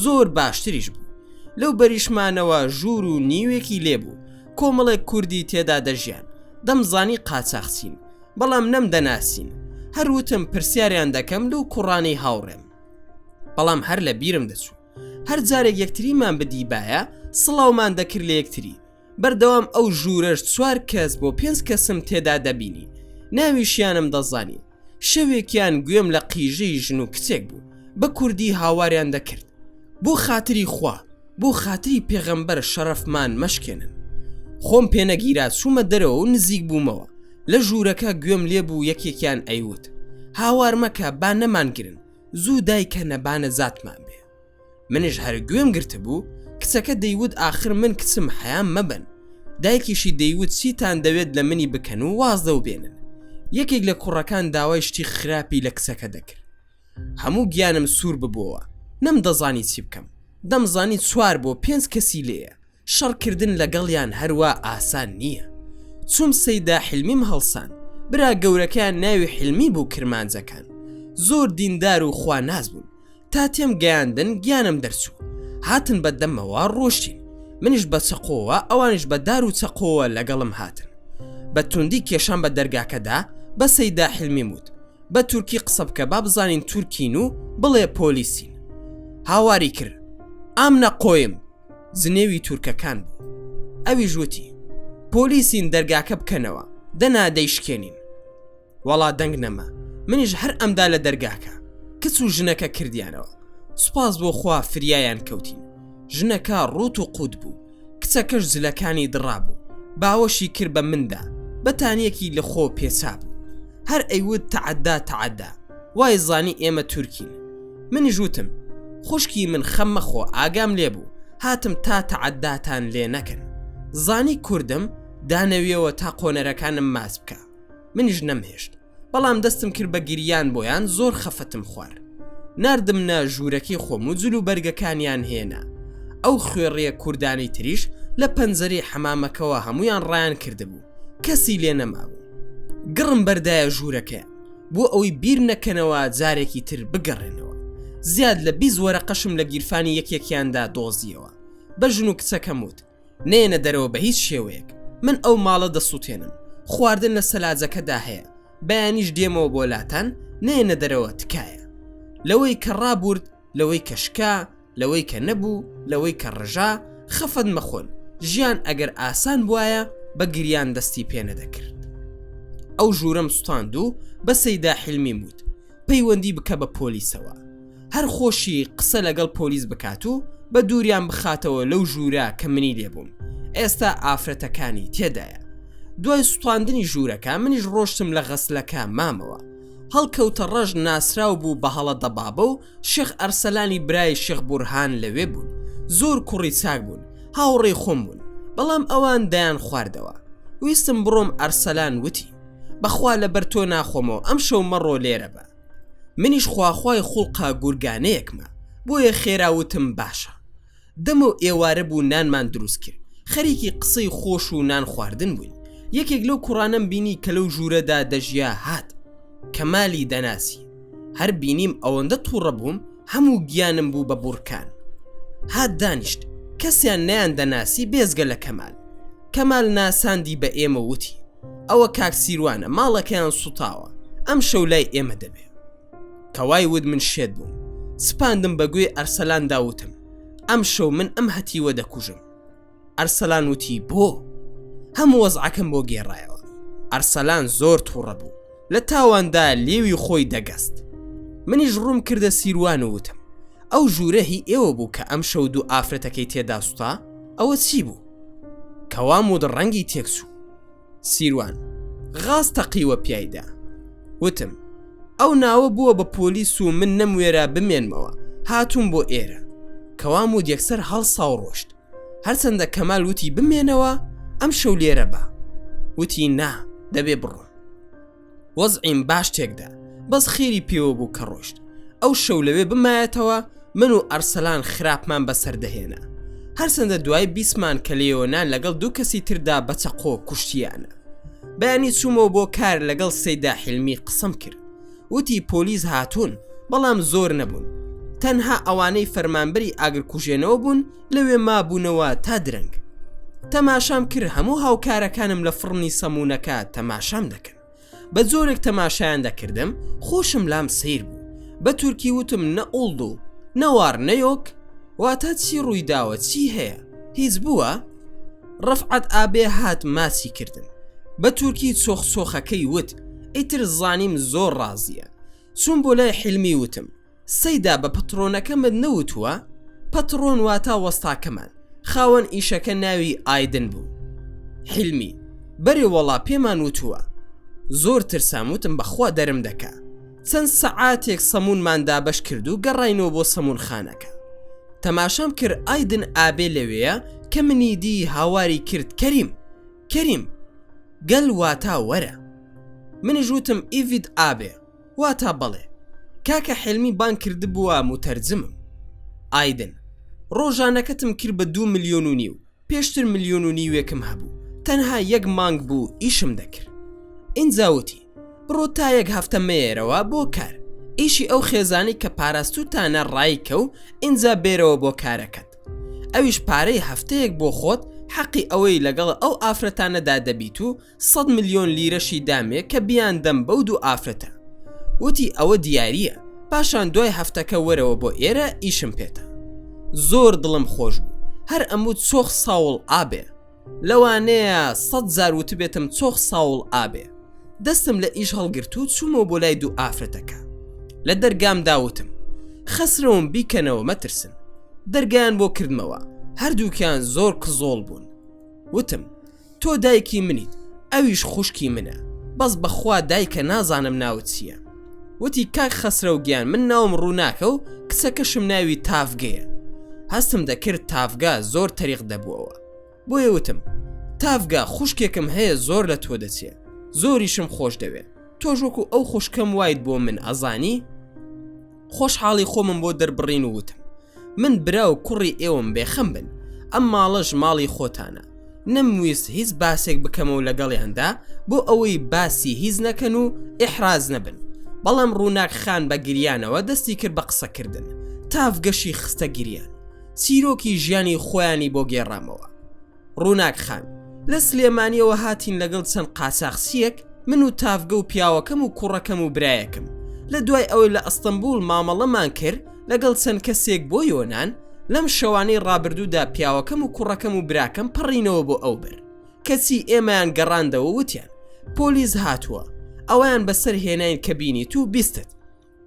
زۆر باشتریش بوو لەو بەریشمانەوە ژوور و نیوێکی لێبوو کۆمەڵێک کوردی تێدا دەژیان دەمزانی قاچاخچین بەڵام نەم دەناسین هەر وتم پرسیاریان دەکەم لەو کوڕانەی هاوڕێم بەڵام هەر لە بیرم دەچوو هەر جارێک یەکتریمان بدیبایە سڵاومان دەکرد لە یەکتری بەردەوام ئەو ژوورەش چوار کەس بۆ پێنج کەسم تێدا دەبینی ناویشیانم دەزانی شەوێکیان گوێم لە قیژەی ژن و کچێک بوو بە کوردی هاواریان دەکرد بۆ خاتری خوا بۆ خاتری پێغەمبەر شەرەفمان مەشکێنن خۆم پێنەگیرا چوومە دەرەوە و نزیک بوومەوە لە ژوورەکە گوێم لێ بوو یەکێکیان ئەیوت هاوار مەکە با نەمانگرن زوو دایکە نەبانە زاتمان بێ منیش هەر گوێم گرتبوو کچەکە دەیوت ئاخر من کچم حەیام مەبەن دایکیشی دەیوت چیتان دەوێت لە منی بکەن و واز لەو بێنن یەکێک لە کوڕەکان داوای شتی خراپی لە کچەکە دەکرد هەموو گیانم سوور ببۆوە نەمدەزانی چی بکەم دەمزانی چوار بۆ پێنج کەسی لێیە شەڕکردن لەگەڵیان هەروا ئاسان نییە. چووم سەیدا حیلمیم هەڵساند، برا گەورەکەیان ناوی حیلمی بوو کرمانجەکان زۆر دیندار و خواناس بوون، تا تێم گەیاندن گیانم دەرچوو، هاتن بە دەممەوە ڕۆشتین، منیش بە چەقۆوە ئەوانیش بە دار و چەقۆوە لەگەڵم هاتن. بە توندی کێشام بە دەرگاکەدا، بە سەیدا حیلمیم وت، بە تورکی قسە بکە با بزانین تورکین و بڵێ پۆلیسین. هاواری کرد، ئامنە قۆیم! جنێوی تورکەکان بوو ئەویش وتی پۆلیسین دەرگاکە بکەنەوە دەنا دەیشکێنین وەڵا دەنگ نەما منیش هەر ئەمدا لە دەرگاکە کچ و ژنەکە کردیانەوە سوپاس بۆ خوا فریایان کەوتین ژنەکە ڕوت و قوت بوو کچەکەش جلەکانی دڕابوو باوەشی کرد بە مندا بەتانیەکی لە خۆ پێچا بوو هەر ئەیوت تەعەدا تەعەدا وای زانی ئێمە تورکین منیش وتم خوشکی من خەم مەخۆ ئاگام لێ بوو هاتم تا تەعەداتان لێ نەکەن زانی کوردم دانەویەوە تا قۆنەرەکانم ماچ بکا منیش نەمهێشت بەڵام دەستم کرد بە گریان بۆیان زۆر خەفەتم خوارد ناردمنە ژوورەکەی خۆم و جل و بەرگەکانیان هێنا ئەو خوێڕیە کوردانەی تریش لە پەنجەرەی حەمامەکەوە هەمویان ڕایان کردبوو کەسی لێ نەمابوو گڕم بەردایە ژوورەکەیان بۆ ئەوەی بیر نەکەنەوە جارێکی تر بگەڕێنەوە زیاد لە 20 وەرەقەشم لە گیرفانی یەکێکیاندا دۆزیەوە بە ژن و کچەکەم وت نێنە دەرەوە بە هیچ شێوەیەک من ئەو ماڵە دەسووتێنم خواردن لە سەلاجەکەدا هەیە بەیانیش دێمەوە بۆ لاتان نێنە دەرەوە تکایە لەوەی کە ڕابورد لەوەی کە شکا، لەوەی کە نەبوو، لەوەی کە ڕژا، خەفەت مەخۆن، ژیان ئەگەر ئاسان بوایە بە گریان دەستی پێ نەدەکرد. ئەو ژوورەم سوتاند و بە سەیدا حیلمیم وت، پەیوەندی بکە بە پۆلیسەوە. هەر خۆشی قسە لەگەڵ پۆلیس بکات و بە دووریان بخاتەوە لەو ژوورە کە منی لێ بووم. ئێستا ئافرەتەکانی تێدایە. دوای سوتاندنی ژوورەکە منیش ڕۆشتم لە غەسلەکە مامەوە. هەڵکەوتە ڕەش ناسراو بوو بە هەڵە دەبابە و شێخ ئەرسەلانی برای شێخ بورهان لەوێ بوون. زۆر کوڕی چاک بوون. هاوڕێی خۆم بوون. بەڵام ئەوان دەیان خواردەوە. ویستم بڕۆم ئەرسەلان وتی. بەخوا لەبەر تۆ ناخۆمەوە ئەمشەو مەڕۆ لێرە بە. منیش خواخوای خوڵقا گورگانەیەکمە بۆیە خێرا وتم باشە. دەمەو ئێوارە بوو نانمان دروست کرد خەریکی قسەی خۆش و نان خواردن بووین یەکێک لەو کوڕانەم بینی کە لەو ژوورەدا دەژیا هات کەمالی دەناسی هەر بینیم ئەوەندە تووڕە بووم هەموو گیانم بوو بە بورکان هات دانیشت کەسیان نەیان دەناسی بێزگە لە کەمال کەمال ناساندی بە ئێمە وتی ئەوە کاک سیروانە ماڵەکەیان سوتاوە ئەم شەو لای ئێمە دەبێ کە وای وت من شێت بووم سپاندم بە گوێی ئەرسەلاندا وتم ئەم شەو من ئەم هەتیوە دەکوژم ئەرسەلان وتی بۆ هەموو وەزعەکەم بۆ گێڕایەوە ئەرسەلان زۆر تووڕە بوو لە تاواندا لێوی خۆی دەگەست منیش ڕووم کردە سیروان و وتم ئەو ژوورە هی ئێوە بوو کە ئەم شەو دوو ئافرەتەکەی تێدا سوتا ئەوە چی بوو کەوام وت ڕەنگی تێکچوو سیروان غاز تەقیوە پیایدا وتم ئەو ناوە بووە بە پۆلیس و من نەموێرا بمێنمەوە هاتووم بۆ ئێرە کەوام وت یەکسەر هەڵسا و ڕۆشت هەرچەندە کەمال وتی بمێنەوە ئەم شەو لێرە بە وتی نا دەبێ بڕۆم وەزعیم باش تێکدا بەس خێری پێوە بوو کە ڕۆشت ئەو شەو لەوێ بمایەتەوە من و ئەرسەلان خراپمان بەسەر دەهێنا هەرچەندە دوای بیسمان کە لێۆنان لەگەڵ دوو کەسی تردا بە چەقۆ کوشتیانە بەیانی چوومەوە بۆ کار لەگەڵ سەیدا حیلمی قسەم کرد وتی پۆلیس هاتوون بەڵام زۆر نەبوون تەنها ئەوانەی فەرمانبەری ئاگرکوژێنەوە بوون لەوێ مابوونەوە تا درەنگ تەماشام کرد هەموو هاوکارەکانم لە فڕنی سەمونەکە تەماشام دەکەن بە جۆرێک تەماشایان دەکردم خۆشم لام سیر بوو بە تورکی وتم نە ئۆڵد و نەوار نەیۆک واتە چی ڕوویداوە چی هەیە هیچ بووە؟ ڕەفعەت ئابێ هات ماچی کردم بە تورکی چۆخ چۆخەکەی وت ئیتر زانیم زۆر ڕازیە چووم بۆ لای حیلمی وتم سەیدا بە پەتڕۆنەکەمت نەوتووە؟ پەتڕۆن واتا وەستاکەمان، خاوەن ئیشەکە ناوی ئایدن بوو. حیلمی، بەرێ وەڵا پێمان وتووە. زۆر ترسام وتم بەخوا دەرم دەکا. چەند سەعاتێک سەموونمان دابەش کرد و گەڕاینەوە بۆ سەموونخانەکە. تەماشام کرد ئایدن ئابێ لەوێیە کە منی دی هاواری کرد کەریم! کەریم! گەل واتا وەرە. منیش وتم ئیڤیت ئابێ. واتا بەڵێ کاکە حیلمی بانگ کردبووە موتەرجمم. ئایدن، ڕۆژانەکەتم کرد بە دوو ملیۆن و نیو، پێشتر ملیۆن و نیوێکم هەبوو، تەنها یەک مانگ بوو ئیشم دەکرد. ئینجا وتی، بڕۆ تا یەک هەفتە مەیەرەوە بۆ کار، ئیشی ئەو خێزانەی کە پاراستووتانە ڕایکە و ئینجا بێرەوە بۆ کارەکەت. ئەویش پارەی هەفتەیەک بۆ خۆت، حەقی ئەوەی لەگەڵ ئەو ئافرەتانەدا دەبیت و سەد ملیۆن لیرەشی دامێ کە بیاندەم بەو دوو ئافرەتە. وتی ئەوە دیارییە، پاشان دوای هەفتەکە وەرەوە بۆ ئێرە ئیشم پێتە. زۆر دڵم خۆش بوو، هەر ئەموت چۆخ ساوڵ ئابێ. لەوانەیە سەد جار وتبێتم چۆخ ساوڵ ئابێ. دەستم لە ئیش هەڵگرت و چوومەوە بۆ لای دوو ئافرەتەکە. لە دەرگام دا وتم، خەسرەوم بیکەنەوە مەترسن. دەرگایان بۆ کردمەوە، هەردووکیان زۆر کزۆڵ بوون. وتم، تۆ دایکی منیت ئەویش خوشکی منە بەس بەخوا دایکە نازانم ناوت چییە وتی کاک خەسرەو گیان من ناوم ڕووناکە و کچەکەشم ناوی تاڤگەیە هەستم دەکرد تاڤگە زۆر تەریق دەبووەوە بۆیە وتم تاڤگە خوشکێکم هەیە زۆر لە تۆ دەچێ زۆریشم خۆش دەوێ تۆش وەکو ئەو خوشکەم وایت بۆ من ئەزانی خۆشحاڵی خۆمم بۆ دەربڕین و وتم من برا و کوڕی ئێوەم بێخەم بن ئەم ماڵەش ماڵی خۆتانە نەمویست هیچ باسێک بکەمەوە لەگەڵیاندا بۆ ئەوەی باسی هیچ نەکەن و ئیحراج نەبن بەڵام ڕووناک خان بە گریانەوە دەستی کرد بە قسەکردن تاڤگەشی خستە گریان چیرۆکی ژیانی خۆیانی بۆ گێڕامەوە ڕووناک خان، لە سلێمانییەوە هاتین لەگەڵ چەند قاچاخچییەک، من و تاڤگە و پیاوەکەم و کوڕەکەم و برایەکم. لە دوای ئەوەی لە ئەستەنبوڵ مامەڵەمان کرد لەگەڵ چەند کەسێک بۆ یۆنان، لەم شەوانەی ڕابردوودا پیاوەکەم و کوڕەکەم و براکەم پەڕینەوە بۆ ئەوبەر. کەچی ئێمەیان گەڕاندەوە وتیان پۆلیس هاتووە. ئەوەیان بەسەر هێناین کە بینیت و بیستت.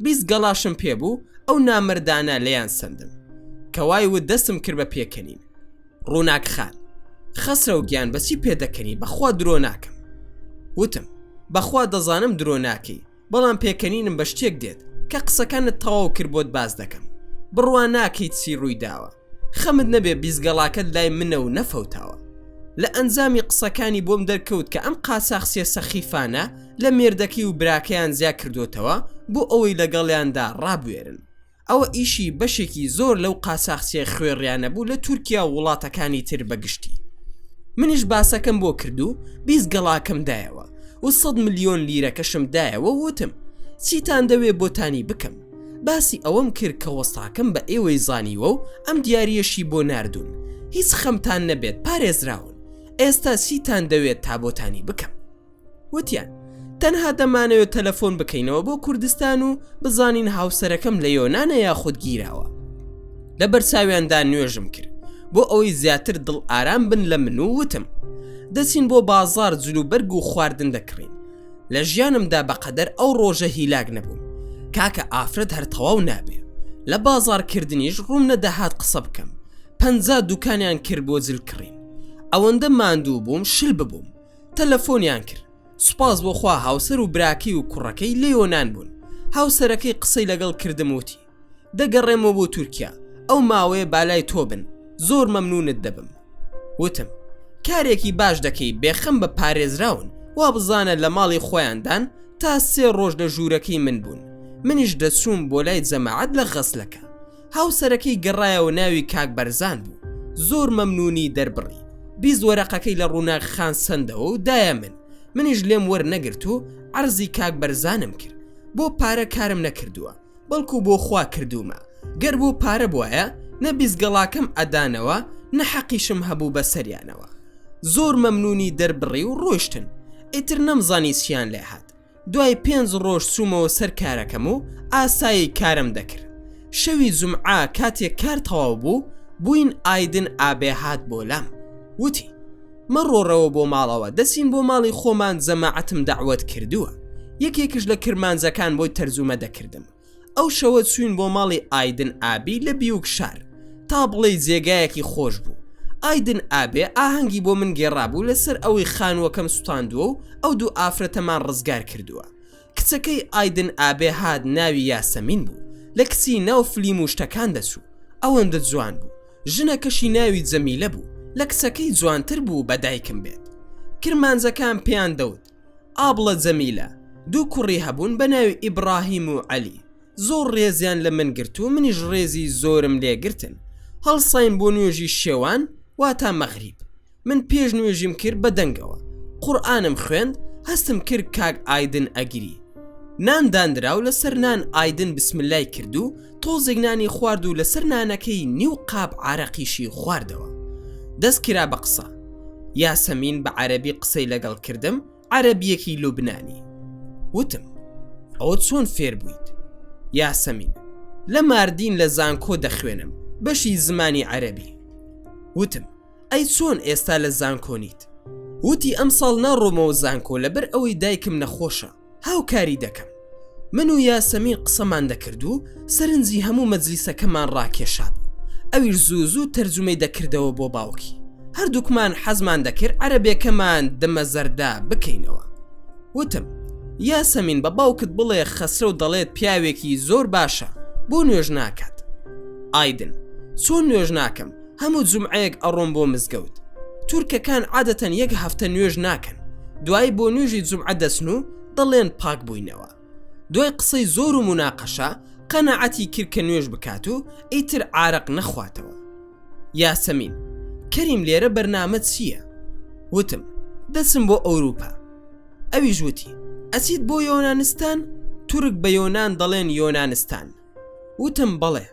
20 گەڵاشم پێ بوو ئەو نامەردانە لێیان سەندم. کە وای وت دەستم کرد بە پێکەنین. ڕووناک خان. خەسرەو گیان بە چی پێدەکەنی بەخوا درۆ ناکەم. وتم، بەخوا دەزانم درۆ ناکەی، بەڵام پێکەنینم بە شتێک دێت، کە قسەکانت تەواو کرد بۆت باس دەکەم. بڕوا ناکەیت چی ڕووی داوە. خەمت نەبێ بیزگەڵاکەت لای منە و نەفەوتاوە. لە ئەنجامی قسەکانی بۆم دەرکەوت کە ئەم قاچاخچیە سەخیفانە لە مێردەکەی و براکەیان جیا کردۆتەوە بۆ ئەوەی لەگەڵیاندا ڕابوێرن. ئەوە ئیشی بەشێکی زۆر لەو قاچاخچیە خوێڕیانە بوو لە تورکیا و وڵاتەکانی تر بە گشتی. منیش باسەکەم بۆ کرد و 20 گەڵاکەم دایەوە و سەد ملیۆن لیرەکەشم دایەوە و وتم چیتان دەوێ بۆتانی بکەم. باسی ئەوەم کرد کە وەستاکەم بە ئێوەی زانیوە و ئەم دیاریەشی بۆ ناردوون. هیچ خەمتان نەبێت پارێزراون. ئێستا چیتان دەوێت تا بۆتانی بکەم. وتیان تەنها دەمانەوێت تەلەفۆن بکەینەوە بۆ کوردستان و بزانین هاوسەرەکەم لە یۆنانە یاخود گیراوە لە بەرچاویاندا نوێژم کرد بۆ ئەوەی زیاتر دڵ ئارام بن لە من و وتم دەچین بۆ بازار جلوبەرگ و خواردن دەکڕین لە ژیانمدا بەقەدەر ئەو ڕۆژە هیلاک نەبووم کاکە ئافرەت هەر تەواو نابێ لە بازارکردنیش ڕووم نەدەهات قسە بکەم پەنجا دوکانیان کرد بۆ جل کڕین ئەوەندە ماندوو بووم شل ببووم تەلەفۆنیان کرد سوپاس بۆ خوا هاوسەر و براکەی و کوڕەکەی لە یۆنان بوون هاوسەرەکەی قسەی لەگەڵ کردم وتی دەگەڕێمەوە بۆ تورکیا ئەو ماوەیە بالای تۆ بن زۆر مەمنونت دەبم وتم کارێکی باش دەکەی بێخەم بە پارێزراون وا بزانە لە ماڵی خۆیاندان تا سێ ڕۆژ لە ژوورەکەی من بوون منیش دەچووم بۆ لای جەماعەت لە غەسلەکە هاوسەرەکەی گەڕایەوە ناوی کاک بەرزان بوو زۆر مەمنونی دەربڕی 20 وەرەقەکەی لە ڕووناک خان سەندەوە و دایە من منیش لێم وەرنەگرت و عەرزی کاک بەرزانم کرد بۆ پارە کارم نەکردووە بەڵکو بۆ خوا کردوومە گەر بۆ پارە بوایە نە بیزگەڵاکەم ئەدانەوە نە حەقیشم هەبوو بەسەریانەوە زۆر مەمنونی دەربڕی و ڕۆیشتن ئیتر نەمزانی چیان لێهات دوای پێنج ڕۆژ چوومەوە سەر کارەکەم و ئاسایی کارم دەکرد. شەوی جومعە کاتێک کار تەواو بوو، بووین ئایدن ئابێ هات بۆ لام. وتی، مەڕۆڕەوە بۆ ماڵەوە، دەچین بۆ ماڵی خۆمان جەماعەتم دەعوەت کردووە. یەکێکش لە کرمانجەکان بۆی تەرجومە دەکردم. ئەو شەوە چووین بۆ ماڵی ئایدن ئابی لە بیوک شار. تا بڵێی جێگایەکی خۆش بوو. ئایدن ئابێ ئاهەنگی بۆ من گێڕابوو لەسەر ئەوەی خانووەکەم سوتاندووە و ئەو دوو ئافرەتەمان ڕزگار کردووە. کچەکەی ئایدن ئابێ هات ناوی یاسەمین بوو. لە کچی ناو فلیم و شتەکان دەچوو. ئەوەندە جوان بوو. ژنەکەشی ناوی جەمیلە بوو. لە کچەکەی جوانتر بوو بە دایکم بێت. کرمانجەکان پێیان دەوت. ئابڵە جەمیلە دوو کوڕی هەبوون بە ناوی ئیبڕاهیم و عەلی زۆر ڕێزیان لە من گرت و منیش ڕێزی زۆرم لێ گرتن هەڵساین بۆ نوێژی شێوان واتا مەغریب من پێش نوێژیم کرد بە دەنگەوە قورئانم خوێند هەستم کرد کاک ئایدن ئەگری نان دانرا و لەسەر نان ئایدن بسملای کرد و تۆزێک نانی خوارد و لەسەر نانەکەی نیو قاپ عارەقیشی خواردەوە دەست کرا بە قسە یاسەمین بە عەرەبی قسەی لەگەڵ کردم عەرەبیەکی لوبنانی وتم ئەوە چۆن فێر بوویت یاسەمین لە ماردین لە زانکۆ دەخوێنم بەشی زمانی عەرەبی وتم ئەی چۆن ئێستا لە زانکۆ نیت وتی ئەمساڵ ناڕۆمەوە زانکۆ لەبەر ئەوەی دایکم نەخۆشە هاوکاری دەکەم. من و یاسەمین قسەمان دەکرد و سەرنجی هەموو مەجلیسەکەمان ڕاکێشابوو. ئەویش زوو زوو تەرجومەی دەکردەوە بۆ باوکی. هەردووکمان حەزمان دەکرد عەرەبێکەمان دمە زەردە بکەینەوە. وتم، یاسەمین بە باوکت بڵێ خەسرەو دەڵێت پیاوێکی زۆر باشە، بۆ نوێژ ناکات؟ ئایدن، چۆن نوێژ ناکەم؟ هەموو جومعەیەک ئەڕۆم بۆ مزگەوت. تورکەکان عادەتەن یەک هەفتە نوێژ ناکەن. دوایی بۆ نوێژی جومعە دەچن و دەڵێن پاک بووینەوە. دوای قسەی زۆر و موناقەشە قەناعەتی کرد کە نوێژ بکات و ئیتر عارەق نەخواتەوە. یاسەمین، کەریم لێرە بەرنامەت چییە؟ وتم، دەچم بۆ ئەوروپا. ئەویش وتی، ئەچیت بۆ یۆنانستان؟ تورک بە یۆنان دەڵێن یۆنانستان. وتم، بەڵێ.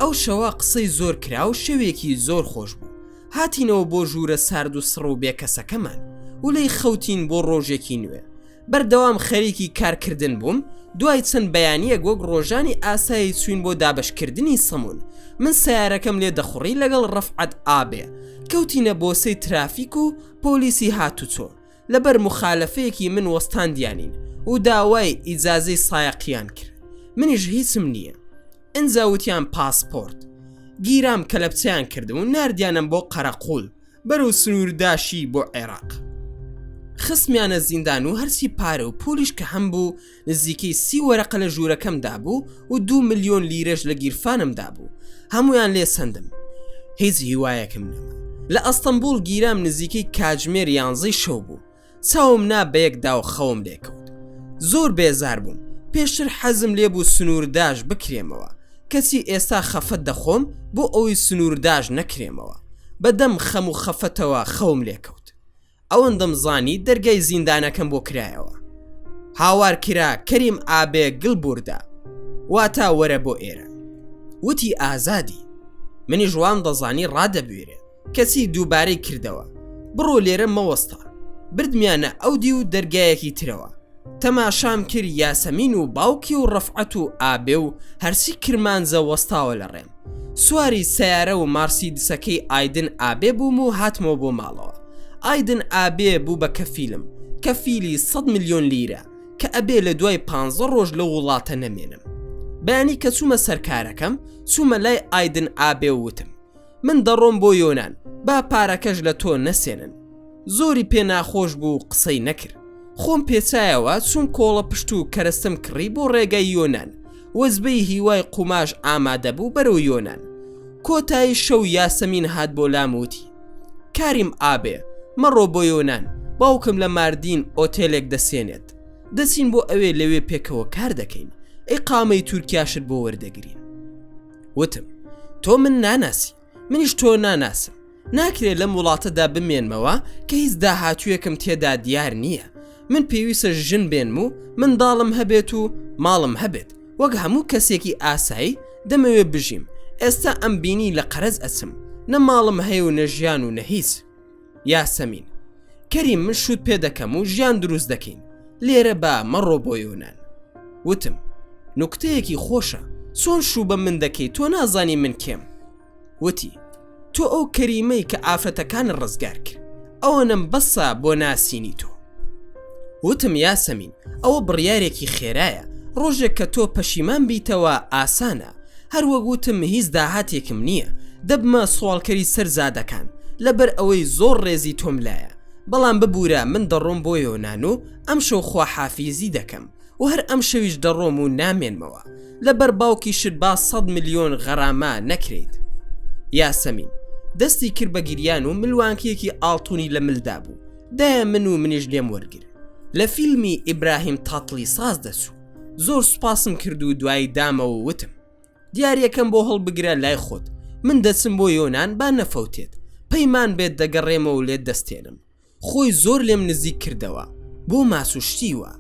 ئەو شەوە قسەی زۆر کرا و شەوێکی زۆر خۆش بوو هاتینەوە بۆ ژوورە سارد و سڕ و بێکەسەکەمان و لێی خەوتین بۆ ڕۆژێکی نوێ بەردەوام خەریکی کارکردن بووم دوای چەند بەیانیەک وەک ڕۆژانی ئاسایی چوین بۆ دابەشکردنی سەمون من سیارەکەم لێ دەخوڕی لەگەڵ ڕەفعەت ئابێ کەوتینە بۆسەی ترافیک و پۆلیسی هاتوچۆ لەبەر موخالەفەیەکی من وەستاندیانین و داوای ئیجازەی سایەقیان کرد منیش هیچم نییە ئنجا وتیان پاسپۆرت گیرام کەلەپچەیان کردم و ناردیانم بۆ قەرەقول بەرەو سنوورداشی بۆ عێراق. خستمیانە زیندان و هەرچی پارە و پولیش کە هەمبوو نزیکەی سی وەرەقە لە ژوورەکەمدا بوو و دوو ملیۆن لیرەش لە گیرفانمدا بوو هەمویان لێ سەندم هیچ هیوایەکم نەما لە ئەستەمبوڵ گیرام نزیکەی کاتژمێر یانزەی شەو بوو چاوم نا بەیەکدا و خەوم لێکەوت زۆر بێزار بووم پێشتر حەزم لێ بوو سنوورداش بکرێمەوە کەچی ئێستا خەفەت دەخۆم بۆ ئەوەی سنوورداش نەکرێمەوە بەدەم خەم و خەفەتەوە خەوم لێکەوت ئەوەندەم زانی دەرگای زیندانەکەم بۆ کرایەوە هاوار کرا کەریم ئابێ گل بوردا واتا وەرە بۆ ئێرە وتی ئازادی منیش وام دەزانی ڕادەبوێرێ کەچی دووبارەی کردەوە بڕۆ لێرە مەوەستە بردمیانە ئەو دی و دەرگایەکی ترەوە تەماشام کرد یاسەمین و باوکی و ڕەفعەت و ئابێ و هەرچی کرمانجە وەستاوە لە ڕێم سواری سەیارە و مارسیدسەکەی ئایدن ئابێ بووم و هاتمەوە بۆ ماڵەوە ئایدن ئابێ بوو بە کەفیلم کەفیلی 100 ملیۆن لیرە کە ئەبێ لە دوای پ ڕۆژ لەو وڵاتە نەمێنم بەیانی کە چوومە سەرکارەکەم چوومە لای ئایدن ئابێ و وتم من دەڕۆم بۆ یۆنان با پارەکەش لە تۆ نەسێنن زۆری پێ ناخۆش بوو قسەی نەکرد خۆم پێچایەوە چوم کۆڵە پشت و کەرەستەم کڕی بۆ ڕێگای یۆنان وەزبەی هیوای قوماش ئامادە بوو بەرەو یۆنان کۆتایی شەو یاسەمین هات بۆ لام وتی کاریم ئابێ مەڕۆ بۆ یۆنان باوکم لە ماردین ئۆتێلێک دەسێنێت دەچین بۆ ئەوێ لەوێ پێکەوە کار دەکەین ئیقامەی تورکیاشت بۆ وەردەگرین وتم تۆ من ناناسی منیش تۆ ناناسم ناکرێ لەم وڵاتەدا بمێنمەوە کە هیچ داهاتوویەکم تێدا دیار نییە من پێویستە ژن بێنم و منداڵم هەبێت و ماڵم هەبێت وەک هەموو کەسێکی ئاسایی دەمەوێ بژیم ئێستا ئەم بینی لە قەرەز ئەچم نە ماڵم هەیە و نە ژیان و نە هیچ یاسەمین کەریم من شووت پێ دەکەم و ژیان دروست دەکەین لێرە بە مەڕۆ بۆ یۆناان وتم نوکتەیەکی خۆشە چۆن شوو بە من دەکەی تۆ نازانی من کێم وتی تۆ ئەو کەریمەی کە ئافرەتەکان ڕزگار کرد ئەوەنەم بەسە بۆ ناسینی تۆ وتم یاسەمین ئەوە بڕیارێکی خێرایە ڕۆژێک کە تۆ پەشیمان بیتەوە ئاسانە هەروەک وتم هیچ داهاتێکم نییە دەبمە سواڵکەری سەر جادەکان لەبەر ئەوەی زۆر ڕێزی تۆم لایە بەڵام ببورە من دەڕۆم بۆ یۆنان و ئەمشەو خواحافیزی دەکەم و هەر ئەمشەویش دەڕۆم و نامێنمەوە لەبەر باوکیشت با سەد ملیۆن غەرامە نەکرێیت. یاسەمین دەستی کرد بە گریان و ملوانکەیەکی ئاڵتونی لە ملدا بوو دایە من و منیش لێم وەرگر لە فیلمی ئیبراهیم تاتڵی ساز دەچوو زۆر سوپاسم کرد و دوایی دامەوە وتم دیاریەکەم بۆ هەڵبگرە لای خۆت من دەچم بۆ یۆنان با نەفەوتێت پەیمان بێت دەگەڕێمەوە و لێت دەستێنم خۆی زۆر لێم نزیک کردەوە بۆ ماس و شتی وا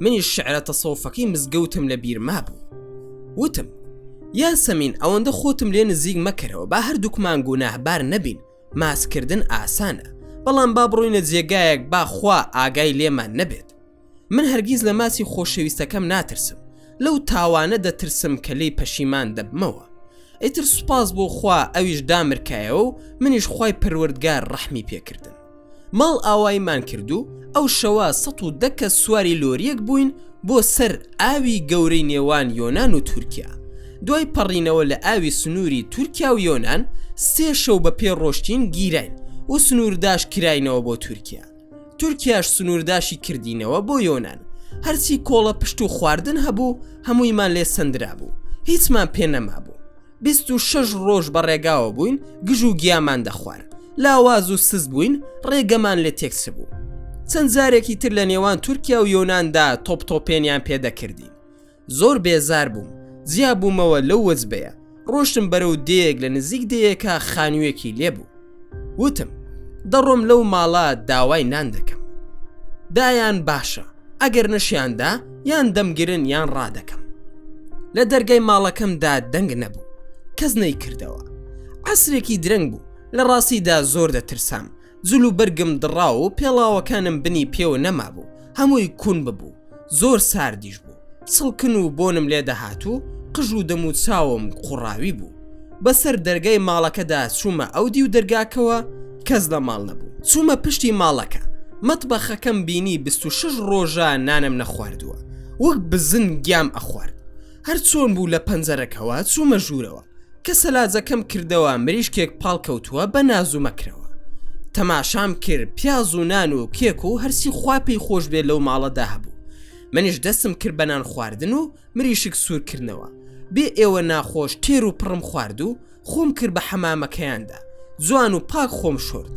منیش شعرە تەسەوفەکەی مزگەوتم لە بیر مابوو وتم یاسەمین ئەوەندە خۆتم لێ نزیک مەکەرەوە با هەردووکمان گوناهبار نەبین ماسکردن ئاسانە بەڵام با بڕۆینە جێگایەک با خوا ئاگای لێمان نەبێت من هەرگیز لە ماچی خۆشەویستەکەم ناترسم لەو تاوانە دەترسم کە لێی پەشیمان دەبمەوە ئیتر سوپاس بۆ خوا ئەویش دامرکایەوە و منیش خوای پەروەردگار ڕەحمی پێکردم ماڵ ئاواییمان کرد و ئەو شەوە 110 کەس سواری لۆریەک بووین بۆ سەر ئاوی گەورەی نێوان یۆنان و تورکیا دوای پەڕینەوە لە ئاوی سنووری تورکیا و یۆنان سێ شەو بە پێ ڕۆشتین گیراین و سنوورداش کراینەوە بۆ تورکیا تورکیاش سنوورداشی کردینەوە بۆ یۆنان هەرچی کۆڵە پشت و خواردن هەبوو هەموویمان لێ سندرابوو هیچمان پێ نەمابوو 26 ڕۆژ بە ڕێگاوە بووین گژ و گیامان دەخوارد لاواز و سست بووین ڕێگەمان لێ تێکچبوو چەند جارێکی تر لە نێوان تورکیا و یۆناندا تۆپ تۆپێنیان پێدەکردین زۆر بێزار بووم جیا بوومەوە لەو وەجبەیە ڕۆشتم بەرەو دێیەک لە نزیک دێیەکە خانوویەکی لێبوو وتم دەڕۆم لەو ماڵە داوای نان دەکەم دایان باشە ئەگەر نەشیاندا یان دەمگرن یان ڕادەکەم لە دەرگای ماڵەکەمدا دەنگ نەبوو کەس نەیکردەوە عەسرێکی درەنگ بوو لە ڕاستیدا زۆر دەترسام جل و بەرگم دڕا و پێڵاوەکانم بنی پێوە نەمابوو هەمووی کون ببوو زۆر ساردیش بوو چڵکن و بۆنم لێ دەهات و قژ و دەم و چاوم قوڕاوی بوو بەسەر دەرگای ماڵەکەدا چوومە ئەو دیو دەرگاکەوە کەس لە ماڵ نەبوو چوومە پشتی ماڵەکە مەتبەخەکەم بینی 26 ڕۆژە نانم نەخواردووە وەک بزن گیام ئەخوارد هەر چۆن بوو لە پەنجەرەکەوە چوومە ژوورەوە کە سەلاجەکەم کردەوە مریشکێک پاڵ کەوتووە بە ناز و مەکرەوە. تەماشام کرد پیاز و نان و کێک و هەرچی خوا پێی خۆش بێ لەو ماڵەدا هەبوو. منیش دەستم کرد بە نان خواردن و مریشک سوور کردنەوە. بێ ئێوە ناخۆش تێر و پڕم خوارد و خۆم کرد بە حەمامەکەیاندا. جوان و پاک خۆم شۆرد.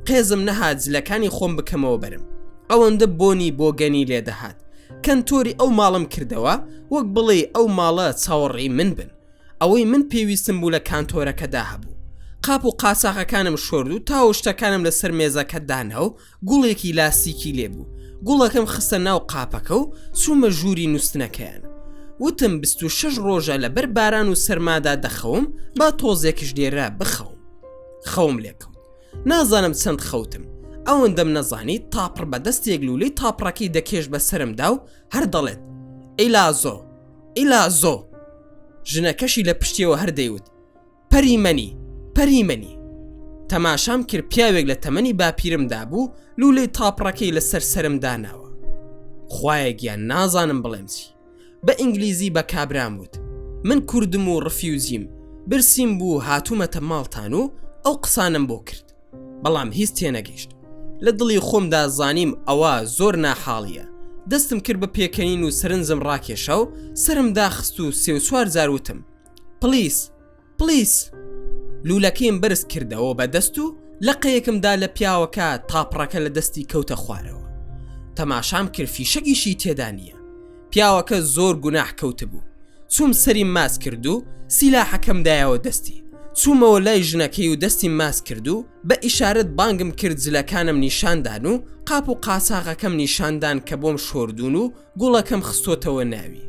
قێزم نەهات جلەکانی خۆم بکەمەوە بەرم. ئەوەندە بۆنی بۆگەنی لێ دەهات. کەنتۆری ئەو ماڵەم کردەوە وەک بڵێی ئەو ماڵە چاوەڕێی من بن. ئەوەی من پێویستم بوو لە کانتۆرەکەدا هەبوو. قاپ و قاچاغەکانم شۆرد و تاو شتەکانم لەسەر مێزەکە دانا و گوڵێکی لاستیکی لێ بوو. گوڵەکەم خستە ناو قاپەکە و چوومە ژووری نووستنەکەیان. وتم 26 ڕۆژە لەبەر باران و سەرمادا دەخەوم با تۆزێکش لێرە بخەوم. خەوم لێکەوت. نازانم چەند خەوتم. ئەوەندەم نەزانی تاپڕ بە دەستێک لوولەی تاپڕەکەی دەکێش بە سەرمدا و هەر دەڵێت ئیلازۆ ئیلازۆ ژنەکەشی لە پشتیەوە هەر دەیوت پەری مەنی پەری مەنی تەماشام کرد پیاوێک لە تەمەنی باپیرمدا بوو لولەی تاپڕەکەی لەسەر سرم داناوە خوایە گیان نازانم بڵێم چی بە ئینگلیزی بە کابرام وت من کوردم و ڕفیوزیم برسیم بوو هاتوومەتە ماڵتان و ئەو قسانم بۆ کرد بەڵام هیچ تێنەگەیشت لە دڵی خۆمدا زانیم ئەوە زۆر ناحاڵیە دەستم کرد بە پێکەنین و سەرنجم ڕاکێشا و سرم داخست و سێ و چوار جار وتم please please لولەکەیم بەرز کردەوە بە دەست و لەقەیەکم دا لە پیاوەکە تاپڕەکە لە دەستی کەوتە خوارەوە تەماشام کرد فیشەکیشی تێدا نییە پیاوەکە زۆر گوناح کەوتبوو چووم سەریم ماچ کرد و سیلاحەکەم دایەوە دەستی چوومەوە لای ژنەکەی و دەستیم ماچ کرد و بە ئیشارەت بانگم کرد جلەکانم نیشاندان و قاپ و قاچاغەکەم نیشاندان کە بۆم شۆردوون و گوڵەکەم خستۆتەوە ناوی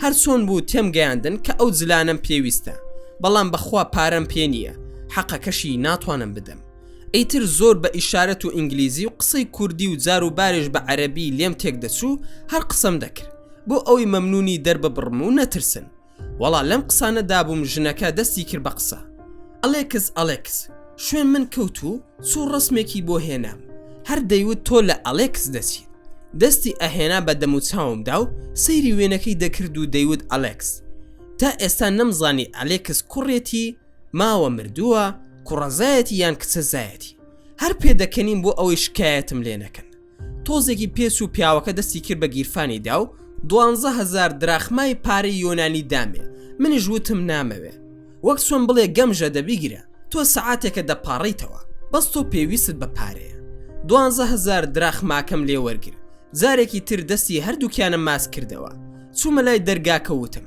هەر چۆن بوو تێم گەیاندن کە ئەو جلانەم پێویستە بەڵام بەخوا پارەم پێ نییە حەقەکەشی ناتوانم بدەم ئیتر زۆر بە ئیشارەت و ئینگلیزی و قسەی کوردی و جار و بارێش بە عەرەبی لێم تێک دەچوو هەر قسەم دەکرد بۆ ئەوەی مەمنونی دەرببڕم و نەترسن وەڵا لەم قسانە دابووم ژنەکە دەستی کرد بە قسە ئەلێکس ئەلێکس شوێن من کەوت و چوو ڕسمێکی بۆ هێنام هەر دەیوت تۆ لە ئەلێکس دەچیت دەستی ئەهێنا بە دەموچاومدا و سەیری وێنەکەی دەکرد و دەیوت ئەلێکس تا ئێستا نەمزانی ئەلێکس کوڕێتی ماوە مردووە کوڕەزایەتی یان کچەزایەتی هەر پێدەکەنیم بۆ ئەوەی شکایەتم لێ نەکەن تۆزێکی پێچ و پیاوەکە دەستی کرد بە گیرفانی دا و 12 هەزار دراخمای پارەی یۆنانی دامێ منیش وتم نامەوێ وەک چۆن بڵێ گەمژە دەبیگرە تۆ سەعاتێکە دەپاڕیتەوە بەس تۆ پێویستت بە پارەیە 12 هەزار دراخماکەم لێ وەرگر جارێکی تر دەستی هەردووکیانم ماچ کردەوە چوومە لای دەرگاکە وتم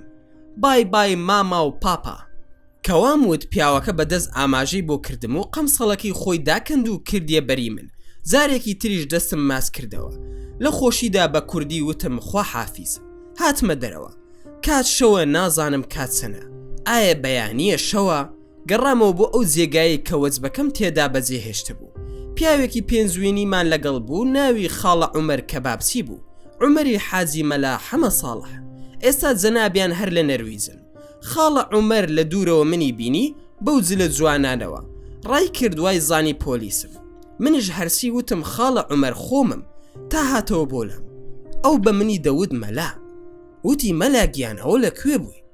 bye bye ماما و پاپا. کەوام وت پیاوەکە بە دەست ئاماژەی بۆ کردم و قەمسەڵەکەی خۆی داکەند و کردیە بەری من جارێکی تریش دەستم ماچ کردەوە لە خۆشیدا بە کوردی وتم خوا حافیز هاتمە دەرەوە کات شەوە نازانم کات چەنە ئایا بەیانیە شەوە گەڕامەوە بۆ ئەو جێگایەی کە وەجبەکەم تێدا بەجێ هێشتبوو. پیاوێکی پێنجوێنیمان لەگەڵ بوو ناوی خاڵە عومەر کەبابچی بوو، عومەری حاجی مەلا حەمە ساڵح. ئێستا جەنابیان هەر لە نەرویجن. خاڵە عومەر لە دوورەوە منی بینی بەو جلە جوانانەوە. ڕای کرد وای زانی پۆلیسم. منیش هەرچی وتم خاڵە عومەر خۆمم. تا هاتەوە بۆ لام. ئەو بە منی دەوت مەلا. وتی مەلا گیان ئەوە لە کوێ بووی؟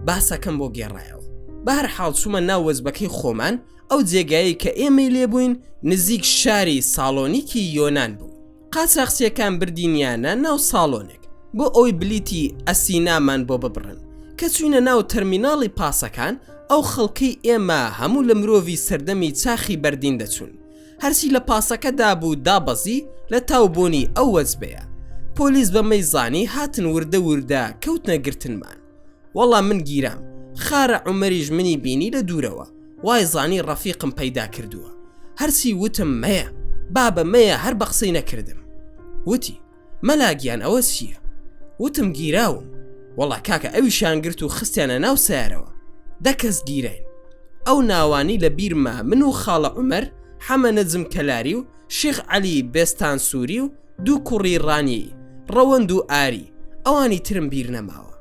باسەکەم بۆ گێڕایەوە بەهەرحاڵ چوومە ناو وەجبەکەی خۆمان ئەو جێگایەی کە ئێمەی لێبووین نزیک شاری ساڵۆنیکی یۆنان بوو قاچاخچیەکان بردینیانە ناو ساڵۆنێک بۆ ئەوەی بلیتی ئەسینامان بۆ ببڕن کە چوینە ناو تەرمیناڵی پاسەکان ئەو خەڵکەی ئێمە هەموو لە مرۆڤی سەردەمی چاخی بەردین دەچوون هەرچی لە پاسەکەدا بوو دابەزی لە تاو بۆنی ئەو وەجبەیە پۆلیس بەمەی زانی هاتن وردە وردە کەوتنە گرتنمان وەڵا من گیرام خارە عومەریش منی بینی لە دوورەوە وای زانی ڕەفیقم پەیدا کردووە هەرچی وتم مەیە بابە مەیە هەر بە قسەی نەکردم وتی مەلا گیان ئەوە چییە؟ وتم گیراوم وەڵا کاکە ئەویشیان گرت و خستیانە ناو سیارەوە دە کەس گیراین ئەو ناوانی لە بیرمە من و خاڵە عومەر حەمە نەجم کەلاری و شێخ عەلی بێستانسووری و دوو کوڕی ڕانیەی ڕەوەند و ئاری ئەوانی ترم بیر نەماوە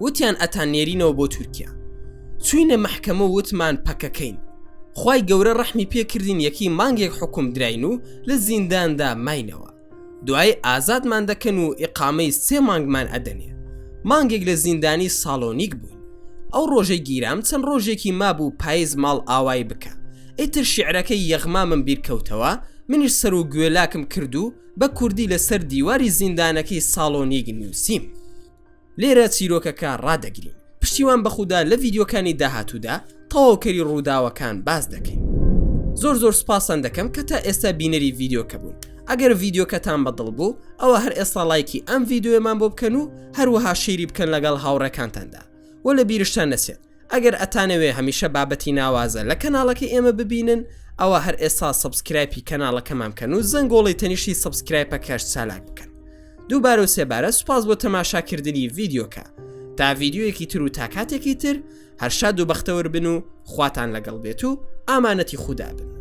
وتیان ئەتان نێرینەوە بۆ تورکیا چوینە مەحکەمە و وتمان پەکەکەین خوای گەورە ڕەحمی پێکردین یەکی مانگێک حکوم دراین و لە زینداندا ماینەوە دوایی ئازادمان دەکەن و ئیقامەی سێ مانگمان ئەدەنێ مانگێک لە زیندانی ساڵۆنیک بووین ئەو ڕۆژەی گیرام چەند ڕۆژێکی مابوو پایز ماڵ ئاوایی بکە. ئیتر شیعرەکەی یەغمامم بیر کەوتەوە، منیش سەر و گوێلاکم کرد و بە کوردی لە سەر دیواری زیندانەکەی ساڵۆنیک نووسیم. لێرە چیرۆکەکە ڕادەگرین. پشتیوان بە خودا لە ڤیدیۆکانی داهاتوودا تەواوکەری ڕووداوەکان باس دەکەین. زۆر زۆر سوپاستان دەکەم کە تا ئێستا بینەری ڤیدیۆکە بوون. ئەگەر ڤیدیۆکەتان بە دڵ بوو ئەوە هەر ئێستا ڵایکی ئەم ڤیدیۆیەمان بۆ بکەن و هەروەها share ی بکەن لەگەڵ هاوڕێکانتاندا. وە لە بیرشتان نەچێت ئەگەر ئەتانەوێ هەمیشە بابەتی ناوازە لە کەناڵەکەی ئێمە ببینن ئەوە هەر ئێستا subscribe ی کەناڵەکەمان بکەن و زەنگۆڵی تەنیشتی subscribe ەکەش چالاک بکەن دووبارە و سێبارە سوپاس بۆ تەماشاکردنی ڤیدیۆکە تا ڤیدیۆیەکی تر و تا کاتێکی تر هەر شاد و بەختەوەر بن و خواتان لەگەڵ بێت و ئامانەتی خودا بن.